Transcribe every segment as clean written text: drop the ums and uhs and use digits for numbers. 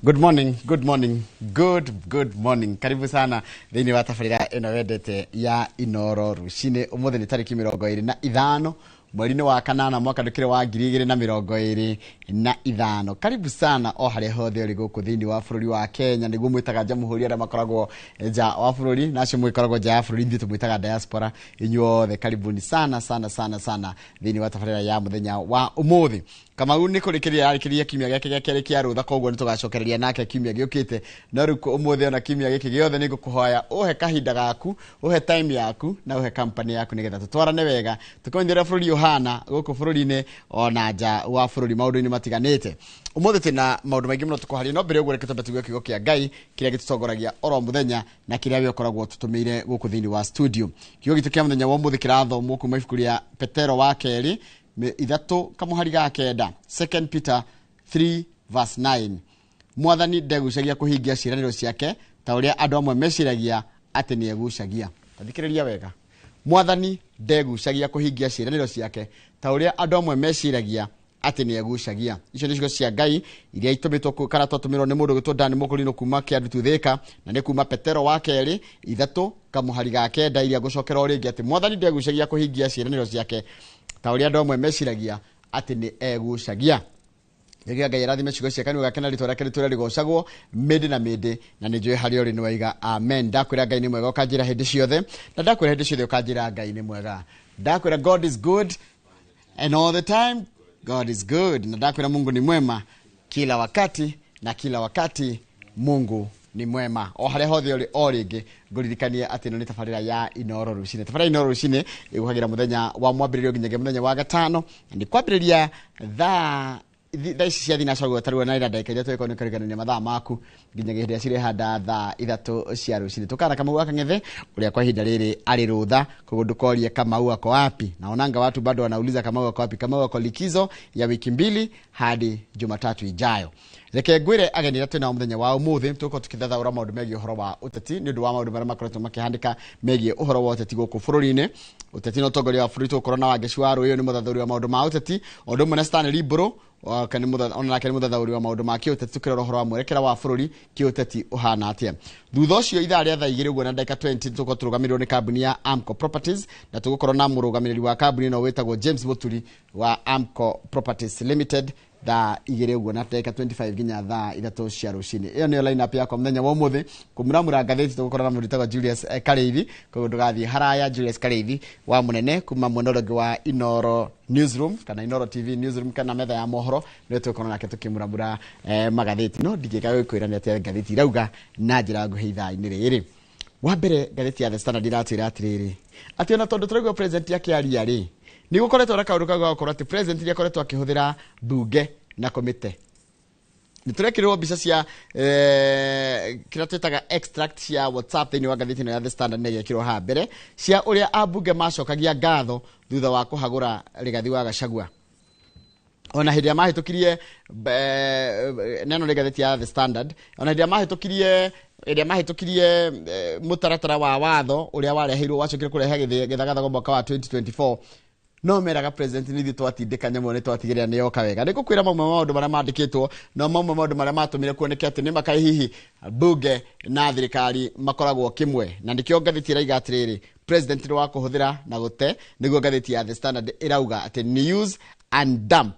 Good morning, good morning, good good morning. Karibu sana thĩinĩ wa tabarĩra ĩno wendete ya Inoro Rũcinĩ. Ũmũthĩ nĩ tarĩki 25 mweri-inĩ wa kanana mwaka ndũkĩrĩ wa 2025. Karibu sana o harĩa hothe ũrĩ gũkũ thĩinĩ wa bũrũri wa Kenya, nĩguo mwĩtaga jamhuri arĩa makoragwo nja wa bũrũri, na acio mwĩkoragwo nja ya bũrũri ithuĩ tũmwĩtaga diaspora. Inyuothe karibuni sana sana sana sana thĩinĩ wa tabarĩra ya mũthenya wa ũmũthĩ. Kamau nĩ kũrĩkĩrĩria ararĩkĩrĩria kiumia gĩake gĩa kerĩ kĩa rũtha, koguo nĩ tũgacokereria nake kiumia gĩũkĩte. No rĩu ũmũthĩ ona kiumia gĩkĩ gĩothe nĩ ngũkũhoya ũhe kahinda gaku, ũhe time yaku na ũhe company yaku nĩgetha tũtwarane wega, tũkĩmenye ũrĩa bũrũri ũhana gũkũ bũrũri-inĩ ona nja wa bũrũri maũndũ-inĩ matiganĩte. Ũmũthĩ twĩna maũndũ maingĩ mũno tũkũharia, no mbere ya ũguo reke twambe tũigue kiugo kĩa Ngai kĩrĩa gĩtũtongoragia oro mũthenya na kĩrĩa we ũkoragwo tũtũmĩire gũkũ thĩinĩ wa studio. Kiugo gitũ kĩa mũthenya wa ũmũthĩ kĩrathomwo kuma ibuku rĩa Petero wa kerĩ 3 kamũhari ga 9, 2 Peter 3 verse 9. Mwathani ndegucagia kũhingia ciĩranĩro ciake ta ũrĩa andũ amwe meciragia atĩ nĩ egucagia. Tathikĩrĩria wega. Mwathani ndegucagia kũhingia ciĩranĩro ciake ta ũrĩa andũ amwe meciragia atĩ nĩ egucagia. Icio nĩ ciugo cia Ngai iria itũmĩtwo kana twatũmĩrwo nĩ mũndũ ũgwĩtwo Dan Mũkũrinũ kuma Kĩandutu Thĩka, na nĩ kuma Petero wa kerĩ 3 kamũhari ga 9, iria ngũcokera o rĩngĩ atĩ Mwathani ndegucagia kũhingia ciĩranĩro ciake ta ũrĩa andũ amwe meciragia atĩ nĩ egucagia. Nĩkĩo Ngai arathime ciugo ciake, nĩ gake na rĩtwa rĩake rĩtũre rĩgocagwo mĩndĩ na mĩndĩ, na nĩ njũĩ harĩa ũrĩ nĩ waiga amen. Ndakwĩra Ngai nĩ mwega ũkanjĩra hĩndĩ ciothe, na ndakwĩra hĩndĩ ciothe ũkanjĩra Ngai nĩ mwega. Ndakwĩra God is good and all the time God is good, na ndakwĩra Mungu ni mwema kila wakati na kila wakati Mungu ni mwema. O harĩa hothe ũrĩ o rĩngĩ ngũririkanie atĩ ĩno nĩ tabarĩra ya Inoro Rũcinĩ. Tabarĩra ya Inoro Rũcinĩ ĩgũkagĩra mũthenya wa mwambĩrĩrio nginyagia mũthenya wa gatano, na nĩ kwambĩrĩria thaa thaa ici cia thinacara gwĩtarwo na ĩna ndagĩka 3 ĩkorwo nĩ kũrigania mathaa maku nginyagia hĩndĩ ĩrĩa cirehanda thaa 3 cia rũcinĩ. Tũkana Kamau wa Kang'ethe ũrĩa kwa ihinda rĩrĩ arĩ rũtha, koguo ndũkorie Kamau ako wapi. Naonanga watu bado wanauliza Kamau ako wapi. Kamau ako likizo ya wiki 2 hadi Jumatatu ijayo. Reke ngwĩre ageni arĩa twĩnao mũthenya wa ũmũthĩ, tũgũkorwo tũkĩthathaũra maũndũ megiĩ ũhoro wa ũteti nĩ ũndũ wa maũndũ marĩa makoretwo makĩhandĩka megiĩ ũhoro wa ũteti gũkũ bũrũri-inĩ. Ũteti na ũtongoria wa bũrũri, tũgũkorwo na Wangeci wa Rũĩ, ũyũ nĩ mũthathaũri wa maũndũ ma ũteti, o ũndũ ũmwe na Stanley Mbũrũ, ona nake nĩ mũthathaũri wa maũndũ ma kĩũteti, tũkĩrora ũhoro wa mwerekera wa bũrũri kĩũteti ũhana atĩa. Thutha ũcio ithaa rĩa thaa 2 ũguo na ndagĩka 20 tũgũkorwo tũrũgamĩrĩirwo nĩ kambuni ya Amco Properties, na tũgũkorwo na mũrũgamĩrĩri wa kambuni ĩno wĩtagwo James Mũturi wa Amco Properties Limited thaa 2 ũguo na ndagĩka 25 nginya thaa 3 cia rũcinĩ. Ĩyo nĩyo line up yakwa mũthenya wa ũmũthĩ. Kũmuramura ngathĩti tũgũkorwo na mũndũ wĩtagwo Julius Karĩithi, koguo ndũgathiĩ haraya. Julius Karĩithi wa mũnene kuma mwena ũrĩa ũngĩ wa Inoro Newsroom kana Inoro TV Newsroom kana metha ya mohoro, nĩwe tũgũkorwo nake tũkĩmuramura magathĩti. No ndingĩka gũkwĩra nĩ atĩa ngathĩti irauga na njĩra nguhĩ ithaa-inĩ rĩrĩ. Wa mbere, ngathĩti ya The Standard iratwĩra atĩrĩrĩ, atĩ ona tondũ tũraigua president akĩaria rĩ, nĩ gũkoretwo na kaũndũ kau ga gũkorwo atĩ president nĩ akoretwo akĩhũthĩra mbunge na komite. Nĩ tũrekĩrĩrwo mbica cia kĩrĩa twĩtaga extract cia WhatsApp thĩinĩ wa ngathĩti ĩno ya The Standard, nĩ ĩgekĩrwo haha mbere, cia ũrĩa ambunge macokagia ngatho thutha wa kũhagũra Rigathi wa Gachagua. Ona hĩndĩ ĩrĩa mahĩtũkirie, neno nĩ ngathĩti ya The Standard, ona hĩndĩ ĩrĩa mahĩtũkirie, hĩndĩ ĩrĩa mahĩtũkirie mũtaratara wa watho ũrĩa wareheirwo wacokire kũrehe gĩthagathago mwaka wa 2024, no meraga president nĩ ithuĩ twatindĩka nyamũ nĩ twatigĩrĩra nĩ yoka wega. Nĩ ngũkwĩra mamwe ma maũndũ marĩa mandĩkĩtwo, no mamwe maũndũ marĩa matũmire kuoneke atĩ nĩ makaĩ hihi mbunge na thirikari makoragwo kĩmwe, na nĩkĩo ngathĩti ĩraiga atĩrĩrĩ, president nĩ wa kũhũthĩra na gũte. Nĩguo ngathĩti ya The Standard ĩrauga atĩ ni use and dump,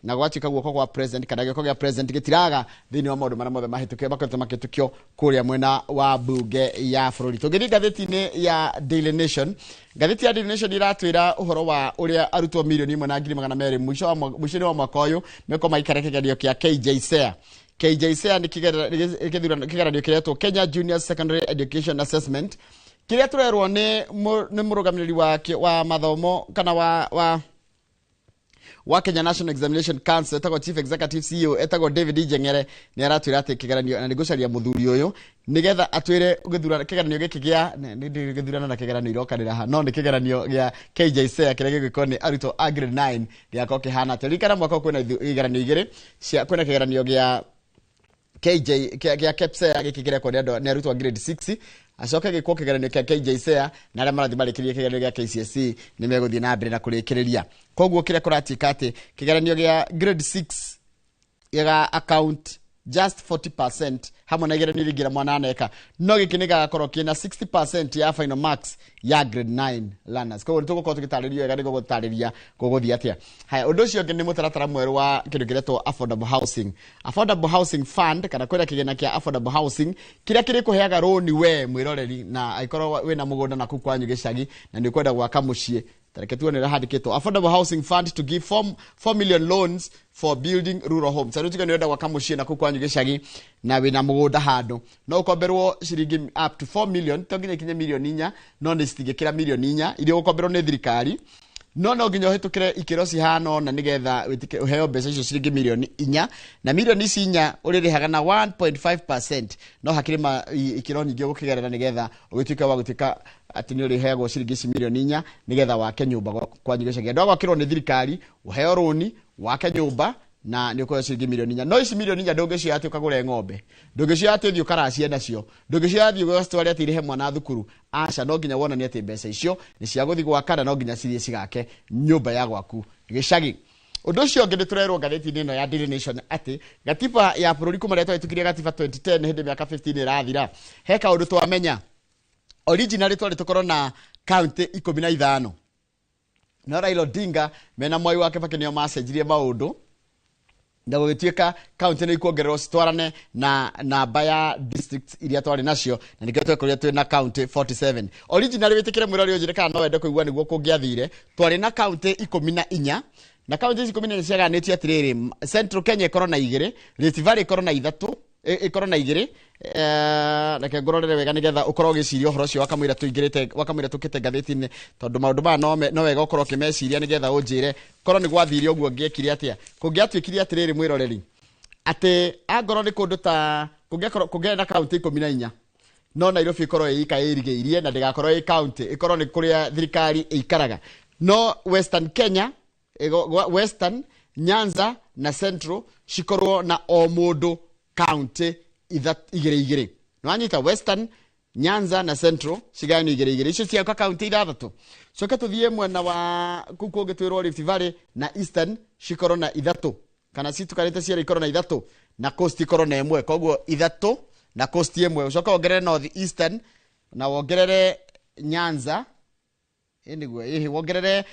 na gwatuĩka guoko kwa president kana gĩoko gĩa president gĩtiraga thĩinĩ wa maũndũ marĩa mothe mahĩtũkio makoretwo makĩhĩtũkio kũrĩa mwena wa mbunge ya bũrũri. Tũngĩthiĩ ngathĩti-inĩ ya Daily Nation, ngathĩti ya Daily Nation iratwĩra ũhoro wa ũrĩa arutwo 1,100,200 mũico-inĩ wa mwaka ũyũ mekorwo magĩikara kĩgeranio kĩa KJSEA. KJSEA nĩ kĩgeranio kĩretwo Kenya Junior Secondary Education Assessment, kĩrĩa tũrerwo nĩ mũrũgamĩrĩri wa mathomo kana wa Kenya National Examination Council, etagwo Chief Executive CEO, etagwo David Njeng'ere, nĩ aratwĩra atĩ kĩgeranio, na nĩngũcaria mũthuri ũyũ nĩgetha atwĩre kĩgeranio gĩkĩ gĩa nĩ gĩthurano na kĩgeranio irokanĩra haha, no nĩ kĩgeranio gĩa KJSEA kĩrĩa gĩgwĩkwo nĩ arutwo a grade 9 gĩgakorwo kĩhana atĩa. Ririkana mwaka ũyũ kwĩna igeranio igĩrĩ cia, kwĩna kĩgeranio gĩa KJ kĩa KPSEA gĩkĩ kĩrekwo nĩ andũ, nĩ arutwo a grade 6, acoke gĩkwo kĩgeranio kĩa KJSEA, na arĩa marathiĩ marĩkĩrĩrie kĩgeranio gĩa KCSE nĩ megũthiĩ na mbere na kũrĩkĩrĩria. Koguo kĩrĩa kũratuĩka atĩ kĩgeranio gĩa grade 6 gĩa account just 40% hamwe na igeranio iria ingĩ mwana aneka, no gĩkĩ nĩ gagakorwo kĩna 60% ya final marks ya grade 9 learners. Koguo nĩ tũgũkorwo tũgĩtarĩrio wega, nĩguo gũtarĩria gũgũthiĩ atĩa. Haya, ũndũ ũcio ũngĩ nĩ mũtaratara mwerũ wa kĩndũ kĩretwo affordable housing fund, kana kwĩna kĩgĩna kĩa affordable housing kĩrĩa kĩrĩkũheaga rũni we mwĩroreri, na angĩkorwo wĩna mũgũnda na kũu kwanyu gĩcagi na nĩ ũkwenda gwaka mũciĩ. Tareke tuone ũrĩa handĩkĩtwo: affordable housing fund to give 4 million loans for building rural homes. Tarĩu tuge nĩ ũrenda gwaka mũciĩ na kũu kwanyu gĩcagi na wĩna mũgũnda handũ, no ũkomberwo ciringi up to 4 million, to nginya ikinye mirioni 4, no nĩ citingĩkĩra mirioni 4 iria ũgũkomberwo nĩ thirikari, no nginya ũhĩtũkĩre ikĩro cihana ũna nĩgetha wĩtĩke ũheo mbeca icio ciringi mirioni 4, na mirioni ici inya ũrĩrĩhaga na 1.5%. No hakĩrĩ ikĩro nyingĩ ũgũkĩgerera nĩgetha ũgĩtuĩke wa gũtuĩka atĩ nĩ ũrĩheagwo ciringi ici mirioni 4 nĩgetha wake nyũmba kwanyu gĩcagi. Andũ a gwakĩrwo nĩ thirikari, ũheo rũni wake nyũmba na nĩ ũkũheo ciringi mirioni 4. No ici mirioni 4 ndũngĩcioya atĩ ũkagũre ng'ombe, ndũngĩcioya atĩ ũthiĩ ũkaracie nacio, ndũngĩcioya athiĩ ũgacitware atĩ irĩhe mwana thukuru. Aca, no nginya wonanie atĩ mbeca icio nĩ cia gũthiĩ gwaka na no nginya cithiĩ cigake nyũmba ya gwaku gĩcagi. Ũndũ ũcio ũngĩ nĩ tũrerwo ngathĩti-inĩ ĩno ya Daily Nation atĩ gatiba ya bũrũri kuma rĩrĩa twahĩtũkirie gatiba 2010, hĩndĩ mĩaka 15 ĩrathira, he kaũndũ twamenya. Originally twarĩ tũkorwo na kaunti 15, no Raila Odinga mena Mwai wa Kibaki nĩo macenjirie maũndũ na gũgĩtuĩka kaunti nĩ ikuongererwo citwarane na namba ya districts iria twarĩ nacio, na nĩkĩo twekorire twĩ na kaunti 47. Originally, wĩtĩkĩre mwĩrori ũnjĩre kana no wende kũigua nĩguo kũngĩathire, twarĩ na kaunti 14, na kaunti ici 14 ciagayanĩtio atĩrĩrĩ: Central Kenya ĩkorwo na igĩrĩ, Rift Valley ĩkorwo na ithatũ, ĩkorwo na igĩrĩ. Reke ngũrorere wega nĩgetha ũkorwo ũgĩciria ũhoro ũcio wakamũira tũingĩrĩte, wakamũira tũkĩte ngathĩti-inĩ, tondũ maũndũ maya no wega ũkorwo ũkĩmeciria nĩgetha ũnjĩre korwo nĩ gwathire ũguo ngĩekire atĩa. Kũngĩatuĩkire atĩrĩrĩ, mwĩroreri, atĩ angorwo nĩ kũndũ ta kũngĩakorwo kũngĩarĩ na kaunti 14, no Nairobi ĩkorwo ĩika ĩrigĩirie na ndĩgakorwo ĩ kaunti, ĩkorwo nĩ kũrĩa thirikari ĩikaraga, no Western Kenya, Western, Nyanza na Central cikorwo na o mũndũ kaunti igĩrĩ igĩrĩ. Nĩwanyita? Western, Nyanza na Central cigayanio igĩrĩ igĩrĩ, icio ciauka kaunti ithathatũ. Coke tũthiĩ mwena wa kũu kũngĩ twĩrwo Rift Valley na Eastern cikorwo na ithatũ, kana citukanĩte cierĩ ikorwo na ithatũ, na Coast ikorwo na ĩmwe. Koguo ithatũ na Coast ĩmwe. Ũcoke wongerere North Eastern na wongerere Nyanza, ĩ nĩguo ĩhĩ, wongerere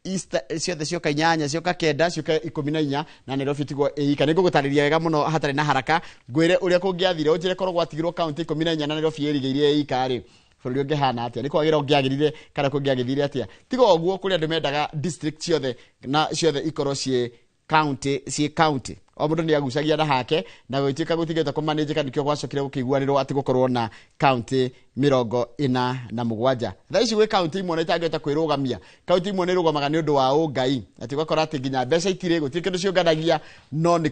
East, ciothe cioka inyanya, cioka kenda, cioka 14, na Nairobi tigwo ĩika. Nĩ ngũgũtarĩria wega mũno hatarĩ na haraka, ngwĩre ũrĩa kũngĩathire, ũnjĩre korwo gwatigirwo kaunti 14 na Nairobi ĩrigĩirie ĩika rĩ, bũrũri ũngĩhana atĩa? Nĩ kwagĩra ũngĩagĩrire kana kũngĩagĩthire atĩa? Tiga ũguo, kũrĩ andũ mendaga district ciothe na ciothe ikorwo ciĩ county, ciĩ county. O mũndũ nĩ agucagia na hake na gũgĩtuĩka gũtigĩte kũmanĩnjĩka. Nĩkĩo gwacokire gũkĩiguanĩrwo atĩ gũkorwo na kaunti 47. Thaa ici gwĩ kaunti imwe na itangĩhota kwĩrũgamia. Kaunti imwe nĩ irũgamaga nĩ ũndũ wa ũngai, atĩ ũgakora atĩ nginya mbeca itirĩ, gũtirĩ kĩndũ ciũnganagia, no nĩ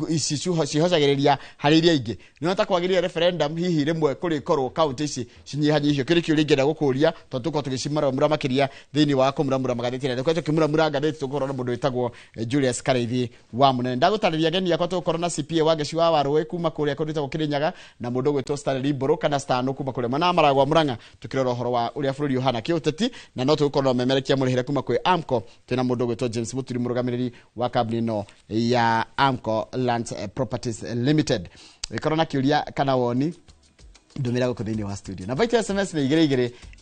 ici cihocagĩrĩria harĩ iria ingĩ. Nĩ ta kwagĩrĩire referendum hihi rĩmwe kũrĩkorwo kaunti ici cinyihanyihio? Kĩrĩ kĩũria ingĩenda gũkũria, tondũ tũkorwo tũgĩcimuramura makĩria thĩinĩ wa kũmuramura magathĩti. Na tũkorwo tũkĩmuramura ngathĩti, tũgũkorwo na mũndũ wĩtagwo Julius Kareithi wa Mũnene. Ndagũtarĩria ageni akwa, tũgũkorwo na CPA Wangeci wa Warũĩ kuma kũrĩa kũndũ gwĩtagwo Kĩrĩnyaga, na mũndũ ũgwĩtwo Stanley Mbũrũ kana Stano kuma kũrĩa mwena wa Maragwa Mũrang'a, tũkĩrora ũhoro wa ũrĩa bũrũri ũhana kĩũteti. Na no tũgũkorwo na ũmemerekia mũrĩhĩre kuma kwĩ Amco. Twĩna mũndũ ũgwĩtwo James Mũturi, mũrũgamĩrĩri wa kambuni ĩno ya Amco Lands Properties Limited. Ĩkorwo na kĩũria kana woni, ndũmĩra gũkũ thĩinĩ wa studio. Namba itũ ya SMS nĩ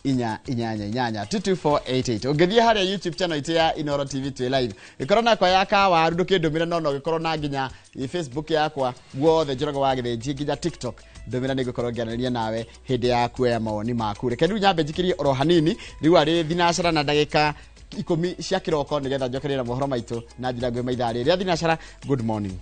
22488, 22488. Ũngĩthiĩ harĩa YouTube channel itũ ya Inoro TV, twĩ live. Ĩkorwo nakwa ya kawaru ndũkĩndũmĩre, no ũgĩkorwo na nginya Facebook yakwa guothe Njoroge wa Gĩthĩnji, nginya TikTok, ndũmĩra, nĩ ngũkorwo ngĩaranĩria nawe hĩndĩ ya kuoya mawoni maku. Reke rĩu nyambe njikirie oro hanini, rĩu arĩ thinacara na ndagĩka 10 cia kĩroko, nĩgetha njokerere na mohoro maitũ na njĩra nguhĩ maithaa rĩrĩa thinacara. Good morning.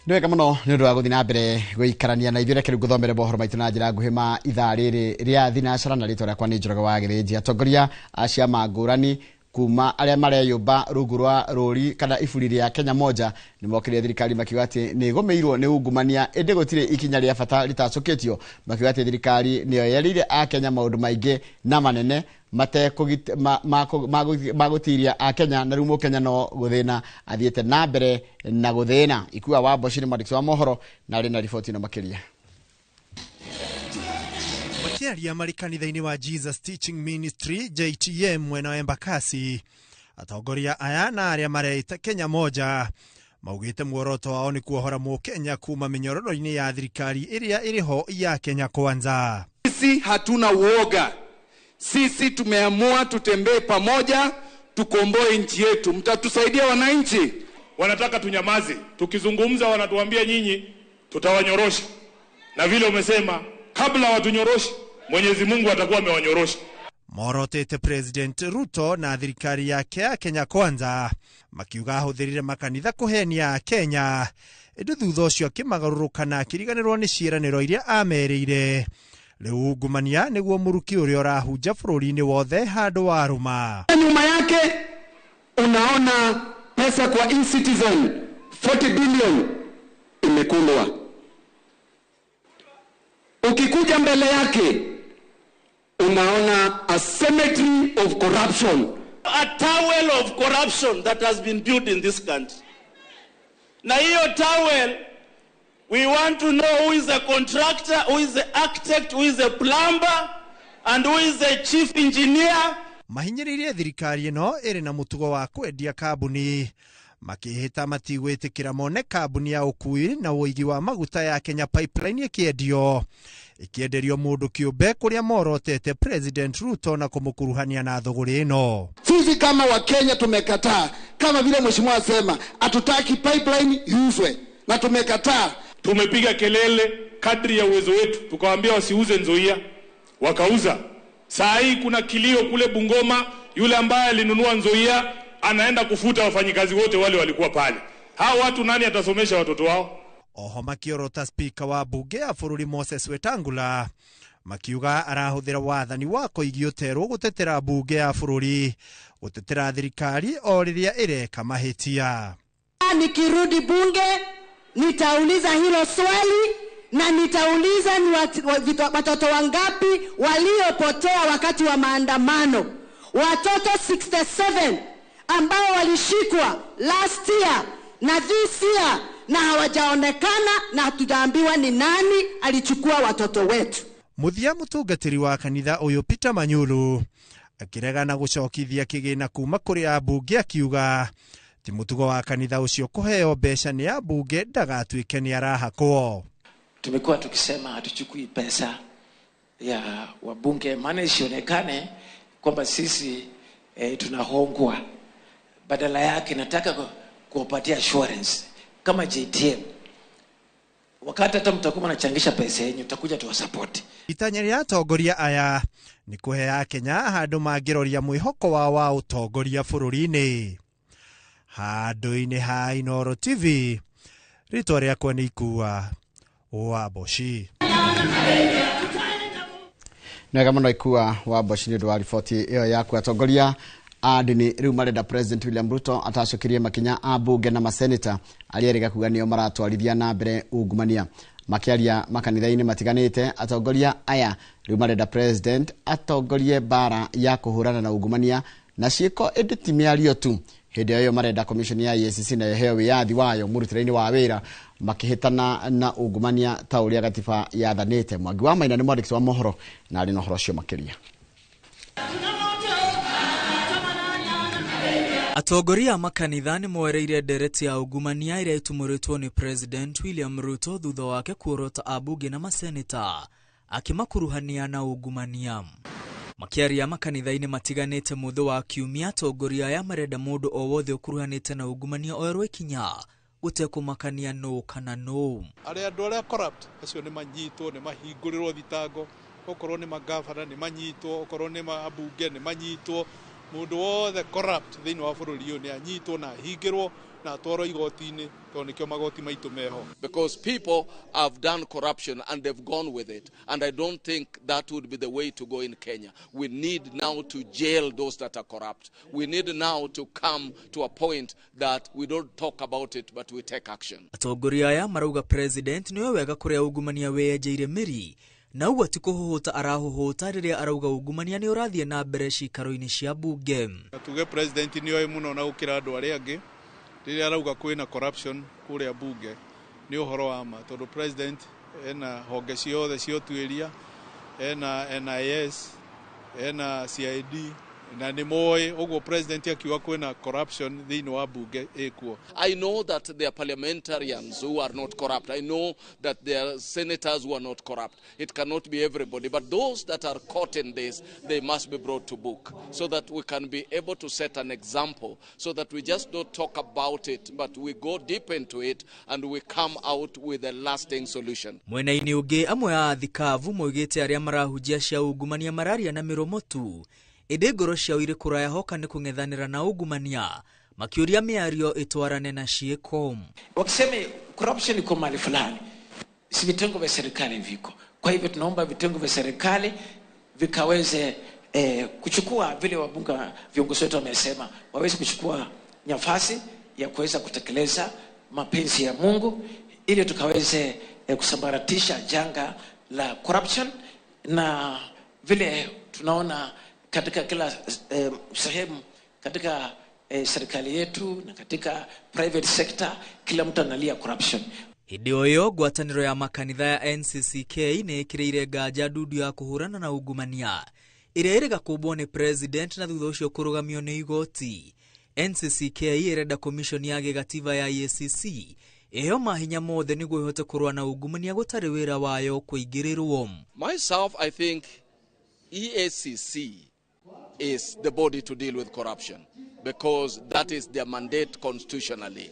Nĩ wega mũno nĩ ũndũ wa gũthiĩ na mbere gũikarania na ithuĩ. Reke rĩu ngũthomere mohoro maitũ na njĩra nguhĩ ma ithaa rĩrĩ rĩa thinacara, na rĩtwa rĩakwa nĩ Njoroge wa Gĩthĩnji. Atongoria a ciama ngũrani kuma arĩa mareyũmba rungu rwa rũri kana iburi rĩa Kenya Moja nĩ mokĩrire thirikari makiuga atĩ nĩ ĩgũmĩirwo nĩ ungumania, ĩndĩ gũtirĩ ikinya rĩa bata rĩtacũkĩtio. Makiuga atĩ thirikari nĩyo yerĩire akenya maũndũ maingĩ na manene magũtiria akenya, na rĩu mũkenya no gũthĩna athiĩte na mbere na gũthĩna. Ikua wa Mboci nĩ mwandĩki wa mohoro na arĩ na riboti ĩno makĩria. Makiaria marĩ kanitha-inĩ wa Jesus Teaching Ministry JTM mwena wa Embakasi, atongoria aya na arĩa mareita Kenya Moja maugĩte muoroto wao nĩ kuohora mũkenya kuma mĩnyororo-inĩ ya thirikari ĩrĩa ĩrĩho ya Kenya Kwanza. Sisi hatuna uoga, sisi tumeamua tutembee pamoja, tukomboe nchi yetu. Mtatusaidia wananchi? Wanataka tunyamaze, tukizungumza wanatuambia nyinyi tutawanyorosha, na vile umesema kabla watunyoroshe Mwenyezi Mungu atakuwa amewanyorosha. Morotete President Ruto na thirikari yake ya Kenya Kwanza makiuga ahũthĩrire makanitha kũhenia Kenya, ĩndĩ thutha ũcio akĩmagarũrũka na akĩriganĩrwo nĩ ciĩranĩro iria amerĩire. Rĩu ungumania nĩguo mũruki ũrĩa ũrahunja bũrũri-inĩ wothe handũ warũma. Nyuma yake unaona pesa kwa e-Citizen 40 billion imekulwa. Ukikuja mbele yake unaona a cemetery of corruption, a towel of corruption that has been built in this country. Na hiyo towel, we want to know who is the contractor, who is the architect, who is the plumber, and who is the chief engineer. Mahinyĩrĩirie thirikari ĩno ĩrĩ na mũtugo wa kwendia kambuni, makĩhĩta matigwĩtĩkĩra mone kambuni ya ũkui na ũigi wa maguta ya Kenya Pipeline ĩkĩenderio mũndũ kĩũmbe kũrĩa morotete President Ruto na kũmũkuruhania na thũgũrĩ ĩno. Sisi kama Wakenya tumekataa, kama vile mheshimiwa asema hatutaki pipeline iuzwe, na tumekataa. Tumepiga kelele kadri ya uwezo wetu, tukawaambia wasiuze Nzoia, wakauza. Saa hii kuna kilio kule Bungoma, yule ambaye alinunua Nzoia anaenda kufuta wafanyikazi wote wale walikuwa pale. Hao watu nani atasomesha watoto wao? Oho makiorota speaker wa bunge ya bũrũri Moses Wetangula makiuga arahũthĩra wathani wa koigi ũterwo gũtetera bunge ya bũrũri, gũtetera thirikari o rĩrĩa ĩreka mahĩtia. Nikirudi bunge nitauliza hilo swali na nitauliza ni watoto wangapi waliopotea wakati wa maandamano. Watoto 67 ambao walishikwa last year na this year na hawajaonekana na hatujaambiwa ni nani alichukua watoto wetu. Muthia mũtungatĩri wa kanitha ũyũ Peter Manyuru akĩregana gũcokithia kĩgĩna kuma kũrĩ ambunge akiuga ti mũtugo wa kanitha ũcio kũheo mbeca nĩ ambunge ndagatuĩke nĩ arahakwo. Tumekuwa tukisema hatuchukui pesa ya wabunge, maana isionekane kwamba sisi tunahongwa. Badala yake nataka kuwapatia assurance kama JTM, wakati hata mtakuwa mnachangisha pesa yenu tutakuja tuwasupport. Itanya rĩa atongoria aya nĩ kũhe Akenya handũ mangĩroria mwĩhoko wao wa ũtongoria bũrũri-inĩ. Handũ-inĩ ha Inooro TV, rĩtwa rĩakwa nĩ Ikua wa Mboci. Nĩ wega mũno Ikua wa Mboci nĩ ũndũ wa riboti ĩyo yaku. Atongoria a ndini rĩu marenda President William Ruto atacũkĩrie makinya a bunge na maseneta arĩa erĩga kuga nĩo maratwarithia na mbere ungumania. Makĩaria makanitha-inĩ matiganĩte, atongoria aya rĩu marenda President atongorie mbara ya kũhũrana na ungumania na ciĩko ĩndĩ ti mĩario tu. Hĩndĩ ĩyo marenda commission ya EACC na ĩheo wĩyathi wayo mũrutĩre-inĩ wa wĩra makĩhĩtana na ungumania ta ũrĩa gatiba yathanĩte. Mwangi wa Maina nĩ mwandĩki wa mohoro na arĩ na ũhoro ũcio makĩria. Atongoria a makanitha nĩ moereire ndereti ya ungumania ĩrĩa ĩtumũrĩtwo nĩ President William Ruto thutha wake kuorota ambunge na maseneta akĩmakuruhania na ungumania. Makĩaria makanitha-inĩ matiganĩte mũthĩ wa kiumia, atongoria aya marenda mũndũ o wothe ũkuruhanĩte na ungumania oerwo ikinya gũtekũmakania nũ kana nũ. Arĩa andũ arĩa corrupt acio nĩ manyitwo, nĩ mahingũrĩrwo thitango, okorwo nĩ magavana nĩ manyitwo, okorwo nĩ mabunge nĩ manyitwo. Mũndũ wothe corrupt thĩinĩ wa bũrũri ũyũ nĩ anyitwo na ahingĩrwo na atwarwo igoti-inĩ, tondũ nĩkĩo magoti maitũ meho. Because people have done corruption and they've gone with it, and I don't think that would be the way to go in Kenya. We need now to jail those that are corrupt. We need now to come to a point that we don't talk about it but we take action. Atongoria aya marauga President nĩwe wega kũrĩa ungumania wĩyenjeire mĩri na ũguo ti kũhũhũta arahũhũta rĩrĩa arauga ungumania nĩ ũrathiĩ na mbere cikaro-inĩ cia bunge. Tuge President nĩoĩ mũno na gũkĩra andũ arĩa angĩ rĩrĩa arauga kwĩna corruption kũrĩa bunge nĩ ũhoro wa ma, tondũ President ena honge ciothe cia ũtuĩria, Ena NIS, ena CID, na nĩ moĩ ũguo president akiuga kwĩna corruption thĩinĩ wa bunge ĩkuo. I know that there are parliamentarians who are not corrupt. I know that there are senators who are not corrupt. It cannot be everybody. But those that are caught in this, they must be brought to book so that we can be able to set an example, so that we just don't talk about it, but we go deep into it and we come out with a lasting solution. Mwena-inĩ ũngĩ, amwe a thikabu moigĩte arĩa marahunjia cia ungumania mararia na mĩromo tu, ĩndĩ ngoro ciao irĩ kũraya hoka nĩ kũng'ethanĩra na ungumania, makĩũria mĩario ĩtwarane na ciĩko. Wakisema corruption iko mahali fulani, si vitengo vya serikali viko. Kwa hivyo tunaomba vitengo vya serikali vikaweze kuchukua vile wabunge viongozi wetu wamesema, waweze kuchukua nafasi ya kuweza kutekeleza mapenzi ya Mungu ili tukaweze kusambaratisha janga la corruption, na vile tunaona katika kila sehemu katika serikali yetu na katika private sector, kila mtu analia corruption. Hĩndĩ o ĩyo, ngwatanĩro ya makanitha ya NCCK nĩ ĩkĩrĩire nganja ndundu ya kũhũrana na ungumania ĩrĩa ĩrĩga kũmbwo nĩ president na thutha ũcio kũrũgamio nĩ igoti. NCCK ĩrenda commission ya gĩgatiba ya EACC ĩheo mahinya mothe nĩguo ĩhote kũrũa na ungumania gũtarĩ wĩra wayo kũingĩrĩrwo. Myself, I think EACC is the body to deal with corruption because that is their mandate constitutionally.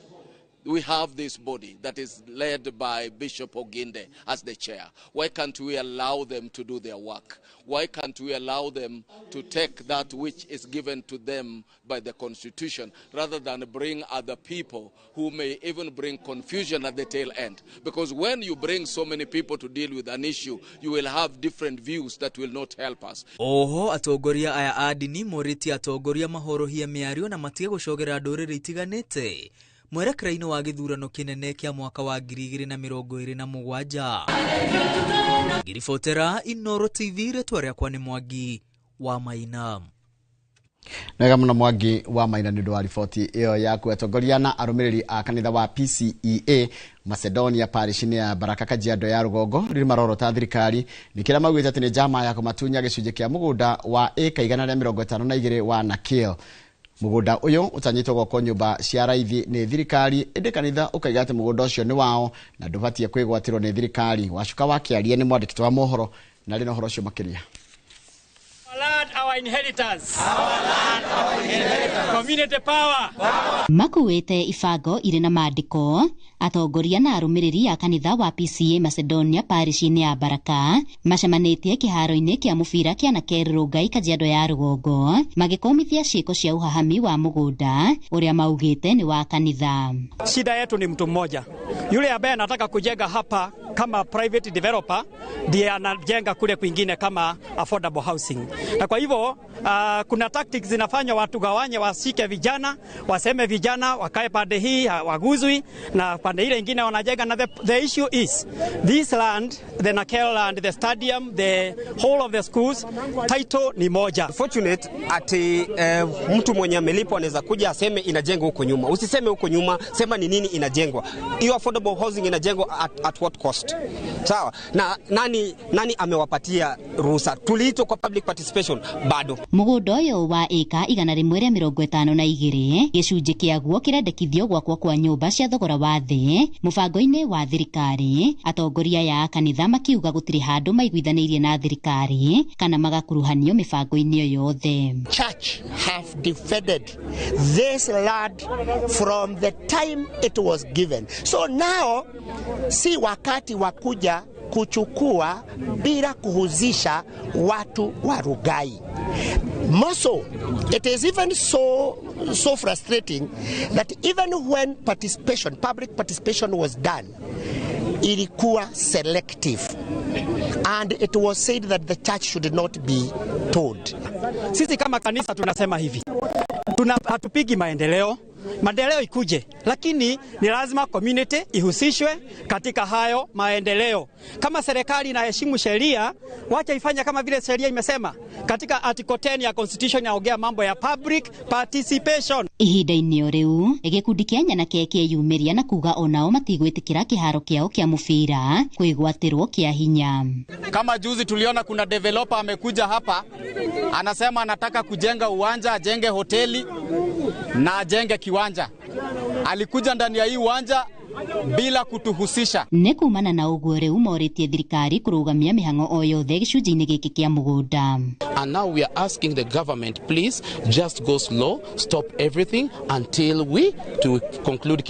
We have this body that is led by Bishop Oginde as the chair. Why can't we allow them to do their work? Why can't we allow them to take that which is given to them by the Constitution rather than bring other people who may even bring confusion at the tail end? Because when you bring so many people to deal with an issue, you will have different views that will not help us. Oho, atongoria aya a ndini morĩtie atongoria mahorohie mĩario na matige gũcogera ndũrĩrĩ itiganĩte mwerekera-inĩ wa gĩthurano kĩnene kĩa mwaka wa 2027. Ngiribotera Inooro TV, rĩtwa rĩakwa nĩ Mwangi wa Maina. Wega mũno Mwangi wa Maina nĩ ũndũ wa riboti ĩyo yaku. Atongoria na arũmĩrĩri a kanitha wa PCEA Macedonia parish-inĩ ya Baraka, Kajiado ya rũgongo, rĩrĩ marorota thirikari nĩ kĩrĩa maugĩte atĩ nĩ njama ya kũmatunya gĩcunjĩ kĩa mũgũnda wa ĩka 152 wa Nakil. Mũgũnda ũyũ ũtanyĩtwo gwakwo nyũmba cia raithi nĩ thirikari, ĩndĩ kanitha ũkaiga atĩ mũgũnda ũcio nĩ wao na ndũbatiĩ kwĩgwatĩrwo nĩ thirikari. Wacuka wa kĩaria nĩ mwandĩki wa mohoro na rĩ na ũhoro ũcio makĩria. Our land, our inheritance. Our land, our inheritance. Community power. Makuĩte ibango irĩ na maandĩko, atongoria na arũmĩrĩri a kanitha wa PCA Macedonia parish-inĩ ya Baraka macemanĩtie kĩharo-inĩ kĩa mũbira kĩa Naker Rongai, Kajiado ya rũgongo, magĩkomithia ciĩko cia ũhahami wa mũgũnda ũrĩa maugĩte nĩ wa kanitha. Shida yetu ni mtu mmoja yule ambaye anataka kujenga hapa kama private developer, ndiye anajenga kule kwingine kama affordable housing. Na kwa hivyo kuna tactics zinafanywa watu gawanye, wasike vijana, waseme vijana wakae pande hii waguzwi na pande ile ingine wanajenga. Na the issue is this land, the Nakel land, the stadium, the whole of the schools, title ni moja. Fortunate ati mtu mwenye amelipwa anaweza kuja aseme inajengwa huko nyuma. Usiseme huko nyuma, sema ni nini inajengwa. Hiyo affordable housing inajengwa at what cost? Sawa. Na nani amewapatia ruhusa? Tuliitwa kwa public participation bado. Mũgũnda ũyũ wa ĩka 152 gĩcunjĩ kĩaguo kĩrendekithio gwakwo kwa nyũmba cia thogora wa thĩ mũbango-inĩ wa thirikari. Atongoria aya a kanitha makiuga gũtirĩ handũ maiguithanĩirie na thirikari kana magakuruhanio mĩbango-inĩ ĩyo yothe. Church have defended this land from the time it was given. So now si wakati wa kuja kuchukua bila kuhusisha watu wa Rugai. More so, it is even so frustrating that even when public participation was done, ilikuwa selective. And it was said that the church should not be told. Sisi kama kanisa tunasema hivi, hatupigi maendeleo. Maendeleo ikuje, lakini ni lazima community ihusishwe katika hayo maendeleo. Kama serikali inaheshimu sheria, wacha ifanye kama vile sheria imesema. Katika article 10 ya constitution yaongea mambo ya public participation. Ihinda-inĩ o rĩu gĩkundi kĩa nyanake kĩeyumĩria na kuga onao matigwĩtĩkĩra kĩharo kĩao kĩa mũbira kwĩgwatĩrwo kĩa hinya. Kama juzi tuliona kuna developer amekuja hapa anasema anataka kujenga uwanja, ajenge hoteli na ajenge kiwanja. Alikuja ndani ya hii uwanja bila kutuhusisha. Nĩ kumana na ũguo rĩu morĩtie thirikari kũrũgamia mĩhang'o o yothe gĩcunjĩ-inĩ gĩkĩ kĩa mũgũnda. And now we are asking the government, please just go slow, stop everything until we to conclude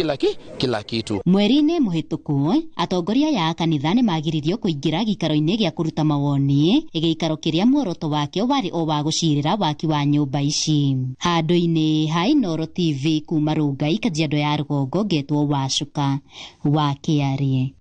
kila kitu. Mweri-inĩ mũhĩtũku atongoria aya a kanitha nĩ magiririo kũingĩra gĩikaro-inĩ gĩa kũruta mawoni, gĩikaro kĩrĩa muoroto wakĩo warĩ o wa gũcirĩra waki wa nyũmba ici. Handũ-inĩ ha Inooro TV kuma Rongai, Kajiado ya Rũgongo, ngetwo Wacuka wa Kĩarie.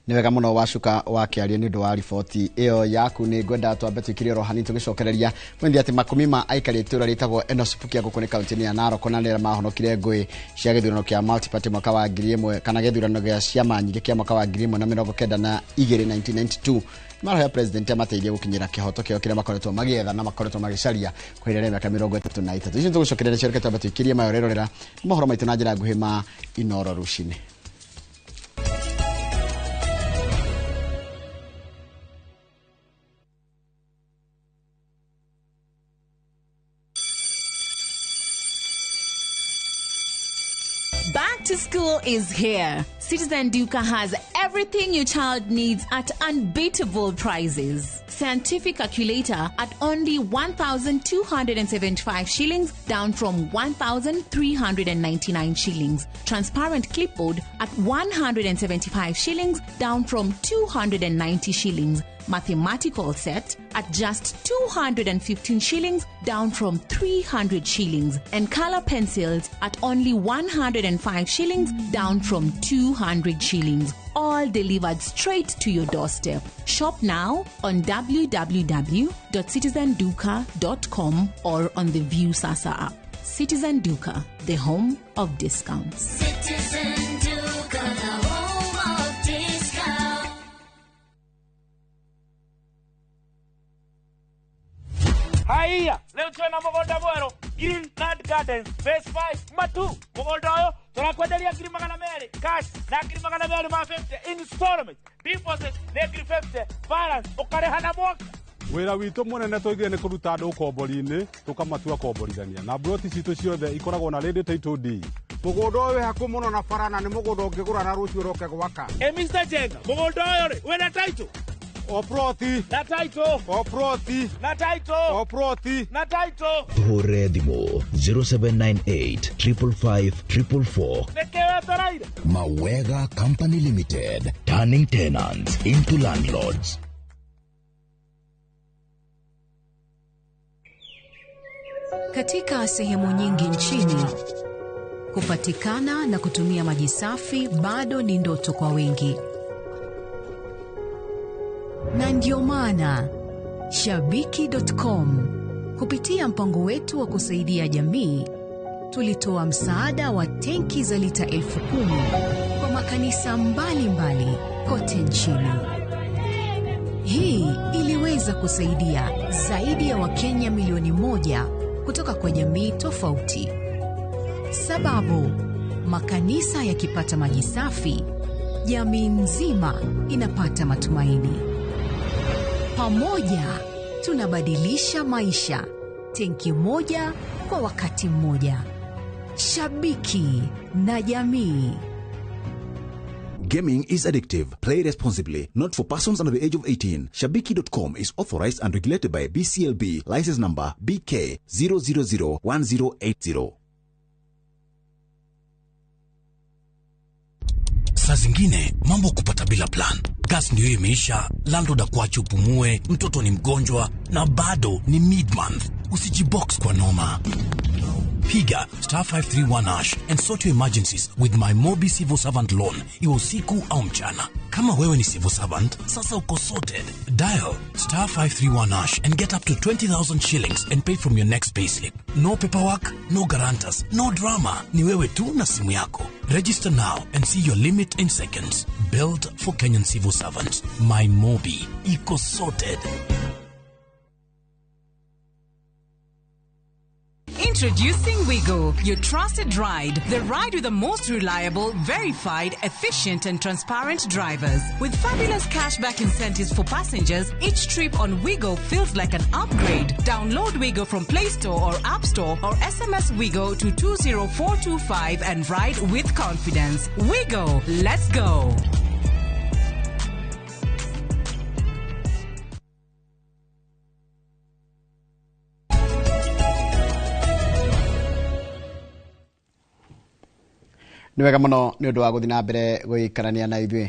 Nĩ wega mũno Wacuka wa Kĩarie nĩ ũndũ wa riboti ĩyo yaku. Nĩ ngwenda twambe tũikire oro hanini tũgĩcokereria mwendi atĩ makumi ma aikari itũra rĩtagwo Enosupukia gũkũ nĩ kaunti-inĩ ya Narok na nĩarĩa mahonokire ngũĩ cia gĩthurano kĩa multi-party mwaka wa 1000 kana gĩthurano gĩa ciama nyingĩ kĩa mwaka wa 1992 1992 maroya president amateithie gũkinyĩra kĩhoto kĩao kĩrĩa makoretwo magĩetha na makoretwo magĩcaria kwa ihinda rĩa mĩaka 33. Icio tũgũcokereria cio, reke twambe tũikĩrie mayo rĩrorera mohoro maitũ na njĩra nguhĩ ma Inooro rũcinĩ. Back to school is here. Citizen Duka has everything your child needs at unbeatable prices. Scientific calculator at only 1,275 shillings, down from 1,399 shillings. Transparent clipboard at 175 shillings, down from 290 shillings. Mathematical set at just 215 shillings, down from 300 shillings. And color pencils at only 105 shillings, down from 200 shillings. All delivered straight to your doorstep. Shop now on www.citizenduka.com or on the View Sasa app. Citizen Duka, the home of discounts. Citizen Duka, the home of discounts. Haiya, leo twena mũgũnda mwerũ Greenland Gardens Phase 5 Matu. Mũgũnda ũyũ tũrakwenderia 200,000 cash na 250,000 installment, deposit nĩ 50,000, balance ũkarĩha na mwaka. Wĩra witũ mũnene tũigire nĩ kũruta andũ ũkombori-inĩ tũkamatua komborithania na mburoti citũ ciothe ikoragwo na ready title deed. Mũgũnda ũyũ wĩ hakuhĩ mũno na bara na nĩ mũgũnda ũngĩgũra na rũciũ ũroke gwaka. Ĩ Mr. Jenga, mũgũnda ũyũ rĩ wĩna title? O ploti na title, o ploti na title, o ploti na title. Tũhũre thimũ 0798 555 444. Nĩkĩ wetereire? Mawega Company Limited, turning tenants into landlords. Katika sehemu nyingi nchini, kupatikana na kutumia maji safi bado ni ndoto kwa wengi. Na ndio maana Shabiki.com kupitia mpango wetu wa kusaidia jamii tulitoa msaada wa tenki za lita 10,000 kwa makanisa mbalimbali kote nchini. Hii iliweza kusaidia zaidi ya Wakenya milioni 1 kutoka kwa jamii tofauti. Sababu, makanisa yakipata maji safi, jamii nzima inapata matumaini. Pamoja tunabadilisha maisha, tenki moja kwa wakati mmoja. Shabiki na jamii. Gaming is addictive. Play responsibly. Not for persons under the age of 18. Shabiki.com is authorized and regulated by BCLB. License number BK 0001080. Saa zingine mambo kupata bila plan. Gas ndio imeisha, landlord akuache upumue, mtoto ni mgonjwa na bado ni mid-month. Usijibox kwa noma. Piga star 531 hash and sort your emergencies with my Mobi Civil Servant Loan, iwe usiku au mchana. Kama wewe ni civil servant, sasa uko sorted. Dial star 531 hash and get up to 20,000 shillings and pay from your next payslip. No paperwork, no guarantors, no drama. Ni wewe tu na simu yako. Register now and see your limit in seconds. Built for Kenyan civil servants. My Mobi. Iko sorted. Introducing Wigo, your trusted ride. The ride with the most reliable, verified, efficient, and transparent drivers. With fabulous cashback incentives for passengers, each trip on Wigo feels like an upgrade. Download Wigo from Play Store or App Store or SMS Wigo to 20425 and ride with confidence. Wigo, let's go. Nĩ wega mũno nĩ ũndũ wa gũthiĩ na mbere gũikarania na ithuĩ.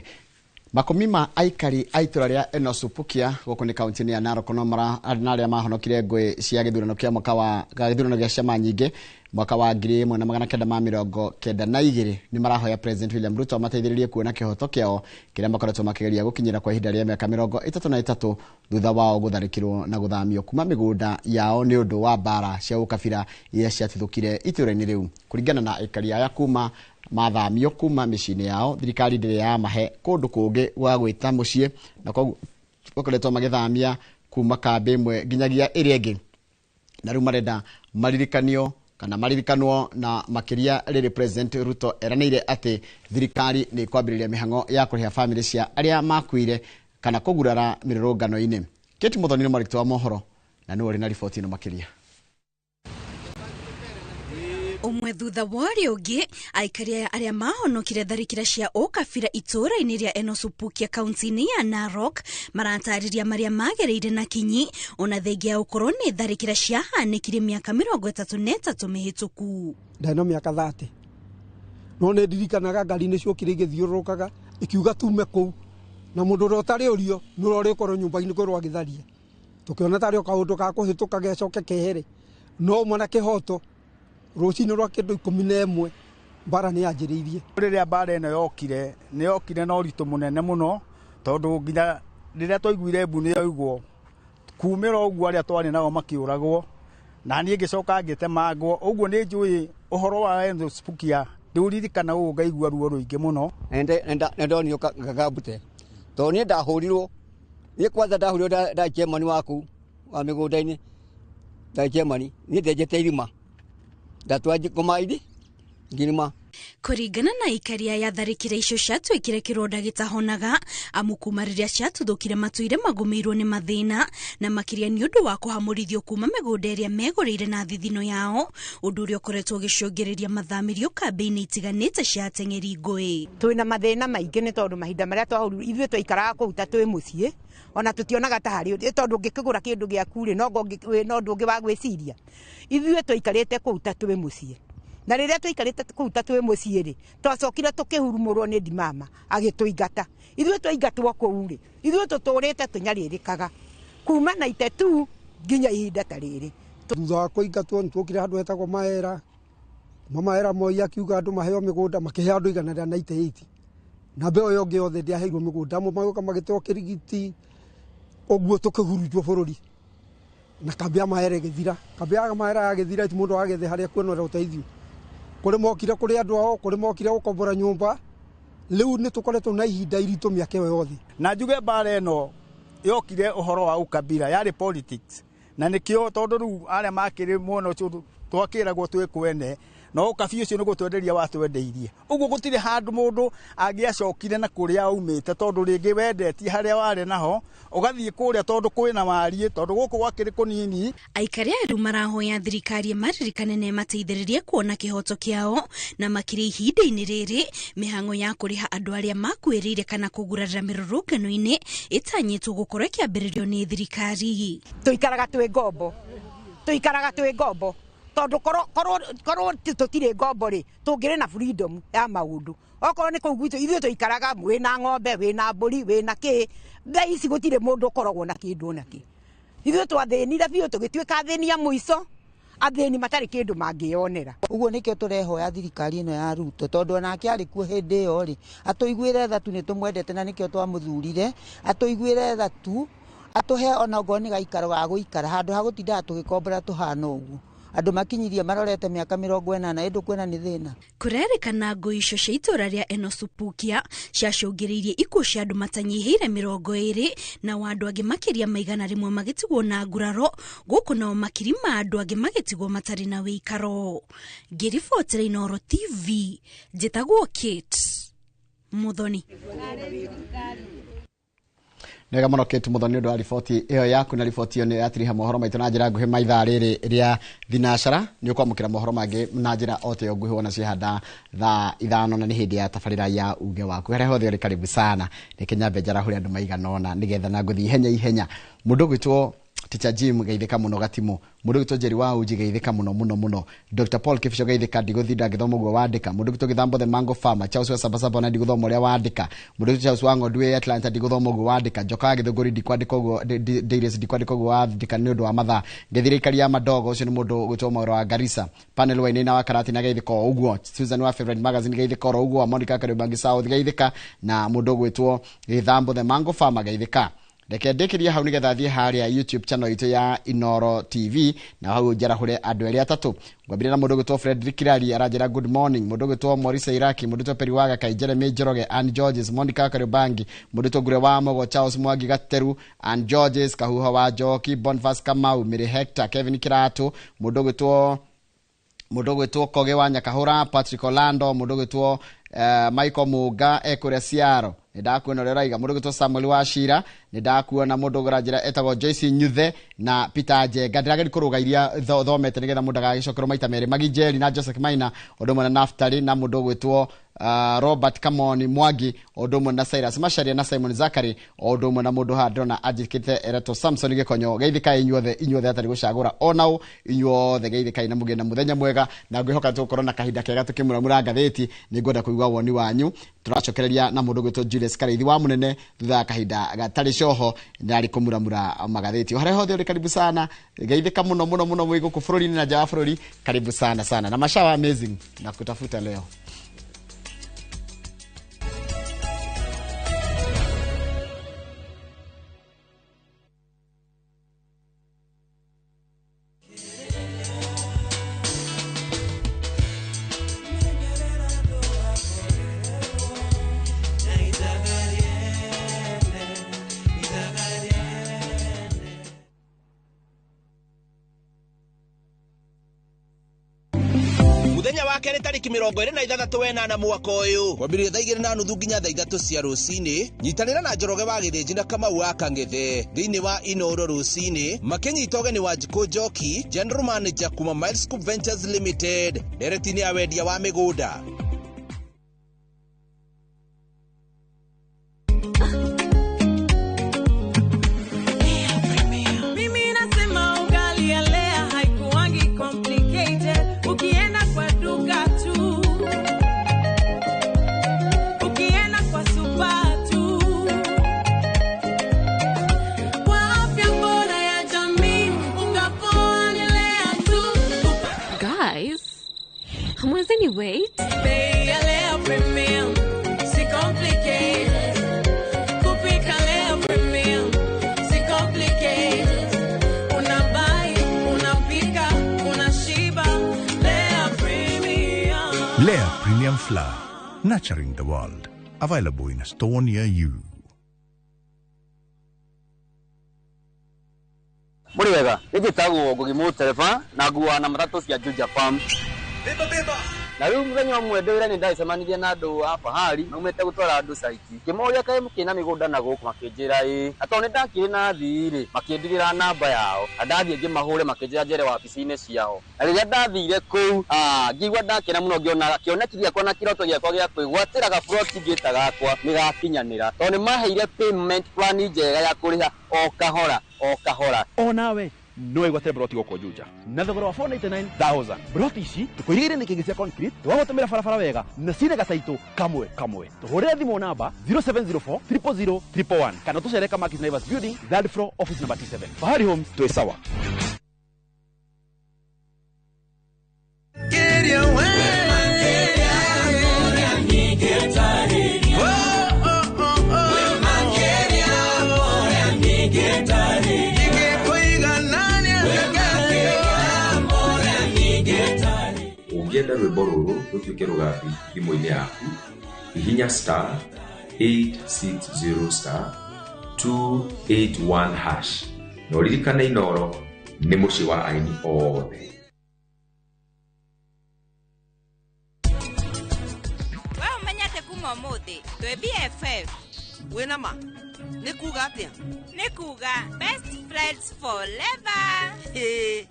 Makũmi ma aikari a itũra rĩa Enosupukia gũkũ nĩ kaunti-inĩ ya Narok no na arĩa mahonokire ngũĩ cia gĩthurano kĩa mwaka wa gĩthurano gĩa ciama nyingĩ mwaka wa 1992 nĩ marahoya President William Ruto amateithĩrĩrie kuona kĩhoto kĩao kĩrĩa makoretwo makĩgeria gũkinyĩra kwa ihinda rĩa mĩaka 33 thutha wao gũtharĩkĩrwo na gũthamio kuma mĩgũnda yao nĩ ũndũ wa mbara cia ũkabira iria ciatuthũkire itũra-inĩ rĩu. Kũringana na aikari aya kuma mathamio kuma mĩciĩ-inĩ yao, thirikari ndĩrĩ yamahe kũndũ kũngĩ gwa gwĩta mũciĩ na koguo makoretwo magĩthamia kuma kambĩ ĩmwe nginyagia ĩrĩa ĩngĩ, na rĩu marenda maririkanio kana maririkanwo na makĩria rĩrĩ President Ruto eranĩire atĩ thirikari nĩ ĩkwambĩrĩria mĩhang'o ya kũrĩha bamĩrĩ cia arĩa makuire kana kũgurara mĩrũrũngano-inĩ. Kate Muthoni nĩ mwandĩki wa mohoro na nĩwe ũrĩ na riboti ĩno makĩria. Ũmwe thutha wa ũrĩa ũngĩ, aikari aya arĩa mahonokire tharĩkĩra cia ũkabira itũũra-inĩ rĩa Enosupukia kaunti-inĩ ya Narok maratarĩria marĩa magereire na kinyi ona thengia ya gũkorwo nĩ tharĩkĩra ciahanĩkire mĩaka 33 mĩhĩtũku. Ndarĩ na mĩaka 30 no nĩ ndirikanaga ngari nĩ ciokire igĩthiũrũrũkaga ikiuga tume kũu, na mũndũ ũrĩa ũtarĩ ũrio nĩ ũrĩa ũrĩkorwo nyũmba-inĩ kwĩrwo agĩtharia, tũkĩona tarĩ o kaũndũ ga kũhĩtũka gecoke kehere, no mwana kĩhoto rũcinĩ rwa kĩndũ 11 mbara nĩ yanjĩrĩirie. Rĩrĩa mbara ĩno yokire nĩ yokire na ũritũ mũnene mũno, tondũ nginya rĩrĩa twaiguire mbu nĩ yoigwo kumĩra ũguo arĩa twarĩ nao makĩũragwo, na niĩ ngĩcoka ngĩtemangwo. Ũguo nĩ njũĩ ũhoro wa Enosupukia ndĩũririkana ũũ ngaigua ruo rũingĩ mũno. Nĩ ndonio ngambute tondũ niĩ ndahũrirwo, niĩ kwanza ndahũrirwo ndarĩ chairman waku wa mĩgũnda-inĩ, ndarĩ chairman, niĩ ndenjete irima Kũringana na aikari aya, tharĩkĩra icio ciatuĩkire kĩronda gĩtahonaga amu kuma rĩrĩa ciatuthũkire matũire magũmĩirwo nĩ mathĩna na makĩria nĩ ũndũ wa kũhamũrithio kuma mĩgũnda ĩrĩa megũrĩire na thithino yao, ũndũ ũrĩa ũkoretwo ũgĩcũngĩrĩria mathamĩrio kambĩ-inĩ itiganĩte cia ateng'eri ngũĩ. Twĩna mathĩna maingĩ nĩ tondũ mahinda marĩa twahũrirwo ithuĩ twaikaraga kũu ta twĩ mũciĩ, ona tũtionaga ta harĩ tondũ ũngĩkĩgũra kĩndũ gĩaku rĩ no ũndũ ũngĩ wa gwĩciria. Ithuĩ twaikarĩte kũu ta twĩ mũciĩ, na rĩrĩa twaikarĩte kũu ta twĩ mũciĩ rĩ twacokire tũkĩhurumũrwo nĩ ndimama agĩtũingata. Ithuĩ twaingatwo kũu rĩ ithuĩ tũtũrĩte tũnyarĩrĩkaga kuma 92 nginya ihinda ta rĩrĩ. Thutha wa kũingatwo nĩ tuokire handũ hetagwo Maera, kuma Maera Moi akiuga andũ maheo mĩgũnda, makĩhe andũ 198 na mbeũ ĩyo ĩngĩ yothe ndĩaheirwo mĩgũnda, amwe magĩũka magĩteo kĩrigiti, ũguo tũkĩhurunjwo bũrũri na kambĩ ya Maera ĩgĩthira. Kambĩ ya Maera yagĩthira ti mũndũ agĩthiĩ harĩa kuona ũteithio, kũrĩ mokire kũrĩ andũ ao, kũrĩ mokire gũkombora nyũmba. Rĩu nĩ tũkoretwo na ihinda iritũ mĩaka ĩyo yothe. Na njuge mbara ĩno yokire ũhoro wa ũkabira, yarĩ politics, na nĩkĩo tondũ rĩu arĩa makĩrĩ mwena ũcio twakĩragwo twĩ kwene, no ũkabi ũcio nĩ gũtwenderia watwendeirie. Ũguo gũtirĩ handũ mũndũ angĩacokire na kũrĩa aumĩte, tondũ rĩngĩ wendetie harĩa warĩ naho ũgathiĩ kũrĩa tondũ kwĩna wariĩ, tondũ gũkũ gwakĩrĩ kũnini. Aikari aya rĩu marahoya thirikari ĩmaririkane na ĩmateithĩrĩrie kuona kĩhoto kĩao, na makĩria ihinda-inĩ rĩrĩ mĩhang'o ya kũrĩha andũ arĩa makuĩrĩire kana kũgurarĩra mĩrũrũngano-inĩ ĩtanyĩtwo gũkorwo ĩkĩambĩrĩrio nĩ thirikari. Tũikaraga twĩ ngombo, tũikaraga twĩ ngombo tondũ korwo tũtirĩ ngombo rĩ tũngĩrĩ na freedom ya maũndũ. Okorwo nĩ kũu gwitũ ithuĩ tũikaraga wĩna ng'ombe, wĩna mbũri, wĩna kĩ, thaa ici gũtirĩ mũndũ ũkoragwo na kĩndũ ona kĩ. Ithuĩ twathĩnire biũ tũgĩtuĩka athĩni a mũico, Athĩni matarĩ kĩndũ mangĩyonera. Ũguo nĩkĩo tũrehoya thirikari ĩno ya Ruto, tondũ onake arĩ kuo hĩndĩ ĩyo rĩ, atũiguĩre tha tu, nĩ tũmwendete na nĩkĩo twamũthurire, atũiguĩre tha tu, atũhe ona okorwo nĩ gaikaro ga gũikara handũ ha gũtindaga tũgĩkombora tũhana ũguo. Andũ makinyirie marorete mĩaka 80 ĩndũ kwĩna nĩ thĩna. Kũrerĩkana ngũi icio cia itũra rĩa Enosupukia ciacũngĩrĩirie ikuũ cia andũ matanyihĩire 20 na wa andũ angĩ makĩria ma 100 magĩtigwo na nguraro, gũkũ nao makiri ma andũ angĩ magĩtigwo matarĩ na wĩikaro. Ngĩribotera Inooro TV, njĩtagwo Kate Muthoni. Nega muno Kate Muthoni undu wa riboti iyo yaku, na riboti iyo ni yatiriha mohoro maitu na njira nguhi maithaa riri ria thinacara. Ni ukwamukira mohoro mangi na njira o ta iyo nguhi wona ciehanda thaa 5 na ni hindi ya tabarira ya uge waku. Haria hothe uri karibu sana, reke nyambe njarahũre andu maigana ona nigetha na nguthii ihenya ihenya. Mundu gwitwo Teacher Jim geithĩka mũno Gatimu, mũndũ gwitwo Njeri wa Uji geithĩka mũno mũno mũno, Dr Paul Kibicho geithĩka, ndigũthinda ngĩthoma ũguo wandĩka, mũndũ gwitwo Gĩthambo the Mango Farmer, Charles wa Sabasaba na ndigũthoma ũrĩa wandĩka, mũndũ gwitwo Charles wa Ng'ondu wĩ Atlanta ndigũthoma ũguo wandĩka, Njoka wa Gĩthũngũri ndikwandĩka ũguo, Dairies ndikwandĩka ũguo wandĩka nĩ ũndũ wa mathaa, ngethire ikari ya Madogo, ũcio nĩ mũndũ gwitwo Maũro wa Garissa, Panel wa Inaina wa Karatina geithĩka o ũguo, Susan wa Favorite Magazine geithĩka oro ũguo, Monica Kariobangi South geithĩka, na mũndũ gwitwo Gĩthambo the Mango Farmer geithĩka. Reke ndĩkĩrie hau nĩgetha thiĩ harĩa YouTube channel itũ ya Inooro TV, na hau njarahũre andũ erĩ atatũ. Ngwambĩrĩria na mũndũ ũgwĩtwo Frederick Kirari aranjĩra good morning, mũndũ ũgwĩtwo Maurice Iraki, mũndũ ũgwĩtwo Peri Waga Kai, Jeremy Njoroge, Ann Georges, Monica Kariobangi, mũndũ ũgwĩtwo Ngure wa Mogo, Charles Mwangi Gateru, Ann Georges, Kahuho wa Njoki, Boniface Kamau, Mary Hector, Kevin Kiratu, mũndũ ũgwĩtwo Koge wa Nyakahũra, Patrick Orlando, mũndũ ũgwĩtwo Michael Muga ekũrĩa Ciaro, nĩ ndakuona ũrĩa ũraiga, mũndũ ũgwĩtwo Samuel Wachira, nĩ ndakuona mũndũ ũranjĩra etagwo Joyce Nyuthe na Peter Njenga. Ndĩrageria kũrũga iria thomete nĩgetha mũndũ agagĩcokerwo maita merĩ. Magi Njeri na Joseph Maina, ũndũ ũmwe na Naftali, na mũndũ ũgwĩtwo Robert Kamoni Mwangi, ũndũ ũmwe na Cyrus Macharia na Simon Zakary, ũndũ ũmwe na mũndũ haha ndĩrona anjĩkĩte eretwo Samson Gĩkonyo. Geithĩkai inyuothe, inyuothe hatarĩ gũcagũra ona ũ, inyuothe geithĩkai na mũgĩe na mũthenya mwega, na ngwĩhoka tũgũkorwo na kahinda kega tũkĩmuramura ngathĩti. Nĩ ngwenda kũigua woni wanyu. Tũracokereria na mũndũ ũgwĩtwo Julius Karaithi wa Mũnene thutha wa kahinda gatarĩ coho ndarĩ kũmuramura magathĩti. O harĩa hothe ũrĩ karibu sana, geithĩka mũno mũno mũno mwĩ gũkũ bũrũri-inĩ na nja wa bũrũri, karibu sana sana. Na mashawa amazing na kutafuta leo. Muthenya wa kerĩ tarĩki 26 wenana mwaka ũyũ kwambĩrĩria thaa 2:30 nginya thaa 3 cia rũcinĩ, nyitanĩra na Njoroge wa Gĩthĩnji na Kamau wa Kang'ethe thĩinĩ wa Inooro rũcinĩ makĩnyita ũgeni wa Njikũ Njoki, General Manager kuma Miles Scoop Ventures Limited, ndereti-inĩ ya wendia wa mĩgũnda. Mimi nasema ugali ya Lea haikuangi complicated. Ukienda kwa duka tu, ukienda kwa super tu, kwa afya bora ya jamii, unga poa ni Lea tu. Guys, hamwezi ni wait? Bei ya Lea Premium, si complicated. Kupika Lea Premium, si complicated. Unabuy, unapika, unashiba. Lea Premium. Lea Premium Flour, nurturing the world. Available in a store near you. Mũrĩ wega, nĩ njĩtagwo Ngugi Mũtereba na nguaga na matatũ cia Juja Farm. Na rĩu mũthenya ũmwe ndĩ wĩra nĩ ndacemanirie na andũ a Fahari maumĩte gũtwara andũ caiti. Ngĩmoria kaĩ mũkĩrĩ na mĩgũnda na gũkũ, makĩnjĩra ĩĩ. Na tondũ nĩ ndakĩrĩ na athii rĩ, makĩndigĩra namba yao. Na ndathiĩ ngĩmahũre makĩnjĩra njere wabici-inĩ ciao. Na rĩrĩa ndathire kũu, ngĩigua ndakena mũno ngĩona kĩoneki gĩakwa na kĩroto gĩakwa gĩa kwĩgwatĩra gaburoti ngĩta gakwa nĩ gakinyanĩra. Tondũ nĩ maheire payment plan njega ya kũrĩha o kahora o kahora. Onawe no wĩgwatĩre broti gũkũ Juja na thogora wa 499,000. Broti ici tũkũigĩire nĩ kĩngĩ cia concrete twagũtũmĩra barabara wega na cina gataitũ kamwe kamwe. Tũhũrĩre thimũ namba 0704 000 111 kana tũcere Kamakis Naivas Building, third floor, office number T7. Fahari Homes, twĩ sawa. Wende rwĩmbo rũrũ rũtuĩke rũgambi thimũ-inĩ yaku, hihinya star 860 star 281 hash na ũririkane Inooro nĩ mũciĩ wa aini othe. We ũmenyete kuma ũmũthĩ twĩ BFF. Wĩna ma nĩ kuga atĩa? Nĩ kuga best friends forever. Ĩĩ.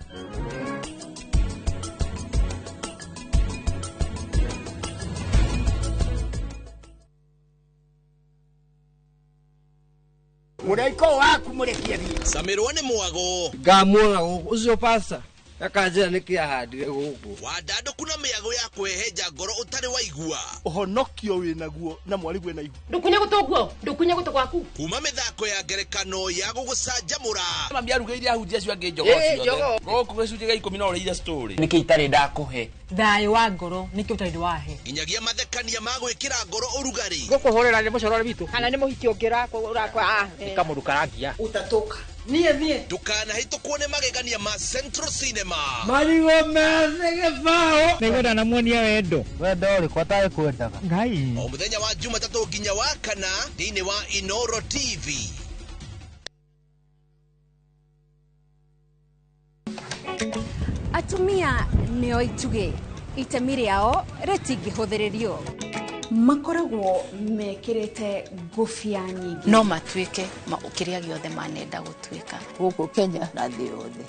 Mũraika waku mũrekie thiĩ. Camirwo nĩ mwago. Ngamuona gũkũ ũcio pasta akanjĩra nĩkĩ ahandire gũkũ. Wandandũku na mĩago ya kwĩhenja ngoro ũtarĩ waigua. Ũhonokio wĩnaguo na mwarigwe na ihu. Ndukunye gũtũ guo, ndukunye gũtũ gwaku. Kuma mĩthako ya ngerekano ya gũgũcanjamũra. Mami arugĩire ahunjia acio angĩ njogoo ciothe. Gũkũ gĩcunjĩ gĩa 10 no ũrĩire story. Nĩkĩ itarĩ ndakũhe? Thayũ wa ngoro nĩkĩ ũtarĩ wahe. Nginyagia mathekania ma gwĩkĩra ngoro ũrugarĩ. Ngũkũhũrĩra nĩ mũcorore witũ. Kana nĩ mũhiki ũngĩ ũrakwa. Nĩ kamũndũ karangia. Utatoka. Niĩ niĩ. Ndũkanahĩtũkwo nĩ magegania ma Central Cinema. Marigũ methĩ gĩbaũ. Nĩngwenda namuonia wendo. Wendo ũrĩkũ atarĩ kwendaga? Ngai. O mũthenya wa Jumatatũ nginya wa kana thĩinĩ wa Inooro TV. Atumia nĩo itugĩ, itemi rĩao rĩtingĩhũthĩrĩrio. Makoragwo mekĩrĩte ngũbia nyingĩ. No matuĩke kĩrĩa gĩothe manenda gũtuĩka. Gũkũ Kenya na thĩ yothe.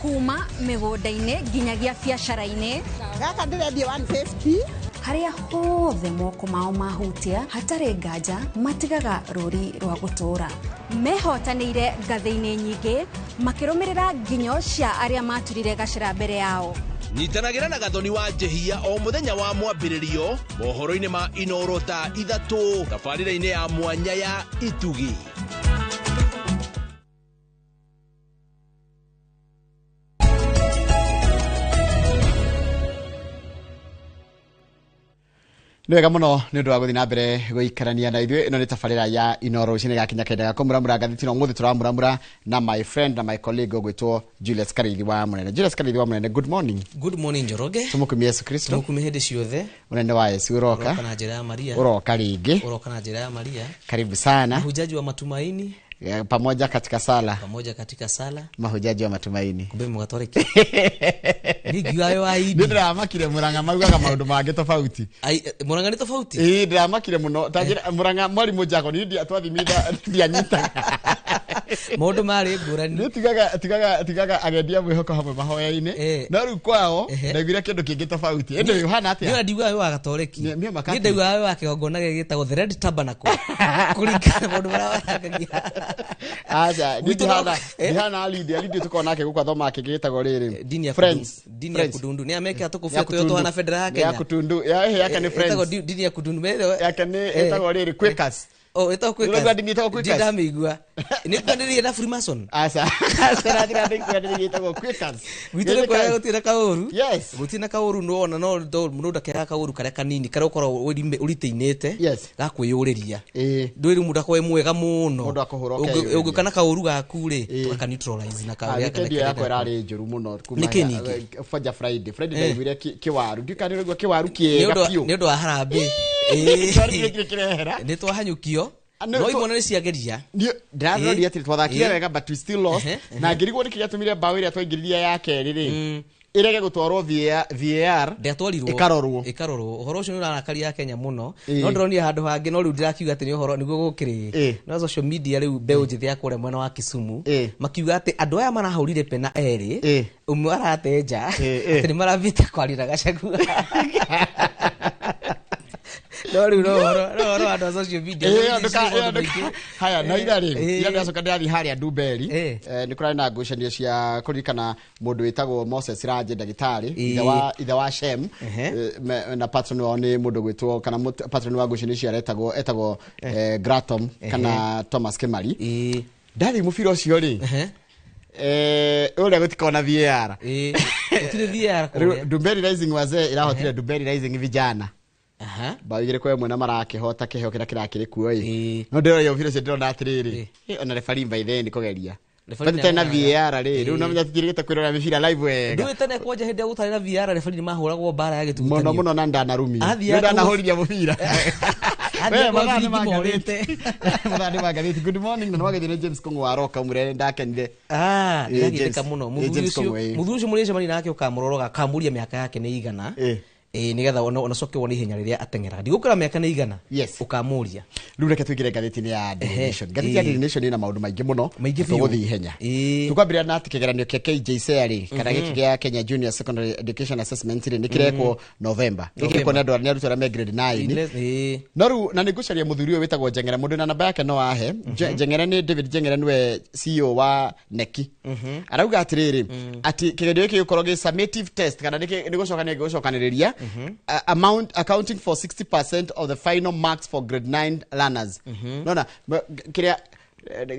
Kuma mĩgũnda-inĩ nginyagia biacara-inĩ. Gaka ndĩrendia 150. Harĩa hothe moko mao mahutia hatarĩ nganja matigaga rũri rwa gũtũũra. Mehotanĩire ngathĩ-inĩ nyingĩ makĩrũmĩrĩra nginyo cia arĩa maturire gacĩra mbere yao. Nyitanagĩra na Gathoni wa Njehia o mũthenya wa mwambĩrĩrio mohoro-inĩ ma Inooro thaa 3 tabarĩra-inĩ ya mwanya ya Itugi. Nĩ wega mũno nĩ ũndũ wa gũthiĩ na mbere gũikarania na ithuĩ. Ĩno nĩ tabarĩra ya Inooro rũcinĩ gakinya kenda ga kũmuramura ngathĩti na ũmũthĩ tũramuramura na my friend na my colleague ũgwĩtwo Julius Karĩithi wa Mũnene. Julius Karĩithi wa Mũnene, good morning. Good morning Njoroge. Tũmũkumie Yesu Kristo. Tũmũkumie hĩndĩ ciothe. Mũnene wa Yesu ũroka. Ũroka na njĩra ya Maria. Ũroka rĩngĩ. Ũroka na njĩra ya Maria. Karibu sana. Mahujaji wa matumaini. Pamoja katika sala. Pamoja katika sala. Mahujaji wa matumaini. Kumbe mũgatwarĩki. Nĩ wa idi. Nĩ ndĩramakire Murang'a maugaga maũndũ mangĩ tofauti. Ai, Murang'a nĩ tofauti? Ĩĩ, ndĩramakire mũno. Ta njĩra Murang'a mwarimũ Jago niĩ twathimire ndianyitaga. Maũndũ marĩ ngũrani. Nĩ tigaga agendia mwĩhoko hamwe mahoya-inĩ. No rĩu kwao ndaiguire kĩndũ kĩngĩ tofauti. Ĩndĩ ũhana atĩa? Niĩ ndiguaga wĩ wa Gatoreki. Niĩ ndaiguaga wĩ wa kĩgongona gĩkĩ gĩtagwo The Red Tabernacle. Kũringana maũndũ marĩa warangagia. Aca, ndihana Lydia, Lydia tukoragwo nake gũkũ athomaga kĩngĩ gĩtagwo rĩrĩ. Friends. Dini ya Kudundu. Nĩ amekĩra tũkũbia tũrĩa tũhana bendera ya Kenya. Ya Kutundu. Yake nĩ Friends. Ĩtagwo dini ya Kudundu. Yake nĩ ĩtagwo rĩrĩ Quakers. Oh, ĩtagwo Quakers. Nĩ dini ĩtagwo Quakers. Ndamĩigua. Nĩ kwanĩrĩria na Freemason. Aca. Aca ndĩ kwanĩrĩria ĩtagwo Quakers. Gwitũ nĩ kwega gũtirĩ na kaũru. Yes. Gũtirĩ na kaũru no ona no mũndũ ndakĩaga kaũru karĩa kanini karĩa ũkoragwo ũritĩinĩte. Yes. Ga kwĩyũrĩria. Ndũĩ rĩu mũndũ akorwo e mwega mũno. Mũndũ akũhũra ũkeyũrĩria. Ũngĩũka na kaũru gaku rĩ, tũgaka neutralize na kaũru. Weekend ĩyo yakwa ĩrarĩ njũru mũno kuma Nĩkĩ ningĩ? Fanja Friday. Friday ndaiguire kĩwaru. Ndiũĩ kana nĩũraigua kĩwaru kĩega biũ. Nĩ ũndũ wa harambee. Nĩ twahanyũkio. No imwana nĩ ciageria. Ndĩraroria atĩ twathakire wega but we still lost. Na ngĩrigwo nĩkĩ gĩatũmire mbaũ ĩrĩa twaingĩririe ya kerĩ rĩ ĩrege gũtwarwo VAR. Ndĩatwarirwo. Ĩkarorwo. Ĩkarorwo. Ũhoro ũcio nĩ ũrarakaria Kenya mũno. No ndĩronire handũ hangĩ no rĩu ndĩrakiuga atĩ nĩ ũhoro nĩguo gũkĩrĩ. No social media rĩu mbeũ njĩthĩ ya kũrĩa mwena wa Kisumu makiuga atĩ andũ aya marahũrire pena erĩ ũmwe aratenja atĩ nĩ marathiĩte kwaria na Gachagua. No rĩu no ũhoro wa andũ a social media. Haya na ira rĩ ira ndĩracoka ndĩrathiĩ harĩa Ndumberi. Nĩ kũrarĩ na ngucanio cia kũririkana mũndũ wĩtagwo Moses Ranje ndagĩtarĩ ithe wa Shem na patron wao nĩ mũndũ gwĩtwo kana patron wa ngucanio icio aretagwo etagwo Gratom kana Thomas Kemari. Ndathiĩ mũbira ũcio rĩ ũrĩa gũtikona VAR. Gũtirĩ VAR kũrĩa. Ndumberi Rising wazee ĩrahotire Ndumberi Rising vijana. Bao 2 kwa 1 na marakĩhota kĩheo kĩrĩa kĩrakĩrĩ kuo ĩ. No ndĩroria mũbira ũcio ndĩrona atĩrĩrĩ ona referee by then kũgeria. Referee tena VAR rĩ rĩu no menya tũtirĩgĩte kwĩrora mĩbira live wega. Ndũĩ tene kwanja hĩndĩ ĩrĩa gũtarĩ na VAR referee nĩmahũragwo mbara ya gĩtuguthanio. Mũno mũno na ndanarumio. Athiaga Nĩ ndanahũririe mũbira. Athiaga We, mathaa nĩ ciringi mangathĩti. Mathaa nĩ mangathĩti. Good morning na nĩwagethio nĩ James Kũng'ũ wa Roka ũmwĩre nĩndakenire. Ah, Ĩ, ndĩragĩtheka James. mũno Ĩ, mũthuri James ũcio Kũng'ũ, ĩ. mũthuri ũcio mũrĩcemania nake ũkamũrora ũkamũria mĩaka yake nĩ igana ĩ nĩgetha ona ũcoke wone ihenya rĩrĩa ateng'eraga ndigũkĩra mĩaka nĩ igana yes ũkamũria rĩu reke tũingĩre ngathĩti-inĩ ya Daily Ehe, Nation. Ngathĩti ya ĩ. Daily Nation ĩna maũndũ maingĩ mũno Maingĩ biũ. tũgũthiĩ ihenya tũkwambĩrĩria na atĩ kĩgeranio kĩa KJSEA rĩ kana gĩkĩ gĩa Kenya Junior Secondary Education Assessment rĩ nĩ kĩrekwo November gĩkĩ November. nĩ andũ nĩ arutwo arĩa me grade 9 no rĩu na nĩ ngũcaria mũthuri ũyũ wĩtagwo Njeng'ere mũndũ na namba yake no ahe Njeng'ere nĩ David Njeng'ere nĩwe CEO wa NECI arauga atĩrĩrĩ atĩ kĩgerio gĩkĩ gĩgũkorwo gĩ summative test kana nĩ gũcokania gĩgũcokanĩrĩria amount accounting for 60% of the final marks for grade 9 learners nona kĩrĩa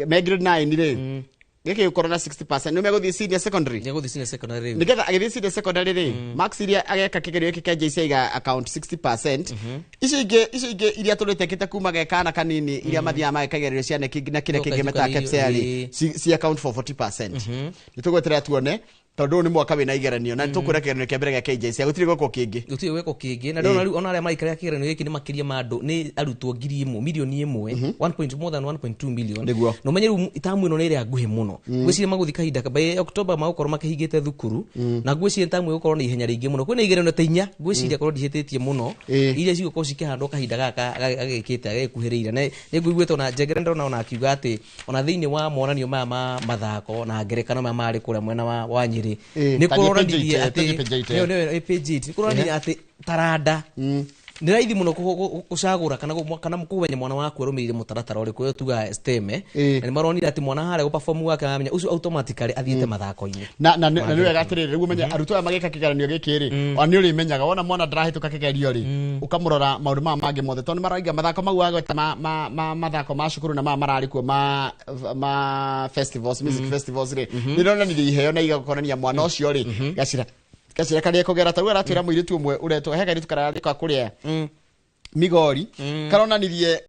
me grade 9 rĩ gĩkĩ gĩgũkorwo na 60% nĩ megũthiĩ senior secondary nĩgũthiĩ senior secondary rĩu nĩgetha agĩthiĩ senior secondary rĩ marks iria ageka kĩgerio gĩkĩ kĩa JCI ga account 60% icio ingĩ icio ingĩ iria tũrĩtekĩte kuma ge kana kanini iria mathiaga mageka igerio cia NEC na kĩrĩa kĩngĩ metaga KPSEA rĩ ci account for 40% nĩ tũgweterera tuone tondũ ũyũ nĩ mwaka wĩna igeranio na nĩ tũkuona kĩgeranio kĩa mbere gĩa KJSEA gũtirĩ gwekwo kĩngĩ gũtirĩ gwekwo kĩngĩ na ndona rĩu ona arĩa maraikarĩra kĩgeranio gĩkĩ nĩ makĩria ma andũ nĩ arutwo 1,000 1 million 1 point more than 1.2 million Nĩguo. na ũmenye rĩu tamu ĩno nĩ ĩrĩa nguhĩ mũno ngwĩciria magũthiĩ kahinda by October magũkorwo makĩhingĩte thukuru na ngwĩciria tamu ĩgũkorwo na ihenya rĩingĩ mũno kwĩna igeranio ta inya ngwĩciria korwo ndihĩtĩtie mũno iria cigũkorwo cikĩhandwo kahinda gaka gagĩkĩte gagĩkuhĩrĩirie na nĩ ngũiguĩte ona Njengere ndona ona akiuga atĩ ona thĩinĩ wa monanio maya ma mathako na ngerekano maya marĩ kũrĩa mwena wa Nyĩrĩ nĩ ta nĩ page kũronanirie eight, atĩ page eight, nĩyo- nĩyo ĩ page eight. Nĩ kũronania atĩ taranda nĩ raithi mũno gũcagũra kana kana kũmenya mwana waku arũmĩrĩire mũtaratara ũrĩkũ ũyũ tugaga STEM na nĩ maronire atĩ mwana harĩa gũperform gwake mamenya ũcio automatically athiĩte mathako-inĩ na na na nĩ wega atĩrĩrĩ rĩu ũmenye arutwo aya magĩka kĩgeranio gĩkĩ rĩ ona nĩ ũrĩmenyaga wona mwana ndarahĩtũka kĩgerio rĩ ũkamũrora maũndũ maya mangĩ mothe tondũ nĩ maraiga mathako mau agweta ma mathako ma cukuru na maya mararĩ kuo ma festivals music festivals rĩ nĩ ironanirie iheo na igakonania mwana ũcio rĩ gacira gacira karĩa kũgera ta rĩu aratwĩra mũirĩtu ũmwe ũretwo he kairĩtu kararĩka kũrĩa Migori karonanirie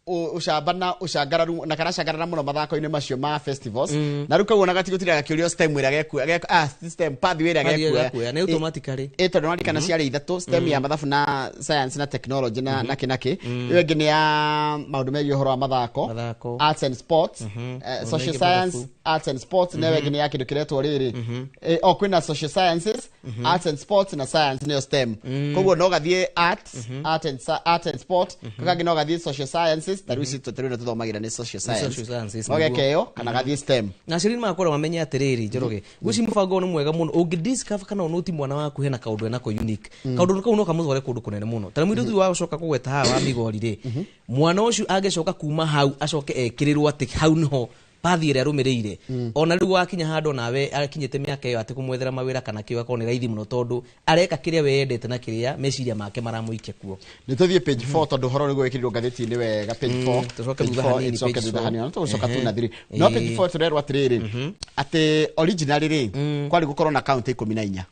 ũcamba na ũcangararu na karacangarara mũno mathako-inĩ macio ma festivals na rĩu kau ona gatigũtira gakĩũrio STEM ĩrĩa gekuoya STEM pathway ĩrĩa Pathway ĩrĩa gekuoya gekuoya, nĩ automatically. Ĩ tondũ nĩwarikana ciarĩ ithatũ STEM ya mathabu na science na technology na na kĩ na kĩ ĩyo ĩngĩ nĩ ya maũndũ megiĩ ũhoro wa mathako arts and sports Maũndũ social megiĩ science mathabu. arts and sports na ĩyo ĩngĩ nĩ ya kĩndũ kĩretwo rĩrĩ o kwĩna social sciences arts and sports na science nĩyo STEM koguo no gathiĩ arts art and sport kangĩ no gathiĩ social sciences ta rĩu ici tũrĩ na tũthomagĩra nĩ social Nĩ social science sciences, no geke nĩguo. ĩyo kana gathiĩ STEM na aciari nĩ magakorwo mamenye atĩrĩrĩ Njoroge ngwĩciria mũbango ũyũ nĩ mwega mũno ũngĩ discover kana ũnũti mwana waku hena kaũndũ enako unique kaũndũ kau no kamũtware kũndũ kũnene mũno ta mũirĩtu ũyũ wa gũcoka kũgweta haha wa Migori rĩ mwana ũcio angĩcoka kuma hau acoke ekĩrĩrwo atĩ hau nĩho pathi ĩrĩa arũmĩrĩire ona rĩu wakinya handũ nawe akinyĩte mĩaka ĩyo atĩ kũmwethera mawĩra kana kĩo akorwo nĩ raithi mũno tondũ areka kĩrĩa we endete na kĩrĩa meciria make maramũikia kuo nĩ tũthiĩ page 4 tondũ ũhoro nĩguo wĩkĩrirwo ngathĩti-inĩ wega page 4 tũcoke Page thutha 4, hanini, ĩcoke page thutha 4. hanini, na tũgũcoka tu na thiri no page 4 tũrerwo atĩrĩrĩ atĩ originally rĩ kwarĩ gũkorwo na kaunti 14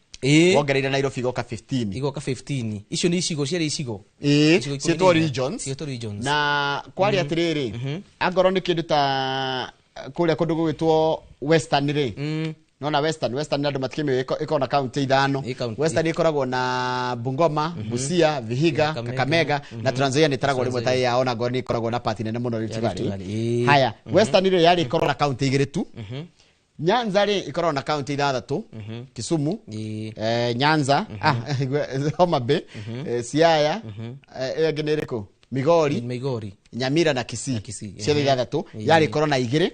wongereire Nairobi igoka 15 igoka 15 icio nĩ icigo ciarĩ icigo ĩĩ Icigo ikũmi ciĩtwo na inya. regions ciĩtwo regions na kwarĩ atĩrĩrĩ angorwo nĩ kĩndũ ta kũrĩa kũndũ gũgwĩtwo western rĩ nona western andũ matikĩmĩũĩ ĩkoragwo na kaunti ithano western ĩkoragwo na Bungoma Busia Vihiga Kakamega. Kakamega na Trans Nzoia nĩ ĩtaragwo rĩmwe ta yao na ngorwo nĩ ĩkoragwo na part nene mũno Rift Ya Rift Valley Valley, ĩĩ. haya western rĩ yarĩ ĩkorwo na kaunti igĩrĩ tu Nyanza rĩ ĩkoragwo na kaunti ithathatũ Kisumu Nyanza Homa Bay Siaya ĩyo ĩngĩ nĩ ĩrĩkũ Migori Migori Nyamira na Kisii ciothe ithathatũ Ĩĩ. yarĩ ĩkorwo na igĩrĩ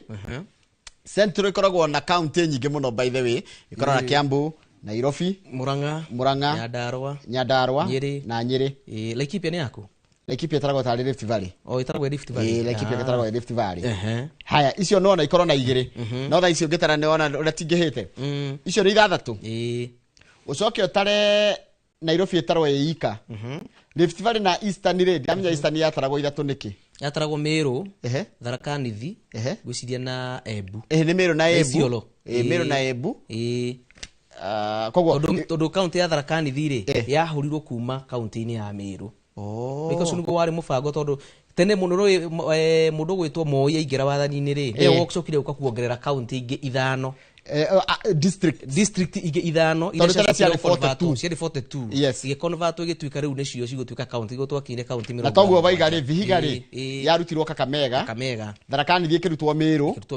Central ĩkoragwo na kaunti nyingĩ mũno by the way ĩkoragwo na Kiambu Nairobi Murang'a Murang'a Nyandarua Nyandarua Nyĩrĩ na Nyĩrĩ Laikipia nĩ yaku Laikipia ĩtaragwo tarĩ Rift Valley o ĩtaragwo Rift Valley Ĩĩ Laikipia ĩtaragwo Rift Valley Ehe. haya icio nona ikorwo na igĩrĩ no thaa icio ũngĩtara nĩ wona ũrĩa tingĩhĩte icio nĩ ithathatũ ũcoke ũtare Nairobi ĩtarwo ĩ ika Rift Valley na Eastern rĩ ndiramenya Eastern yataragwo ithatũ nĩkĩ yataragwo Meru Ehe. Tharaka Nithi Ehe. ngwĩciria na Embu Ĩĩ nĩ Meru na Embu Isiolo Ĩĩ Meru na Embu Ĩĩ koguo tondũ kaunti ya Tharaka Nithi rĩ yahũrirwo kuma kaunti-inĩ ya Meru Oh. Because nĩguo warĩ mũbango tondũ Tene muno ro mundu gwitwo Moi aingĩra wathani-inĩ rĩ, nĩwe wocokire gũka kuongerera kaunti ingĩ ithano, district ingĩ ithano iria ciarĩ 42, ciarĩ 42. Yes. Igĩconvert igĩtuĩka rĩu nĩcio cigũtuĩka kaunti, igũ twakinyire kaunti Na 80. toguo waiga rĩ, Vihiga rĩ yarutirwo Kakamega, Tharaka Nithi ĩkĩrutwo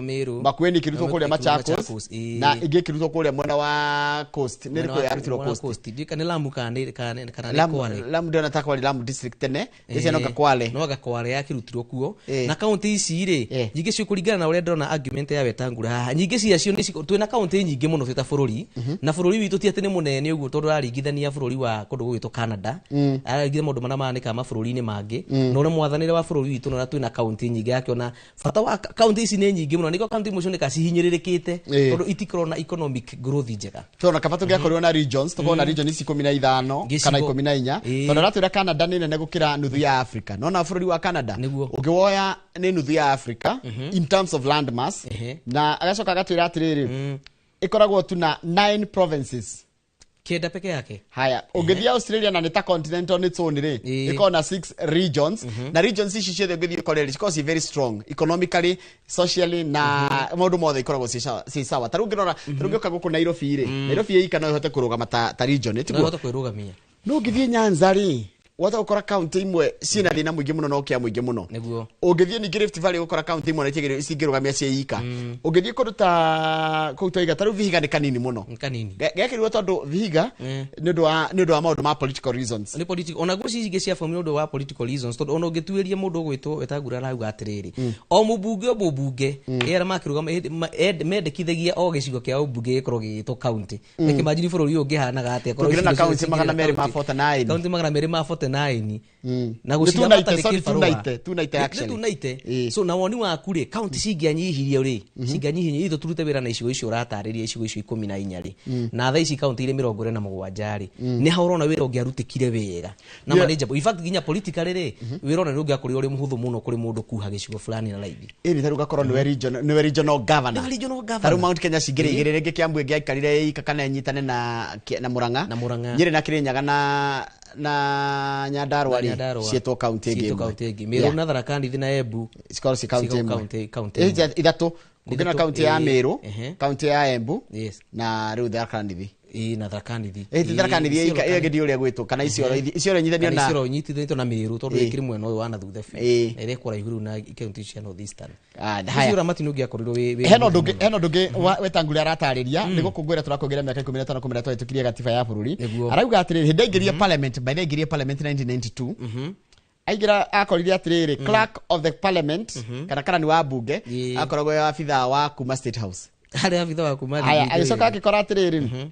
Meru, Makueni ĩkĩrutwo kũrĩa Machakos, na ĩngĩ ĩkĩrutwo kũrĩa mwena wa Coast. Nĩ rĩkũ yarutirwo Coast? Ndiũĩ kana nĩ Lamu kana nĩ Kwale. Lamu ndĩrona ta Kwale, Lamu district tene ĩcianoka Kwale. No anga Kwale yakĩrutirwo kuo. Na kaunti ici rĩ, nyingĩ cio kũringana na ũrĩa ndĩrona argument ya Wetangula haha, nyingĩ ciacio nĩ twĩna kaunti nyingĩ mũno twĩ ta bũrũri, na bũrũri witũ ti atĩ nĩ mũnene ũguo, tondũ ũraringithania bũrũri wa kũndũ gũgwĩtwo Canada, araringithania maũndũ marĩa mahanĩkaga mabũrũri-inĩ mangĩ, na ũrĩa mwathanĩre wa bũrũri witũ na ũrĩa twĩna kaunti nyingĩ, akĩona bata wa kaunti ici nĩ nyingĩ mũno, nĩkĩo kaunti imwe cionekaga cihinyĩrĩrĩkĩte, tondũ itikoragwo na economic growth njega. Tondũ kaba tũngĩakorirwo na regions, tũkorwo na region ici 15 kana 14, tondũ aratwĩra Canada nĩ nene gũkĩra nuthu ya Africa. Nona bũrũri wa Canada ũngĩwoya nĩ nuthu ya Africa in terms of land mass, na agacoka agatwĩra atĩrĩrĩ, ĩkoragwo tu na 9 provinces, kenda peke yake. Haya, ũngĩthiĩ Australia na nĩ ta continent on its own rĩ, ĩkoragwo na 6 regions, na regions ici ciothe ũngĩthiĩ ũkore rĩ, cikoragwo ci very strong economically, socially, na maũndũ mothe ikoragwo ci sawa. Ta rĩu ũngĩrora, ta rĩu ũngĩũka gũkũ Nairobi rĩ, Nairobi ĩika no ĩhote kũrũgama ta region, No tiguo? ĩhote kwĩrũgamia. No ũngĩthiĩ Nyanza rĩ, wahota gũkora kaunti imwe ciĩna thĩna mũingĩ mũno na ũkĩa mũingĩ mũno. Ũngĩthiĩ ningĩ Rift Valley ũgũkora kaunti imwe cingĩrũgamia ciĩ ika. Ũngĩthiĩ kũndũ ta kũu twaiga, ta rĩu Vihiga nĩ kanini mũno. Gekĩrirwo tondũ Vihiga nĩ ũndũ wa maũndũ ma political reasons. Nĩ political, ona guo cingĩ cia bũrũri nĩ ũndũ wa political reasons, tondũ ona ũngĩtuĩria mũndũ ũgwĩtwo Wetangula arauga atĩrĩrĩ, o mũmbunge arĩa makĩrũgama mendekithagia o gĩcigo kĩa ũmbunge gĩkorwo gĩgĩtwo kaunti. Reke imagine bũrũri ũyũ ũngĩhanaga atĩa korwo Tũngĩrĩ na icigo kaunti ciothe 249. Kaunti 249. Na Nĩ gũciramata 290, nĩ sorry, kĩbarũa. 290 Nĩ actually. 290. So na woni waku rĩ, kaunti cingĩanyihirio rĩ, cingĩanyihirio itũ tũrute wĩra na icigo icio ũratarĩria, icigo icio 14 rĩ, na thaa ici kaunti irĩ 47 rĩ, nĩ ha ũrona wĩra ũngĩarutĩkire wega na manageable. In fact nginya politically rĩ, wĩra ona nĩ ũngĩakorirwo ũrĩ mũhũthũ mũno kũrĩ mũndũ kuha gĩcigo fulani na raithi. Ĩni ta rĩu ũgakorwo nĩwe regional governor. Nĩwe regional governor. Ta rĩu Mount Kenya cingĩrĩ igĩrĩ, rĩngĩ Kiambu ĩngĩaikarire ĩika kana ĩnyitane na Murang'a. Nyĩrĩ na Kĩrĩnyaga na Nyandarua rĩ, ciĩtwo kaunti ĩngĩ ĩmwe. Meru na Tharaka Nithi na Embu cikorwo ci kaunti ĩmwe. Kaunti ĩmwe. Ithatũ, kũngĩ na kaunti ya Meru, kaunti ya Embu, na rĩu Tharaka Nithi. Na Tharaka Nithi. Ti Tharaka Nithi ĩyo ĩngĩ ndiũĩ ũrĩa ĩgwĩtwo, kana Isiolo ĩnyitithanio na Isiolo ĩnyitithanĩtio na Meru, tondũ ĩkĩrĩ mwena ũyũ wa na thutha biũ. Na ĩrĩa ĩkũraihu rĩu na kaunti cia North Eastern. Haya. Ũcio ũramati nĩ ũngĩakorirwo wĩ Hena ũndũ ũngĩ Wetangula aratarĩria, nĩ gũkũngũĩra tũrakũngũĩra mĩaka 15 kumĩra twahĩtũkirie gatiba ya bũrũri. Arauga atĩrĩrĩ, hĩndĩ aingĩrire parliament, by the aingĩrire parliament 1992, aingĩra akorire atĩrĩrĩ, clerk of the parliament kana karani wa bunge akoragwo e abithaa wa kuma State House. Harĩ abithaa wa kuma Haya, agĩcoka agĩkora atĩrĩrĩ,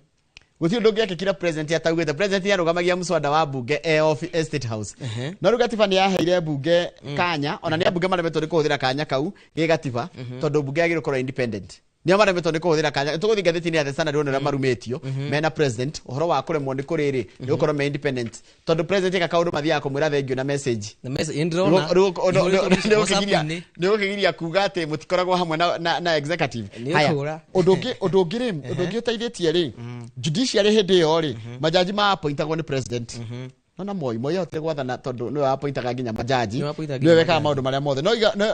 gũtirĩ ũndũ ũngĩekĩkire president ataugĩte. President arũgamagia mũswada wa bunge e State House. No rĩu gatiba nĩ yaheire bunge kanya, ona nĩ ambunge maremetwo nĩ kũhũthĩra kanya kau gĩ gatiba, tondũ bunge yagĩrĩirwo gũkorwo independent. Nĩo maremetwo nĩ kũhũthĩra kanya. Tũgũthiĩ ngathĩti-inĩ ya The Standard wone ũrĩa marumĩtio mena president ũhoro wa kũremwo nĩ kũrĩrĩ, nĩ gũkorwo me independent, tondũ president eka kaũndũ mathiaga kũmwĩra thengio na message. Na message, ndĩrona. Nĩ ũkĩgiria kuga atĩ mũtikoragwo hamwe na executive. Haya, ũndũ ũngĩ rĩ, ũndũ ũngĩ ũteithĩtie rĩ, judiciary hĩndĩ ĩyo rĩ, majaji ma-appointagwo nĩ president. Nona Moi ahotire gwathana tondũ nĩwe appointaga nginya majaji, nĩwe wekaga maũndũ marĩa mothe.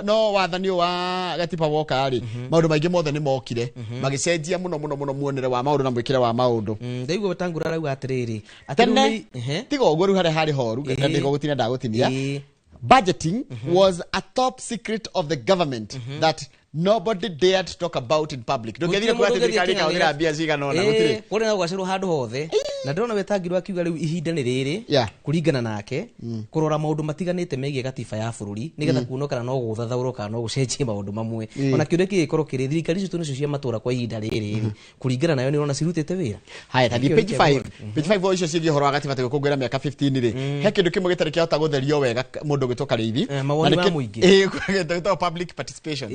No wathani ũyũ wa gatiba woka rĩ, maũndũ maingĩ mothe nĩ mokire magĩcenjia mũno mũno mũno muonere wa maũndũ na mwĩkĩre wa maũndũ. Ndaigua Wetangula arauga atĩrĩrĩ, tene tiga ũguo rĩu harĩa harĩ horu, ndĩgũgũtinia ndagũtinia. Budgeting was a top secret of the government that nobody dared to talk about in public. Ndũngĩathire kuga atĩ thirikari ĩkahũthĩra mbia cigana ũna, gũtirĩ. Kũrĩ na gũgacerwo handũ hothe. Na ndĩrona Wetangula akiuga rĩu ihinda nĩ rĩrĩ, kũringana nake, kũrora maũndũ matiganĩte megiĩ gatiba ya bũrũri, nĩgetha kuona kana no gũthathaũrwo kana no gũcenjie maũndũ mamwe. Ona kĩũria kĩngĩkorwo kĩrĩ, thirikari icio twĩnacio cia matũũra kwa ihinda rĩrĩ, kũringana nayo nĩ ũrona cirutĩte wĩra. Haya, tathiĩ page 5. Page 5 icio ciĩgiĩ ũhoro wa gatiba tũgĩkũngũĩra mĩaka 15 rĩ, he kĩndũ kĩmwe gĩtarĩ kĩahota gũtherio wega mũndũ ũgwĩtwo Karĩithi. Mawoni ma mũingĩ. Gĩtagwo public participation.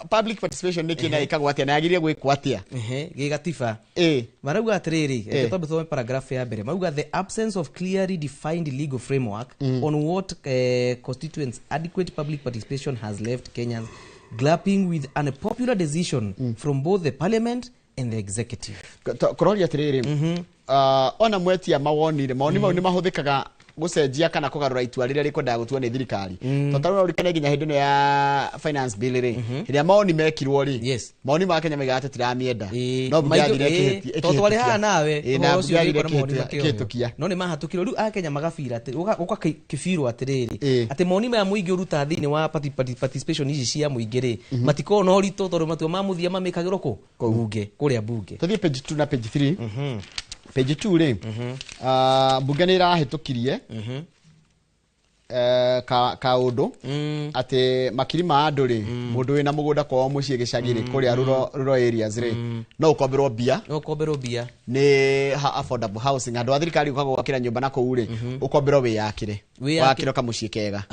Public participation nĩ kĩna ĩkagwo atĩa na yagĩrĩire gwĩkwo atĩa? Gĩ gatiba. Marauga atĩrĩrĩ, reke twambe tũthome paragraph ya mbere. Marauga the absence of clearly defined legal framework on what constitutes adequate public participation has left Kenyans grappling with unpopular decision from both the parliament and the executive. Kũroria atĩrĩrĩ, ona mwetia mawoni rĩ, mawoni mau nĩ mahũthĩkaga Gũcenjia kana kũgarũra itua rĩrĩa rĩkwendaga gũtuo nĩ thirikari. Tondũ tarĩu ũririkane nginya hĩndĩ ĩno ya finance bill rĩ, hĩrĩa maoni mekirwo rĩ, maoni ma Kenya maigaga atĩ tiramĩenda, no mbunge yathire tondũ twarĩ haha nawe na mbunge yathire ĩkĩhĩtũkia, no nĩ mahatũkirwo. Rĩu Akenya magabira atĩ gũka kĩbirwo atĩrĩrĩ, atĩ maoni maya mũingĩ ũrutaga thĩinĩ wa participation ici cia mũingĩ rĩ, matikoragwo na ũritũ tondũ matua ma mũthia mamĩkagĩrwo kũ bunge, kũrĩa bunge. Tũthiĩ page 2 na page 3. Page 2 rĩ, mbunge nĩ ĩrahĩtũkirie kaũndũ atĩ makiri ma andũ rĩ, mũndũ wĩna mũgũnda kwao mũciĩ gĩcagi rĩ, kũrĩa rural areas rĩ, no ũkomberwo mbia, no ũkomberwo mbia nĩ affordable housing. Andũ a thirikari ũkaga gwakĩra nyũmba na kũu rĩ, ũkomberwo wĩyakĩre, wakĩrwo kamũciĩ kega,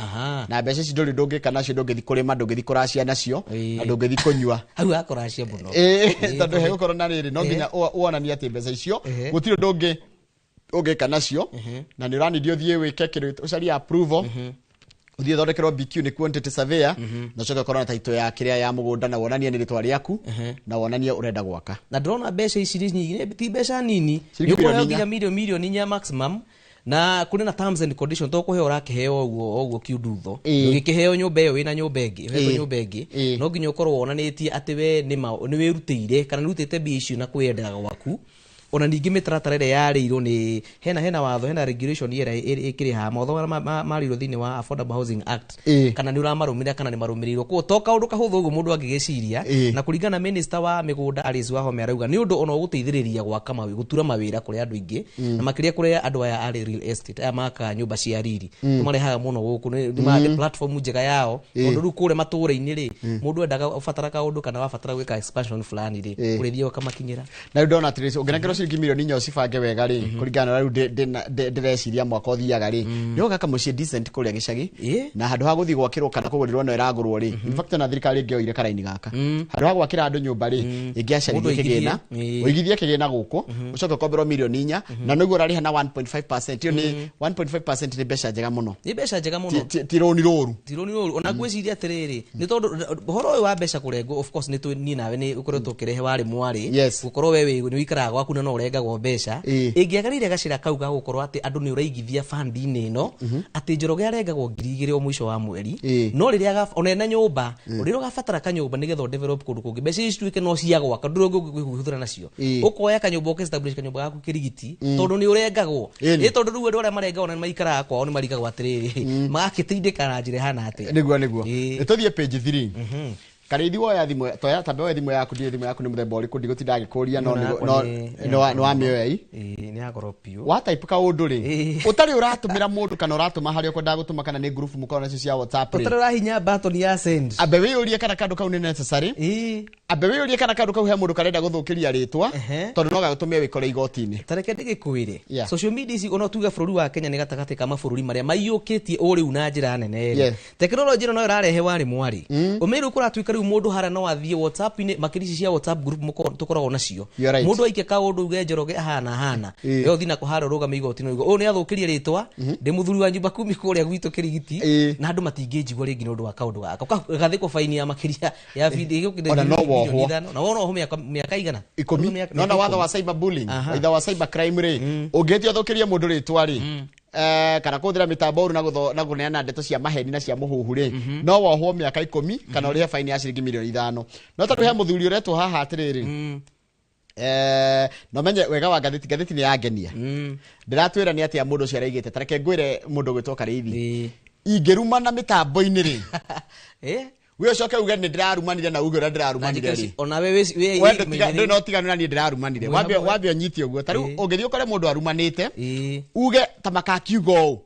na mbeca ici ndũrĩ ndũngĩka nacio, ndũngĩthiĩ kũrĩma, ndũngĩthiĩ kũracia nacio, na ndũngĩthiĩ kũnyua hau hakũracia mũno, tondũ hegũkorwo na rĩrĩ, no nginya wonanie atĩ mbeca icio gũtirĩ ũndũ ũngĩka nacio, na nĩ ũranithio ũthiĩ wĩke kĩndũ ũcarie approval, ũthiĩ ũthondekerwo BQ nĩ quantity surveyor, na ũcoke ũkorwo na title ya kĩrĩa ya mũgũnda, na wonanie nĩ rĩtwa rĩaku, na wonanie ũrenda gwaka. Na ndĩrona mbeca ici nĩ nyingĩ, ti mbeca nini, nĩ ũkũheo nginya milioni 4 maximum, na kũrĩ na terms and conditions, to kũheo ũrakĩheo ũguo ũguo kiundutho, ũgĩkĩheo nyũmba ĩyo wĩna nyũmba ĩngĩ, ũhetwo nyũmba ĩngĩ, no nginya ũkorwo wonanĩtie atĩ we nĩ wĩrutĩire kana nĩ ũrutĩte mbia icio na kwĩyendera gwaku. Ona ningĩ mĩtaratara ĩrĩa yarĩirwo nĩ hena watho, hena regulation ĩrĩa ĩkĩrĩ haha, mawatho marĩa marĩirwo thĩinĩ wa Affordable Housing Act, kana nĩ ũramarũmĩrĩra kana nĩ marũmĩrĩirwo. Koguo to kaũndũ kahũthũ ũguo mũndũ angĩgĩciria. Na kũringana na minister wa mĩgũnda Alice Wahome arauga nĩ ũndũ ona ũgũteithĩrĩria gwaka gũtura mawĩra kũrĩ andũ aingĩ, na makĩria kũrĩ andũ aya a real estate, aya makaga nyũmba cia riri, tũmarehaga mũno gũkũ, nĩ platform njega yao, tondũ rĩu kũrĩa matũũra-inĩ rĩ, mũndũ endaga ũbatara kaũndũ kana wabatara gwĩka expansion fulani rĩ, ũrĩthiaga ũkamakinyĩra. Na rĩu ndona atĩrĩrĩ, ũngĩnengerwo ciringi milioni 4 ũcibange wega rĩ, kũringana na rĩu ndĩreciria mwaka ũthiaga rĩ, nĩ ũgaka mũciĩ decent kũrĩa gĩcagi, na handũ ha gũthiĩ gwakĩrwo kana kũgũrĩrwo ĩno ĩragũrwo rĩ, in fact ona thirikari ĩngĩoire karaini gaka, handũ ha gwakĩra andũ nyũmba rĩ, ĩngĩacaririe kĩgĩna, ũigithie kĩgĩna gũkũ, ũcoke ũkomberwo milioni 4, na nĩguo ũrarĩha na 1.5%. Ĩyo nĩ 1.5%, nĩ mbeca njega mũno, nĩ mbeca njega mũno, ti rũni rũru, ti rũni rũru. Ona ngwĩciria atĩrĩrĩ, nĩ tondũ ũhoro ũyũ wa mbeca kũrengwo, of course nĩ niĩ nawe nĩ ũkoretwo ũkĩrehe warĩ mwarĩ, gũkorwo we nĩ ũikaraga gwaku na no ũrengagwo mbeca, ĩngĩagĩrĩire gacĩra kau ga gũkorwo atĩ andũ nĩ ũraigithia fund-inĩ ĩno, atĩ Njoroge arengagwo 2,000 o mũico wa mweri, no rĩrĩa ona ena nyũmba, rĩrĩa ũgabatara kanyũmba nĩgetha ũdevelop kũndũ kũngĩ, mbeca ici cituĩke no cia gwaka, ndũrĩ ũngĩhũthĩra nacio, ũkoya kanyũmba ũka-establish kanyũmba gaku kĩrigiti, tondũ nĩ ũrengagwo. Ĩ tondũ rĩu andũ arĩa marengagwo na nĩ maikaraga kwao nĩ marigagwo atĩrĩrĩ, magakĩtindĩka na njĩra ĩhana atĩa. Nĩguo nĩguo. Tũthiĩ page 3. Karĩithi woya thimũ, toya tambe woe thimũ yaku, ndiũĩ thimũ yaku nĩ mũthemba ũrĩkũ, ndigũtinda ngĩkũria, no nĩ wamĩoya i. Nĩ ya goro biũ. Wa type kaũndũ rĩ, ũtarĩ ũratũmĩra mũndũ kana ũratũma harĩa ũkwendaga gũtũma, kana nĩ group mũkoragwo nacio cia WhatsApp rĩ, ũtarĩ ũrahinya button ya send, ambe wĩyũrie kana kaũndũ kau nĩ necessary, ambe wĩyũrie kana kaũndũ kau he mũndũ karenda gũthũkĩria rĩtwa, tondũ no gagũtũme wĩkore igoti-inĩ. Ta reke ndĩgĩkwĩre, social media ici ona tuge bũrũri wa Kenya nĩ gatagatĩ ka mabũrũri marĩa maiyũkĩtie ũrĩu na njĩra nene rĩ, tekinoronjĩ ĩno no ĩrarehe warĩ mwarĩ, ũmĩrĩ kũratuĩka rĩu mũndũ harĩa no athiĩ WhatsApp-inĩ, makĩria ici cia WhatsApp group tũkoragwo nacio, mũndũ aike kaũndũ uge Njoroge ahana hana, we ũthiĩ nako harĩa ũrũgame igoti-inĩ uge ũyũ nĩ athũkĩrie rĩtwa, ndĩ mũthuri wa nyũmba kumi kũrĩa gwitũ kĩrigiti, na andũ matingĩnjigua rĩngĩ nĩ ũndũ wa kaũndũ gaka, ũgathĩkwo baini ya makĩria ya ona no wohwo, na wona wohwo mĩaka igana 10. Nona watho wa cyber bullying, watho wa cyber crime rĩ, ũngĩtia ũthũkĩrie mũndũ rĩtwa rĩ, kana kũhũthĩra mĩtambo ũru na kũneana ndeto cia maheni na cia mũhuhu rĩ, no wohwo mĩaka 10 kana ũrĩhe baini ya ciringi milioni 5. No tondũ he mũthuri ũretwo haha atĩrĩrĩ, no menye wega wa ngathĩti, ngathĩti nĩ yangenia, ndĩratwĩra nĩ atĩa mũndũ ũcio araigĩte. Ta reke ngwĩre mũndũ ũgwĩtwo Karĩithi, ingĩrumana mĩtambo-inĩ rĩ, we ũcoke uge nĩ ndĩrarumanire na uge ũrĩa ndĩrarumanire rĩ, we no tiganu na niĩ ndĩrarumanire, wambe ũnyite ũguo. Ta rĩu ũngĩthiĩ ũkore mũndũ arumanĩte, uge ta makakiuga ũũ,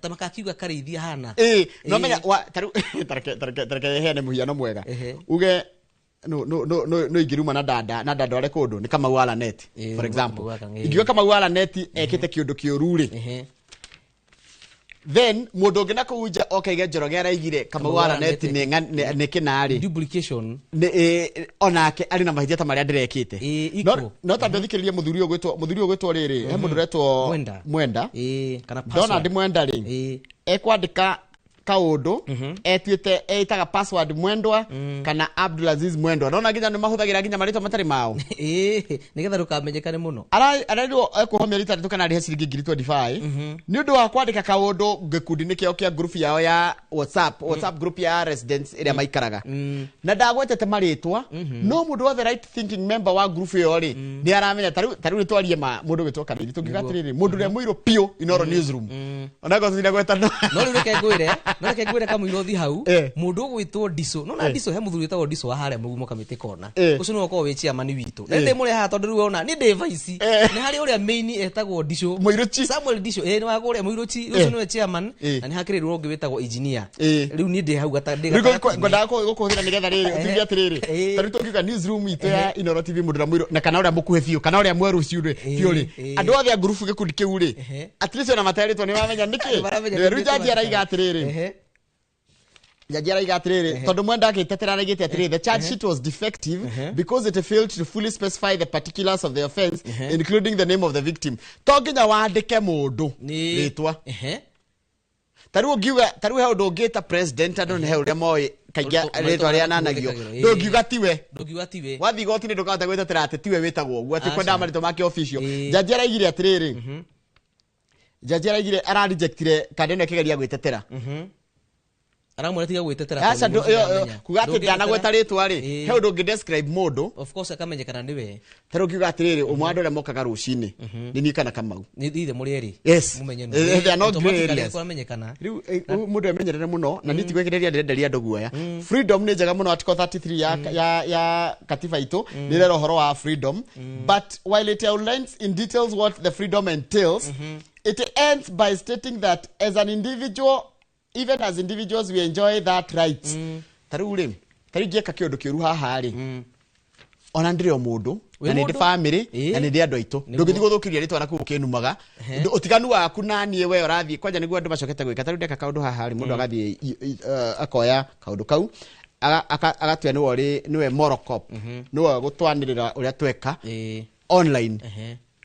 ta makakiuga Karĩithi ahana, no menya ta rĩu tareke heane mũhiano mwega, uge no ingĩruma na dada na ndandware kũndũ nĩ Kamau wa Lanet, for example, ingiuga Kamau wa Lanet ekĩte kĩũndũ kĩũru rĩ, then mũndũ ũngĩ na kũu nja okaige Njoroge araigire Kamau wa Lanet nĩ kĩna rĩ, duplication, onake arĩ na mahĩtia ta marĩa ndĩrekĩte. No tambe ũthikĩrĩrie mũthuri ũyũ ũgwĩtwo rĩrĩ, he mũndũ ũretwo Mwenda, Donald Mwenda rĩ, ekwandĩka Kaũndũ etuĩte etaga password Mwendwa kana Abdulaziz Mwendwa. Nona nginya nĩ mahũthagĩra nginya marĩtwa matarĩ mao. Ĩĩ, nĩgetha ndũkamenyekane mũno. Ararirwo ekuohwo mĩeri 6 kana arĩhe ciringi 25,000 nĩ ũndũ wa kwandĩka kaũndũ gĩkundi-inĩ kĩao kĩa group yao ya WhatsApp, WhatsApp group ya residents ĩrĩa maikaraga, na ndagwetete marĩtwa, no mũndũ wothe right thinking member wa group ĩyo rĩ nĩ aramenya. Ta rĩu nĩtwarie ma mũndũ gwĩtwo Karĩri, tũngiuga atĩrĩrĩ, mũndũ ũrĩa mũirũ biũ Inooro newsroom, onakorwo tũtinagweta no No rĩu reke ngwĩre kamũirothi hau, mũndũ ũgwĩtwo Ndico, nona Ndico, he mũthuri wĩtagwo Ndico wa harĩa Mũgumo Kamĩtĩ Kona. Ũcio nĩwe ũkoragwo wĩ chairman witũ. Na ndĩ haha tondũ rĩu ona niĩ ndĩ vice. Nĩ harĩ ũrĩa main etagwo Ndico. Mũirũchi. Samuel Ndico, ĩ nĩ wa kũrĩa Mũirũchi. Ũcio nĩwe chairman, na nĩ hakĩrĩ ũngĩ wĩtagwo engineer. Rĩu niĩ ndĩ hau ndĩ Rĩu gatagatĩ-inĩ. ngwendaga gũkũhũthĩra nĩgetha rĩrĩ ũtuge atĩrĩrĩ, ta rĩu tũngiuga newsroom itũ ya Inooro TV, mũndũ ũrĩa mũirũ na kana ũrĩa mũkuhĩ biũ kana ũrĩa mwerũ ũcio rĩ biũ rĩ, andũ othe a ngurubu gĩkundi kĩu rĩ, at least ona materĩtwo nĩ mamenya nĩkĩ. Nĩ maramenya Rĩu nĩkĩ jaji araiga atĩrĩrĩ, jaji araiga atĩrĩrĩ, tondũ mwenda agĩtetera araigĩte atĩrĩrĩ, the charge sheet was defective because it failed to fully specify the particulars of the offense, including the name of the victim. To nginya wandĩke mũndũ rĩtwa. Ta rĩu ũngiuga, ta rĩu he ũndũ ũngĩta president, andũ nĩ he ũrĩa moĩ kaingĩ rĩtwa rĩananagio, ndũngiuga tiwe. Ndũngiuga tiwe. Wathiĩ igoti-inĩ ndũkahota gwĩtetera atĩ tiwe wĩtagwo ũguo, atĩ Aca. kwendaga marĩtwa make official. Jaji araigire atĩrĩrĩ, jaji araigire ararejectire kanda ĩno ĩkĩgeria gwĩtetera. Aramwĩra tiga gwĩtetera Aca, tondũ nĩ ũramenya. kuga atĩ ndanagweta rĩtwa rĩ, he ũndũ ũngĩ describe mũndũ. Of course akamenyekana nĩwe. Ta rĩu ũngiuga atĩrĩrĩ, ũmwe wa andũ arĩa mokaga rũcinĩ nĩ niĩ kana Kamau. Nĩ ithe mũrĩ erĩ. Yes. Mũmenye nũ. They are not grey Automatically areas. kũramenyekana. Rĩu mũndũ emenyerere mũno, na niĩ tigwĩkĩrĩria ndĩrenderia andũ guoya. Freedom nĩ njega mũno. Article 33 ya katiba itũ nĩ ĩrera ũhoro wa freedom, but while it outlines in details what the freedom entails, it ends by stating that as an individual, even as individuals, we enjoy that right. Ta rĩu rĩ, ta rĩu ingĩeka kĩũndũ kĩũru haha rĩ, ona ndĩrĩ o mũndũ Wĩ na nĩ ndĩ mũndũ? family na nĩ ndĩ andũ aitũ. Ndũngĩthiĩ gũthũkĩria rĩtwa na kũu ũkĩnumaga. Ũtiganu waku na niĩ, we ũrathiĩ kwanja nĩguo andũ macokete gwĩka. Ta rĩu ndeka kaũndũ haha rĩ, mũndũ agathiĩ akoya kaũndũ kau, agatua nĩwe ũrĩ nĩwe moral cop, nĩwe gũtwanĩrĩra ũrĩa tweka online.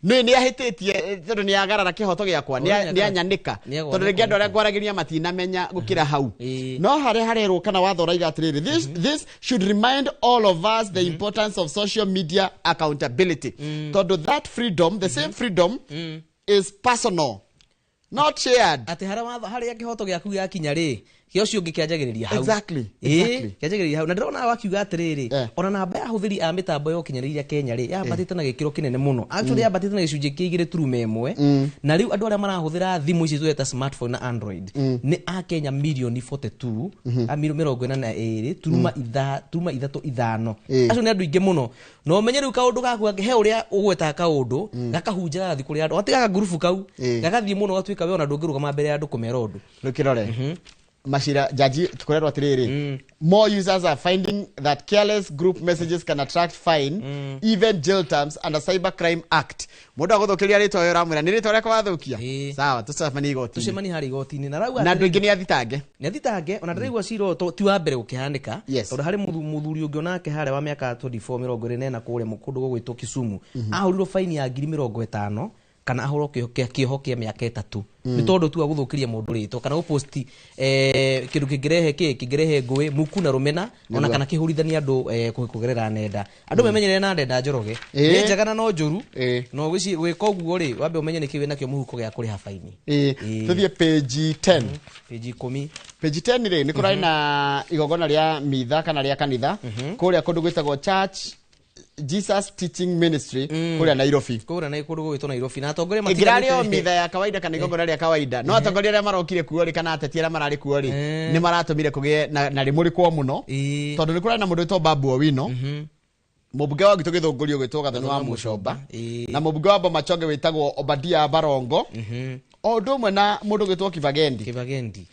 Nĩ ahĩtĩtie, tondũ nĩ agarara kĩhoto gĩakwa, nĩ anyanĩka, tondũ rĩngĩ andũ arĩa ngwaragĩria matinamenya gũkĩra hau. No harĩa harerwo kana watho ũraiga atĩrĩrĩ, this should remind all of us the importance of social media accountability, tondũ that freedom, the same freedom, is personal, not shared. Atĩ harĩa watho harĩa kĩhoto gĩaku gĩakinya rĩ, kĩa ũcio ũngĩ kĩanjagĩrĩria hau. Kĩanjagĩrĩria hau. Na ndĩrona wakiuga atĩrĩrĩ, ona namba ya ahũthĩri a mĩtambo ya ũkinyanĩria Kenya rĩ, yambatĩte na gĩkĩro kĩnene mũno. Actually yambatĩte na gĩcunjĩ kĩa 2.1. Na rĩu andũ arĩa marahũthĩra thimũ ici tweta smartphone na Android nĩ a Kenya mirioni 42 a 42 turuma 35. Acio nĩ andũ aingĩ mũno. Na ũmenye rĩu kaũndũ gaku he ũrĩa ũgwetaga kaũndũ gakahunja gagathiĩ kũrĩ andũ, watigaga ngurubu kau gagathiĩ mũno, gatuĩka we ona ndũngĩrũgama mbere ya andũ kũmera ũndũ. Rĩu kĩrore macira jaji tukorerwo atĩrĩrĩ, more users are finding that careless group messages can attract fine, even jail terms under Cyber Crime Act. Mũndũ agũthũkĩria rĩtwa ũyũ, ũramwĩra nĩ rĩtwa rĩakwa wathũkia, sawa, tũcemanie igoti-inĩ. Tũcemanie harĩa igoti-inĩ. Na rauga Na andũ aingĩ nĩ athitange. Nĩ athitange. Ona ndĩraigua cira ũyũ ti wa mbere gũkĩhanĩka, tondũ harĩ mũthuri ũngĩ onake harĩa wa mĩaka 24, 24 kũrĩa kũndũ gũgwĩtwo Kisumu, ahũrirwo faini ya 50,000 kana ahũrwo kĩoho kĩa mĩaka 3 nĩ tondũ tu wa gũthũkĩria mũndũ rĩtwa kana gũposti kĩndũ kĩngĩrehe kĩngĩrehe ngũĩ, muku na rũmena, ona kana kĩhũrithania andũ kũgerera nenda. Andũ memenyerere na nenda, Njoroge. Nĩ njega na no njũru. No gwĩka ũguo rĩ, wambe ũmenye nĩkĩ wĩnakĩo mũhuko gĩa kũrĩha faini. Tũthiĩ page 10. Page 10. Page 10 rĩ, nĩ kũrarĩ na igongona rĩa mitha kana rĩa kanitha kũrĩa kũndũ gwĩtagwo Church Jesus Teaching Ministry kũrĩa Nairobi. Kũrĩa na kũndũ gũgwĩtwo Nairobi, na atongoria ĩngĩrarĩ o mitha ya kawaida kana igongona rĩa kawaida, no atongoria arĩa marokire kuo rĩ, kana ateti arĩa mararĩ kuo rĩ, nĩ maratũmire kũgĩe na rĩmũrĩkwo mũno, tondũ nĩ kũrarĩ na mũndũ wĩtwo Babu Owino, mũmbunge wa Gĩtũ Gĩthũngũri ũgwĩtwo Gathoni wa Mũcomba, na mũmbunge wa Bomachoge wĩtagwo Obadia Barongo, o ũndũ ũmwe na mũndũ ũgwĩtwo Kibagendi. Kibagendi.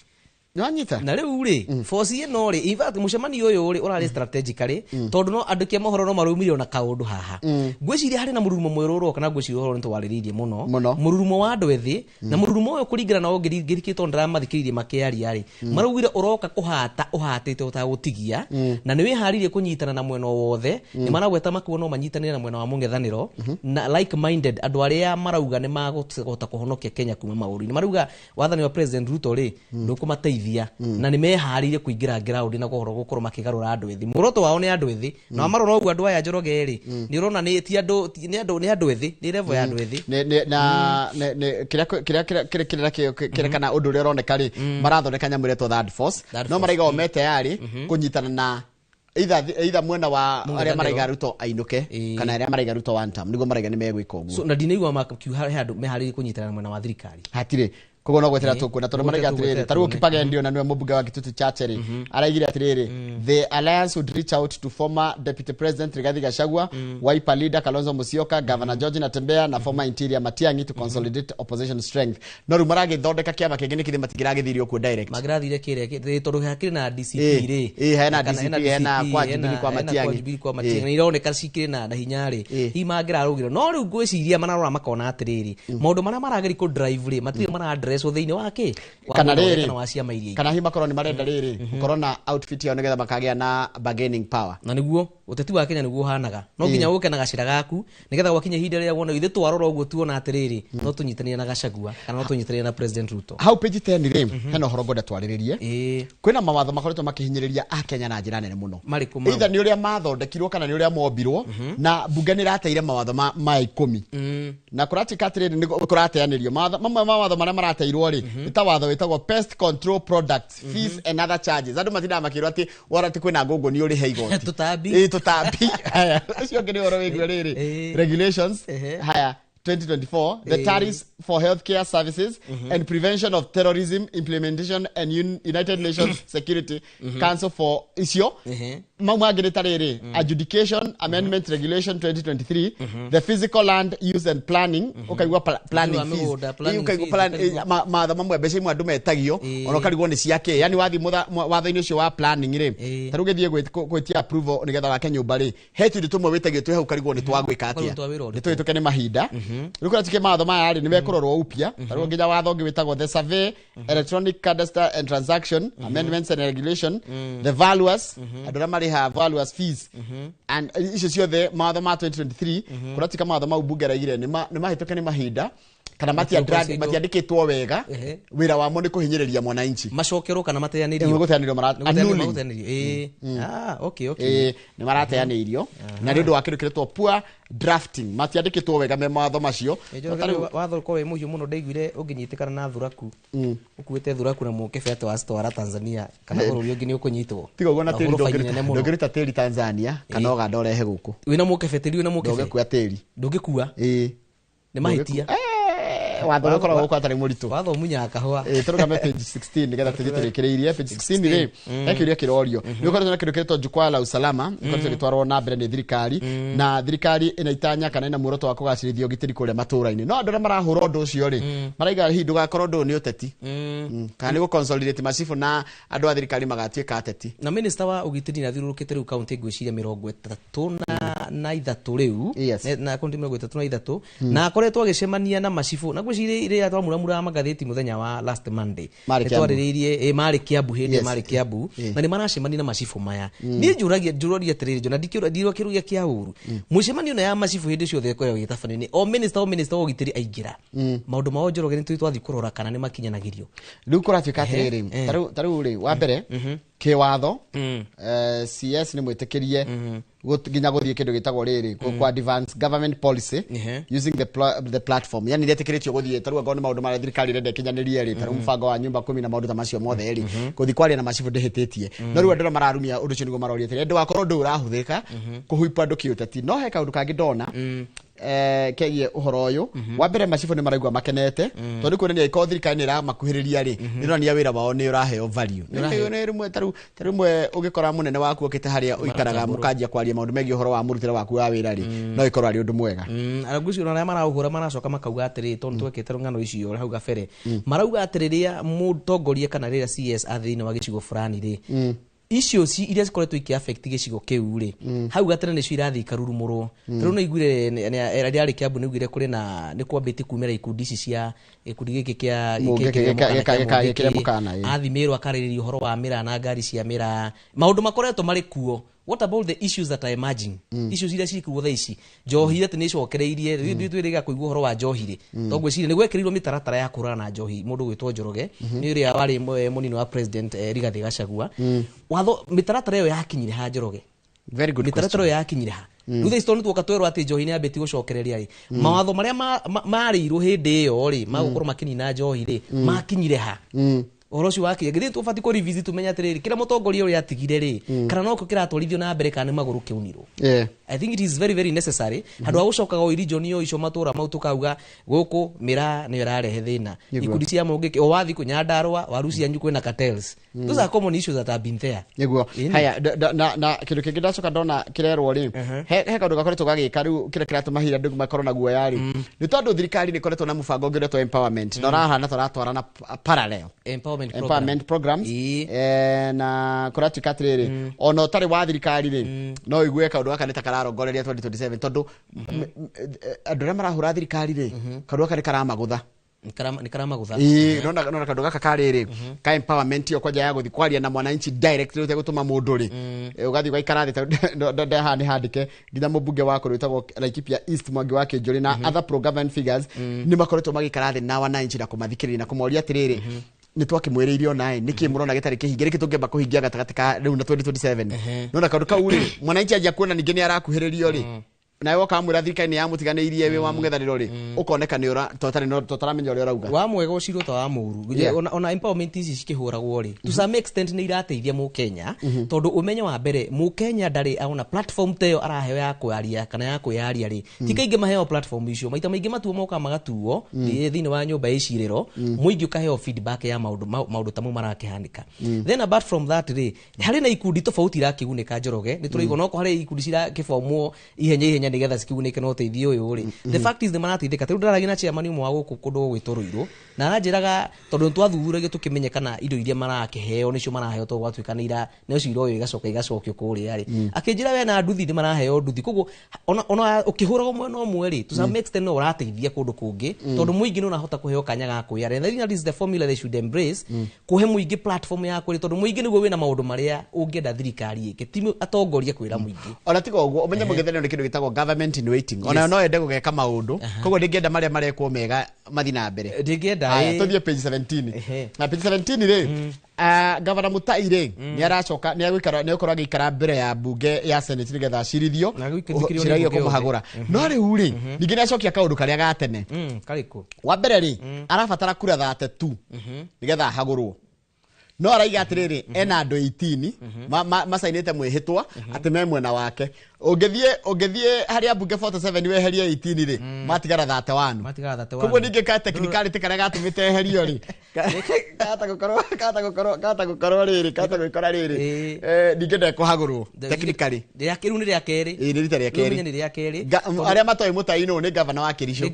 Nĩwanyita? Na rĩu rĩ, force ĩno rĩ, in fact mũcemanio ũyũ rĩ ũrarĩ strategically, tondũ no andũ a mohoro no maraumire ona kaũndũ haha. Ngwĩciria harĩ na mũrurumo mwerũ ũroka, na ngwĩciria ũhoro nĩtwarĩrĩirie mũno. Mũrurumo wa andũ ethĩ, na mũrurumo ũyũ kũringana na ũngĩrikĩtwo ndĩramathikĩrĩirie makĩaria rĩ, maraugire ũroka kũhata ũhatĩte ũtagũtigia, na nĩ wĩharĩirie kũnyitana na mwena o wothe. Nĩ maragweta makuo no manyitanĩre na mwena wa mũng'ethanĩro na like minded andũ arĩa marauga nĩ magũhota kũhonokia Kenya kuma maũru-inĩ. Marauga wathani wa President Ruto rĩ ndũkũmateithia. kũrũithia na nĩ meharĩirie kũingĩra ground na kũhoro gũkorwo makĩgarũra andũ ethĩ. Muoroto wao nĩ andũ ethĩ na marora ũguo andũ aya Njoroge rĩ, nĩ ũrona nĩ ti andũ, nĩ andũ, nĩ andũ ethĩ, nĩ level ya andũ ethĩ. Na kĩrĩa kĩrĩa kĩrĩa kĩrĩa kĩrĩa kana ũndũ ũrĩa ũroneka rĩ, marathondeka nyamũ ĩretwo third force, no maraiga o me tayari kũnyitana na either mwena wa arĩa maraiga Ruto ainũke kana arĩa maraiga Ruto one term, nĩguo maraiga nĩ megwĩka ũguo. So na ndinaigua makiuga he andũ meharĩirie kũnyitana na mwena wa thirikari. Hatirĩ. Koguo no gwetera tũkuona tondũ maraiga atĩrĩrĩ, ta rĩu Kipagendi ona nĩwe mũmbunge wa Kitutu Chache rĩ, araigire atĩrĩrĩ, the alliance would reach out to former deputy president Rigathi Gachagua, Wiper leader Kalonzo Musyoka, Governor George Natembeya na former interior Matiang'i to consolidate opposition strength. No rĩu maragĩthondeka kĩama kĩngĩ nĩkĩthĩ matingĩragĩthirie ũguo direct. Magĩrathire kĩrĩa tondũ hakĩrĩ na DCP rĩ. Hena DCP, hena kwa Jubilee kwa Matiang'i. Jubilee kwa Matiang'i. Nĩ ironeka cikĩrĩ na hinya rĩ. Hihi mangĩrarũgĩrwo. No rĩu ngwĩciria manarora makona atĩrĩrĩ, maũndũ marĩa marageria kũ drive rĩ, matirĩ mara address thĩinĩ wa kĩ? Kana rĩrĩ, kana hihi makorwo nĩ marenda rĩrĩ gũkorwo na outfit yao nĩgetha makagĩa na bargaining power. Na nĩguo ũteti wa Kenya nĩguo ũhanaga. No nginya ũke na gacĩra gaku nĩgetha gwakinya ihinda rĩrĩa wona ithuĩ twarora ũguo tuona atĩrĩrĩ, no tũnyitanĩre na Gachagua kana no tũnyitanĩre na President Ruto. Hau page 10 rĩ, hena ũhoro ngwenda twarĩrĩrie. Kwĩna mawatho makoretwo makĩhinyĩrĩria Akenya na njĩra nene mũno. Either nĩ ũrĩa mathondekirwo kana nĩ ũrĩa mombirwo, na bunge nĩ ĩrateire mawatho ma 10. Na kũratuĩka atĩrĩrĩ, nĩ kũrateanĩrio mamwe ma mawatho marĩa marateirwo rĩ, nĩ ta watho wĩtagwo pest control products fees and other charges. Andũ matindaga makĩrwo atĩ wora atĩ kwĩna ngũngũ nĩ ũrĩhe igoti. Tũtambi. Tũtambi. Haya, ũcio ũngĩ nĩ ũhoro wĩgiĩ rĩrĩ regulations. Haya, 2024, the tariffs for healthcare services and prevention of terrorism implementation and United Nations Security Council for icio mau mangĩ nĩ ta rĩrĩ, adjudication amendment regulation 2023, the physical land use and planning, ũkaigua planning fees, ũkaigua matho mamwe mbeca imwe andũ metagio ona ũkarigwo nĩ ciake, yani wathiĩ watho-inĩ ũcio wa planning rĩ, ta rĩu ũgĩthiĩ gwĩtia approval nĩgetha wake nyũmba rĩ, he tũindo tũmwe wĩtagio twĩ hau ũkarigwo nĩ twagwĩka atĩa, nĩ tũhĩtũke nĩ mahinda. Rĩu kũratuĩke mawatho maya rĩ, nĩ mekũrorwo upya. Ta rĩu nginya watho ũngĩ wĩtagwo the survey electronic cadastre and transaction amendments and regulation, the valuers, andũ arĩa marĩhaga valuers fees and icio ciothe mawatho ma 2023, kũratuĩka mawatho mau mbunge ĩraigire nĩ mahĩtũke nĩ mahinda kana matiandĩkĩtwo wega, wĩra wamo nĩ kũhinyĩrĩria mwananchi. Macokerwo kana mateanĩrio? Nĩ gũteanĩrio, nĩ marateanĩirio na nĩ ũndũ wa kĩndũ kĩretwo poor drafting, matiandĩkĩtwo wega me mawatho macio. Watho ũkorwo wĩ mũhiũ mũno, ndaiguire ũngĩnyitĩkana na thuraku, ũkuĩte thuraku na mũkebe atĩ wacitwara Tanzania kana bũrũri ũngĩ nĩ ũkũnyitwo. Tiga ũguo na tĩri ndũngĩruta tĩri Tanzania kana Uganda ũrehe gũkũ. Wĩna mũkebe tĩri, wĩna mũkebe ndũngĩkua tĩri, ndũngĩkua. Nĩ mahĩtia. Watho ũkoragwo gũkũ atarĩ mũritũ. Watho ũmunyaga kahũa. Tũrũgame page 16 nĩgetha tũthiĩ tũrĩkĩrĩirie. Page 16 rĩ, he kĩũria kĩrorio. Nĩ ũkoretwo na kĩndũ kĩretwo jukwaa la usalama, gĩkoretwo gĩtwarwo na mbere nĩ thirikari, na thirikari ĩna itanya kana ĩna muoroto wa kũgacĩrithia ũgitĩri kũrĩa matũũra-inĩ. No andũ arĩa marahũra ũndũ ũcio rĩ, maraiga hihi ndũgakorwo ũndũ ũyũ nĩ ũteti, kana nĩ gũ-consolidate macibu na andũ a thirikari magatuĩka ateti. Na minister wa ũgitĩri nĩ athiũrũrũkĩte rĩu kaunti ngwĩciria 33 rĩu, na kaunti 33, na akoretwo agĩcemania na macibu. Na ngwĩciria rĩrĩa twamuramuraga magathĩti mũthenya wa last Monday, nĩtwarĩrĩirie marĩ Kiambu, hĩndĩ marĩ Kiambu, na nĩ maracemania na macibu maya. Niĩ njũragia atĩrĩrĩ, John, na ndikĩũria kĩũria kĩa ũru, mũcemanio na ya macibu hĩndĩ ciothe ĩkoragwo ĩgĩtabanio nĩ o minister wa ũgitĩri aingĩra, maũndũ mao Njoroge nĩ twathiĩ kũrora kana nĩ makinyanagĩrio. Rĩu kũratuĩka atĩrĩrĩ, ta rĩu rĩ, wa mbere kĩwatho CS nĩ mwĩtĩkĩrie nginya gũthiĩ kĩndũ gĩtagwo rĩrĩ kwa advance government policy using the platform, yani nĩetĩkĩrĩtio gũthiĩ ta rĩu angorwo nĩ maũndũ marĩa thirikari ĩrenda ĩkinyanĩrie rĩ, ta rĩu mũbango wa nyumba 10 na maũndũ ta macio mothe rĩ, gũthiĩ kwaria na macibu ndĩhĩtĩtie. No rĩu andũ arĩa mararumia ũndũ ũcio nĩguo maroria atĩrĩ, ndũgakorwo ũndũ ũrahũthĩka kũhuipa andũ kĩũteti. No he kaũndũ kangĩ ndona kegiĩ ũhoro ũyũ. Wa mbere macibu nĩ maraigua makenete tondũ kuonania ĩkorwo thirikari nĩ ĩramakuhĩrĩria rĩ, nĩ ĩronania wĩra wao nĩ ũraheo value. Nĩ rĩmwe ta rĩmwe ũgĩkora mũnene waku okĩte harĩa ũikaraga mũkanjia kwaria maũndũ megiĩ ũhoro wa mũrutĩre waku wa wĩra rĩ, no ĩkorwo arĩ ũndũ mwega. Ngwĩciria arĩa maraũhũra maracoka makauga atĩrĩ, tondũ twekĩte rũng'ano icio hau gabere, marauga atĩrĩ rĩrĩa mũtongoria kana rĩrĩa CS athĩ-inĩ wa gĩcigo fulani rĩ, icio iria cikoretwo ikĩ-affect gĩcigo kĩu rĩ, hau gatene nĩcio irathiĩ ikarurumũrwo. Ta rĩu nĩaiguire rĩrĩa arĩ Kiambu nĩaugire kũrĩ na nĩ kwambĩtie kumĩra ikundi ici cia gĩkundi gĩkĩ kĩa athimĩrwo akarĩrĩria ũhoro wa mĩraa na ngari cia mĩraa, maũndũ makoretwo marĩ kuo What about the issues that are emerging? Issues iria cikuo thaa ici njohi atĩ nĩ icokereirie rĩu twĩrĩga kũigua ũhoro wa njohi rĩ, to ngwĩciria nĩ gwekĩrirwo mĩtaratara ya kũhũrana na njohi. Mũndũ gwĩtwo Njoroge nĩ ũrĩa warĩ mũnini wa president, Rigathĩ Gachagua. Watho mĩtaratara ĩyo yakinyire ha, Njoroge? Very good. Mĩtaratara ĩyo yakinyire ha? Rĩu thaa ici tondũ nĩtuoka twerwo atĩ njohi nĩ yambĩtie gũcokereria rĩ, mawatho marĩa marĩirwo hĩndĩ ĩyo rĩ magũkorwo makĩnina njohi rĩ, makinyire ha? Ũhoro ũcio wakinya githĩ tũbatiĩ kũ revisit tũmenye atĩrĩrĩ, kĩrĩa mũtongoria ũrĩa atigire rĩ, kana nokĩo kĩratwarithio na mbere kana nĩ magũrũ kĩunirwo? I think it is very very necessary handũ ha gũcokaga o region o icio matũra mau tũkauga gũkũ mĩraa nĩyo ĩrarehe thĩna. Ikundi cia mũngĩkĩ o wathi kũ Nyandarũa waru cianyu kwĩna cartels. Those are common issues that have been there. Nĩguo. Haya, na kĩndũ kĩngĩ ndacoka ndona kĩrerwo rĩ, he kaũndũ gakoretwo gagĩka rĩu kĩrĩa kĩratũma hihi andũ makorwo na guoya rĩ, nĩ tondũ thirikari nĩ ĩkoretwo na mũbango ũngĩ ũretwo empowerment, na ũrahana tũratwarana parallel. Empowerment program. Empowerment programs. Na kũratuĩka atĩrĩrĩ, ona ũtarĩ wa thirikari rĩ, no ũigue kaũndũ gaka nĩ ta kararongoreria 2027, tondũ andũ arĩa marahũra thirikari rĩ, kaũndũ gaka nĩ karamagũtha. Nĩ karamagũtha. Ĩĩ, nona kaũndũ gaka karĩrĩ ka empowerment ĩyo kwanja ya gũthiĩ kwaria na mwananchi directly ũtegũtũma mũndũ rĩ, ũgathiĩ ũgaikara thĩ haha nĩ handĩke nginya mũmbunge wa kũrĩa wĩtagwo Laikipia East Mwangi wa Kĩnjũri na other pro government figures nĩ makoretwo magĩikara thĩ na wananchi na kũmathikĩrĩria na kũmoria atĩrĩrĩ, nĩ twakĩmwĩrĩire onaĩ nĩkĩ mũrona gĩtarĩ kĩhinge, nĩkĩ tũngĩamba kũhingia gatagatĩ ka rĩu na 2027? Nona kaũndũ kau rĩ, mwananchi anjia kuona ningĩ nĩ arakuhĩrĩrio rĩ, nawe woka wamwĩra thirikari nĩ yamũtiganĩirie wĩ wa mũng'ethanĩro rĩ, ũkoneka nĩ ũra tũtaramenya ũrĩa ũrauga. Wa mwega ũcirwo ta wa mũru. Ona empowerment ici cikĩhũragwo rĩ, to some extent nĩ irateithia mũkenya, tondũ ũmenyo wa mbere mũkenya ndarĩ ona platform ta ĩyo araheo ya kwaria kana ya kwĩyaria rĩ, ti kaingĩ maheo platform icio. Maita maingĩ matuo moka magatuo thĩinĩ wa nyũmba ya icirĩro, mũingĩ ũkaheo feedback ya maũndũ ta mau marakĩhanĩka. Then apart from that rĩ, harĩ na ikundi tofauti irakĩgunĩka, Njoroge. Nĩ tũraigua noko harĩ ikundi cirakĩbomwo ihenya ihenya nĩgetha cikigunĩke na ũteithio ũyũ rĩ. The fact is nĩ marateithĩka. Tarĩu ndĩraragia na chairman ũmwe wa gũkũ kũndũ gũgwĩtwo Rũirũ, na aranjĩraga tondũ nĩ twathuthuragia tũkĩmenye kana indo iria marakĩheo nĩcio maraheo, tondũ gwatuĩka nĩ ira nĩcio iroywo igacoka igacokio kũrĩa rĩ, akĩnjĩra we na nduthi nĩ maraheo nduthi. Koguo ona ũkĩhũragwo mwena ũmwe rĩ, to some extent no ũrateithia kũndũ kũngĩ, tondũ mũingĩ nĩ ũrahota kũheo kanya ga kwĩyaria. And I think that is the formula they should embrace, kũhe mũingĩ platform ya kwĩria, tondũ mũingĩ nĩguo wĩna maũndũ marĩa ũngĩenda thirikari ĩke, ti atongoria kwĩra mũingĩ. Ona tiga ũguo, ũmenye mũng'ethanĩro nĩ kĩndũ gĩtagwo government in waiting. Ona no ende gũgeka maũndũ, koguo ndĩngĩenda marĩa marekwo mega mathiĩ na mbere. Ndĩngĩenda. Haya, tũthiĩ page 17. Na page 17 rĩ, Gavana Mutai rĩ nĩ aracoka nĩ agũikara nĩ agũkorwo agĩikara mbere ya mbunge ya Senate nĩgetha acirithio gũthikĩrĩrio nĩ ciragia mbunge yothe. kũmũhagũra. No rĩu rĩ, ningĩ nĩ acokia kaũndũ karĩa ga tene. Karĩkũ? Wa mbere rĩ, arabatara kura 32 nĩgetha ahagũrwo, no araiga atĩrĩrĩ, ena andũ 18 macainĩte mwĩhĩtwa atĩ me mwena wake. Ũngĩthiĩ harĩa mbunge 47 weherie 18 rĩ, matigara 31. Matigara 31. Koguo ningĩ ka technicality karĩa gatũmĩte eherio rĩ, kahota gũkorwo rĩrĩ kahota gwĩkora rĩrĩ, ningĩ ndekũhagũrwo technically. Rĩu nĩ rĩa kerĩ. Ĩĩ, nĩ rita rĩa Rĩu ũmenye kerĩ. Nĩ rĩa kerĩ. Arĩa matoĩ Mutai nũ? Nĩ gavana wa Kericho. Nĩ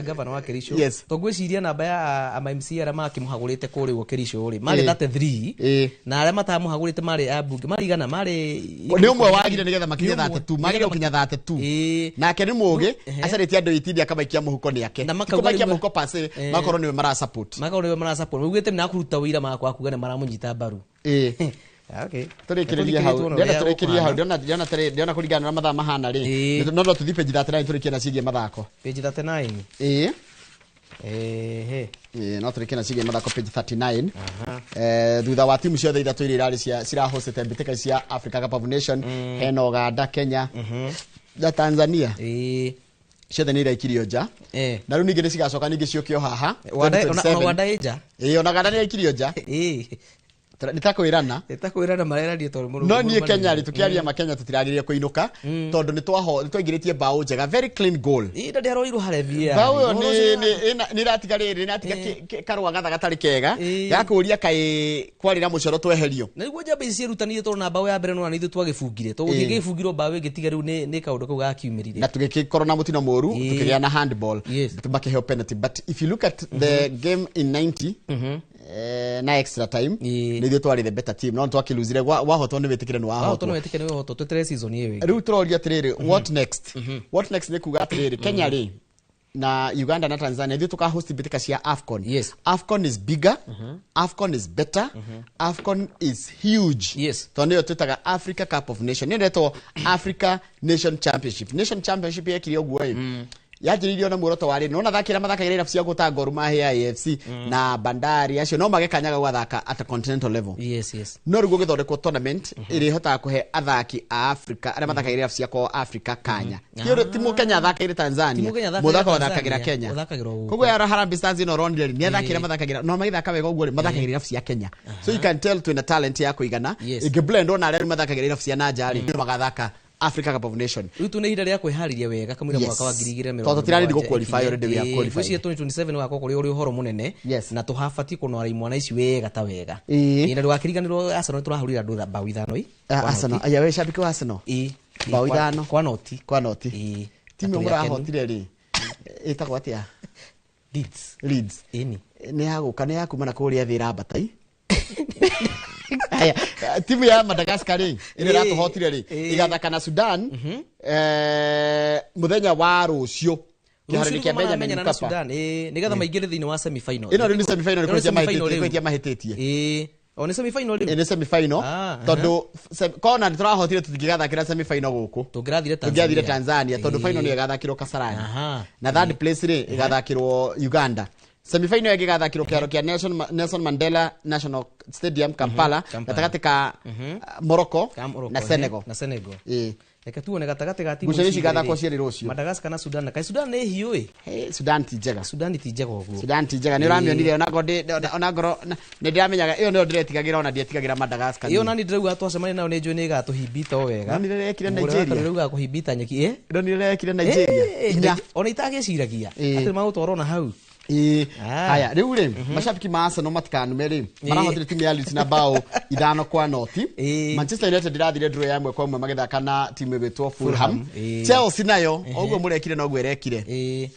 gavana wa Kericho. To ngwĩciria namba ya ama MCA arĩa makĩmũhagũrĩte kũrĩa ũguo Kericho rĩ, marĩ 33, na arĩa matamũhagũrĩte marĩ ambunge marĩ igana marĩ Nĩ ũmwe wagire nĩgetha makinye Nĩ ũmwe. 32, magire gũkinya 32. Nake nĩ mũgĩ, acarĩtie andũ 18 akamaikia mũhuko nĩ ake. Na Ti makauga kũmaikia rĩu- mũhuko pase, makorwo nĩwe mara support. Makorwo nĩwe mara support, maugĩte nĩ akũruta wĩira makwa kuga nĩ maramũnyita mbaru. Okay. Tũrĩkĩrĩrie hau. Tuone Ndĩrenda ũrĩa tũrĩkĩrĩrie hau. gũkũhana. Ndĩrona kũringana na mathaa mahana rĩ, no tũthiĩ page 39 tũrĩkie na ciĩgiĩ mathako. Page 39. Ĩĩ. Ehe. Ĩĩ, no tũrĩkie na ciĩgiĩ mathako page 39. Thutha wa timu ciothe ithatũ iria irarĩ cia cirahostete mbĩtĩka cia Africa Cup of Nation, hena Uganda, Kenya na Tanzania, ciothe nĩ iraikirio nja, na rĩu ningĩ nĩ cigacoka ningĩ ciũkio haha Ona 2027. Uganda ĩ nja. Ĩĩ, ona Uganda nĩ iraikirio nja. Nĩ ta kwĩrana. Nĩ ta kwĩrana marerania tondũ mũndũ- No niĩ mũndũ Kenya rĩ, tũkĩaria ma Kenya tũtiragĩrĩire kũinũka, tondũ nĩ twaingĩrĩtie mbaũ njega, very clean goal. Ĩ, na ndĩarorirwo harĩa VAR. Mbaũ ĩyo Ũhoro ũcio nĩ ĩratiga rĩrĩ, nĩ ĩratiga karũa gatha gatarĩ kega gakũria kaĩ kwarĩ na mũcoro tweherio. Na nĩguo njamba ici ciĩrutanĩirie, tondũ na mbaũ ya mbere nĩwona ithuĩ twagĩbungire, tondũ gũtingĩgĩbungirwo mbaũ ĩngĩ tiga rĩu nĩ kaũndũ kau gakiumĩrire. Na tũgĩkorwo na mũtino mũru, tũkĩgĩa na handball, makĩheo penalty. But if you look at the game in 90 na extra time, nĩ ithuĩ twarĩ the better team, no twakĩlosire. Wahotwo nĩ wĩtĩkĩre nĩ wahotwo wahotwo. nĩ wĩtĩkĩre nĩ wahotwo, tweterere season ĩyo ĩngĩ. Rĩu tũroria atĩrĩrĩ, what next? What next nĩ kuga atĩrĩrĩ, Kenya rĩ Na Uganda na Tanzania ithuĩ tũka host mbĩtĩka cia AFCON. Yes. AFCON is bigger. AFCON is better. AFCON is huge. Yes. Tondũ nĩyo twĩtaga Africa Cup of Nation. Nĩyo ĩretwo Africa Nation Championship. Nation Championship yekire ũguo ĩ. Yanjĩrĩirio na muoroto wa rĩrĩ, nĩwona athaki arĩa mathakagĩra irabu cia gũta Gor Mahia, AFC na Bandari acio no mage kanya ga gũgathaka at a continental level. Yes, yes. No rĩu gũgĩthondekwo tournament ĩrĩa ĩhotaga kũhe athaki a Africa arĩa mathakagĩra irabu cia kwao Africa kanya. Ti Mũkenya athakagĩra Tanzania, mũthako athakagĩra Kenya. Koguo ya Harambee Stars ĩno ũronire rĩ, nĩ athaki arĩa mathakagĩra no magĩthaka wega ũguo rĩ, mathakagĩra irabu cia Kenya. So you can tell twĩna talent ya kũigana. Ĩngĩ ona arĩa mathakagĩra irabu cia na nja rĩ, nĩ magathaka Africa Cup of Nation. Rĩu tu nĩ ihinda rĩa kwĩharĩria wega kamũira mwaka wa 2027. Tondũ tũtirarĩndi gũ qualify already, we are qualified. Ngwĩciria 2027 wakorwo kũrĩ ũrĩ ũhoro mũnene na tũhabatiĩ kũnora imwana ici wega ta wega. Na ndũgakĩriganĩrwo Arsenal tũrahũrire andũ mbaũ 5 ĩ. Arsenal. Aya we shabiki wa Arsenal. Mbaũ 5 kwa noti. Kwa noti. Timu ĩyo mũrahotire rĩ ĩtagwo atĩa? Leeds. Leeds. Ĩni. Nĩ yagũka nĩ yakuma na kũrĩa thĩ ĩrambatai. Aya, timu ya Madagascar rĩ ĩrĩa ĩratũhotire rĩ ĩgathaka na Sudan mũthenya wa rũciũ kĩharo-inĩ kĩa Benjamin na Mkapa. Sudan nĩgetha maingĩre thĩinĩ wa semi final. Ĩno rĩu nĩ semi final kwĩtia mahĩtĩtie. O nĩ semi final rĩu. Nĩ semi final tondũ kona nĩ tũrahotire tũtingĩgathakĩra semi final gũkũ. Tũngĩrathire Tanzania tondũ final nĩ ĩgathakĩrwo Kasarani. Na third place rĩ ĩgathakĩrwo Uganda. Semi-final ĩgĩgathakĩrwo kĩharo kĩa Nelson Mandela National Stadium Kampala gatagatĩ ka Morocco na Senegal. Na Senegal. Reke tuone gatagatĩ ga timu ici igathakwo cierĩ rũciũ. Madagascar na Sudan. Kaĩ Sudan nĩ hiũ ĩ? Sudan ti njega. Sudan ti njega ũguo. Sudan ti njega. Nĩ ũramĩonire ona ngoro nĩ ndĩramenyaga ĩyo nĩyo ndĩretigagĩra ona ndietigagĩra Madagascar. Ĩyo nani ndĩrauga twacemania nayo nĩ njũĩ nĩ ĩgatũhimbita o wega. No nĩ ĩrekire Nigeria. Ndĩrauga kũhimbita nyeki. No nĩ ĩrekire Nigeria. Ona itagĩciragia atĩ magũtwarwo na hau. Haya rĩu rĩ mashabiki ma Arsenal matikanume rĩ marahotire timu ya Leeds na bao 5-0. Manchester United irathire draw ya 1-1 magĩthaka na timu ĩgwĩtwo Fulham. Chelsea nayo ũguo mũrekire noguo ĩrekire.